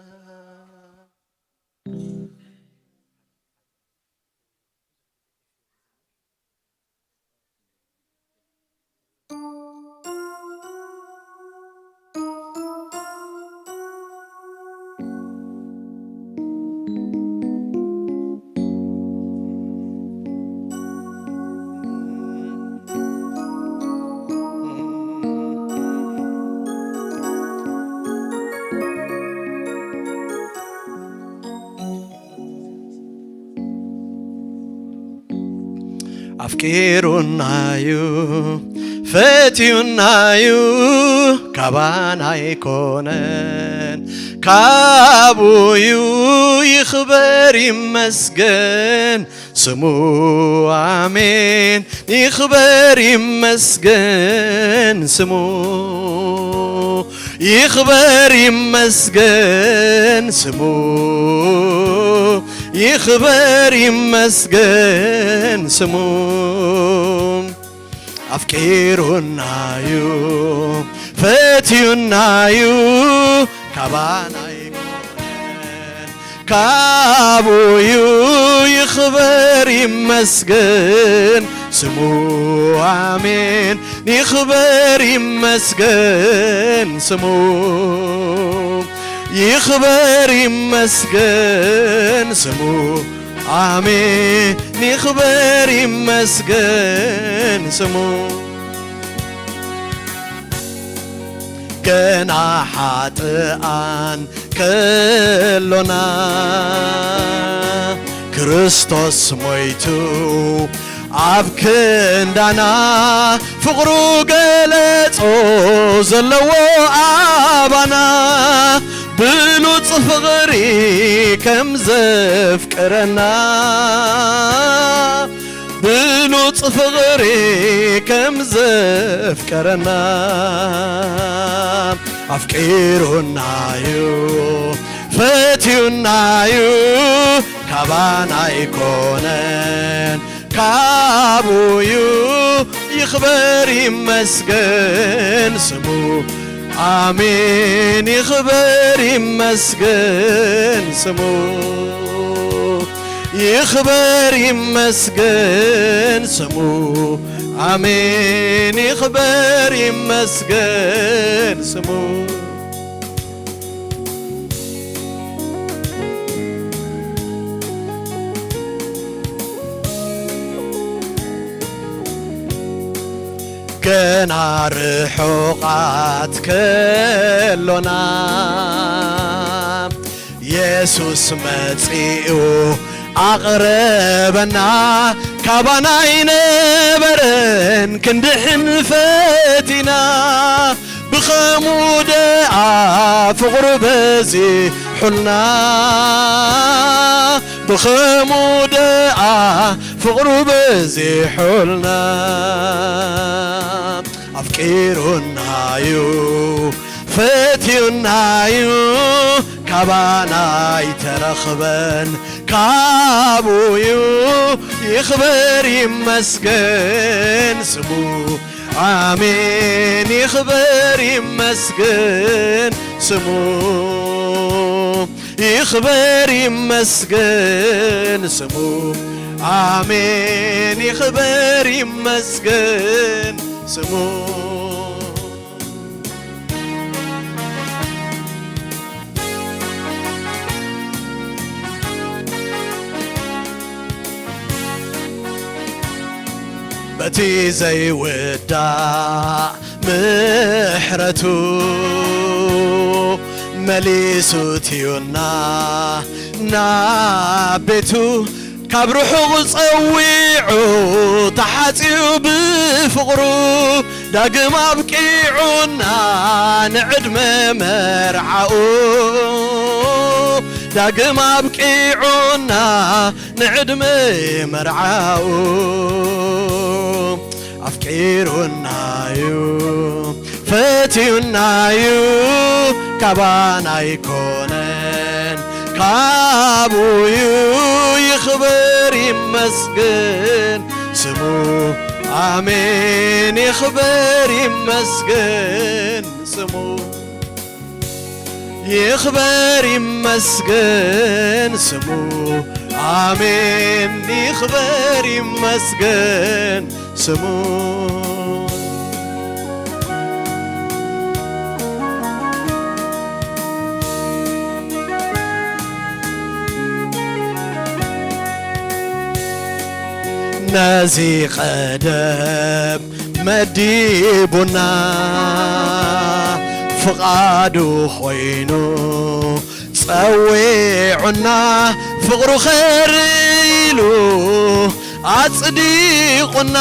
ኣፍቂሩናዩ ፈትዩናዩ ካባና ኣይኮነን፣ ካቡዩ ይኽበር ይመስገን ስሙ። ኣሜን። ይኽበር ይመስገን ስሙ። ይኽበር ይመስገን ስሙ። ይኽበር ይመስገን ስሙ። ኣፍቂሩናዩ ፈትዩናዩ ካባና ኣይኮነን፣ ካቡዩ ይኽበር ይመስገን ስሙ። ኣሜን። ይኽበር ይመስገን ስሙ። ይኽበር ይመስገን ስሙ። ኣሜን። ይኽበር ይመስገን ስሙ። ገና ሓጥኣን ከሎና ክርስቶስ ሞይቱ ኣብ ክንዳና፣ ፍቕሩ ገለጾ ዘለዎ ኣባና፣ ብሉጽ ፍቕሪ ከም ዘፍቅረና፣ ብሉጽ ፍቕሪ ከም ዘፍቀረና፣ ኣፍቂሩናዩ ፈትዩናዩ ካባና ኣይኮነን፣ ካቡዩ ይኽበር ይመስገን ስሙ። ኣሜን። ይኽበር ይመስገን ስሙ። ይኽበር ይመስገን ስሙ። ኣሜን። ይኽበር ይመስገን ስሙ። ገና ርሑቓት ከሎና የሱስ መጺኡ ኣቕረበና። ካባና ኣይነበረን ክንድሕን ፈቲና፣ ብኸሙ ደኣ ፍቕሩ በዚሑልና፣ ብኸሙ ደኣ ፍቕሩ በዚሑልና። ኣፍቂሩናዩ ፈትዩናዩ ካባና ኣይተረኽበን፣ ካቡዩ ይኽበር ይመስገን ስሙ። ኣሜን። ይኽበር ይመስገን ስሙ። ይኽበር ይመስገን ስሙ። ኣሜን። ይኽበር ይመስገን ስሙ። በቲ ዘይውዳእ ምሕረቱ መሊሱ ትዩና ናብ ቤቱ። ካብ ርሑቕ ጸዊዑ ተሓጽዩ ብፍቕሩ፣ ዳግም ኣብቂዑና ንዕድመ መርዓኡ። ዳግም ኣብቂዑና ንዕድመ መርዓኡ። ኣፍቂሩናዩ ፈትዩናዩ ካባና ኣይኮነን፣ ካቡዩ ይኽበር ይመስገን ስሙ። ኣሜን። ይኽበር ይመስገን ስሙ። ይኽበር ይመስገን ስሙ። ኣሜን። ይኽበር ይመስገን ስሙ። ነዚ ቀደም መዲቡና፣ ፍቓዱ ኾይኑ ጸዊዑና፣ ፍቕሩ ኸርኢሉ ኣጽዲቑና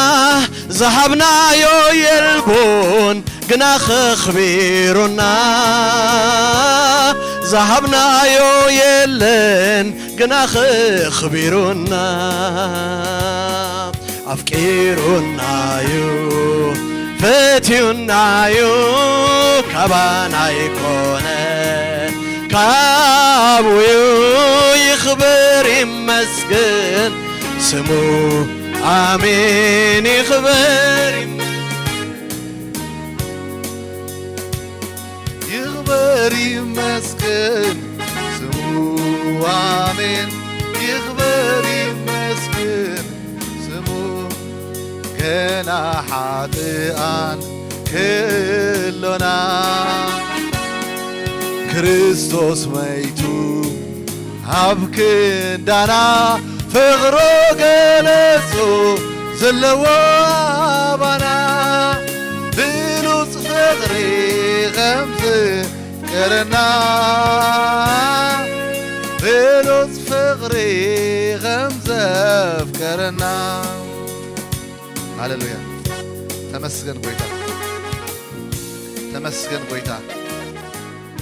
ዝሃብናዮ የልቦን ግና ኸኽቢሩና፣ ዝሃብናዮ የለን ግና ኸኽቢሩና። ኣፍቂሩናዩ ፈትዩናዩ ካባና ይኮነ ካብዩ ይኽበር ይመስገን ስሙ ኣሜን ይኽበር ይመስገን። ይኽበር ይመስገን ስሙ ኣሜን ይኽበር ይመስገን ስሙ ገና ሓጥኣን ክሎና ክርስቶስ መይቱ ኣብ ክንዳና ፍቕሮ ገለጹ ዘለዎ ኣባና ብሉጽ ፍቕሪ ከም ዘፍቀረና ብሉጽ ፍቕሪ ከም ዘፍቀረና ሃሌሉያ ተመስገን ጎይታ ተመስገን ጎይታ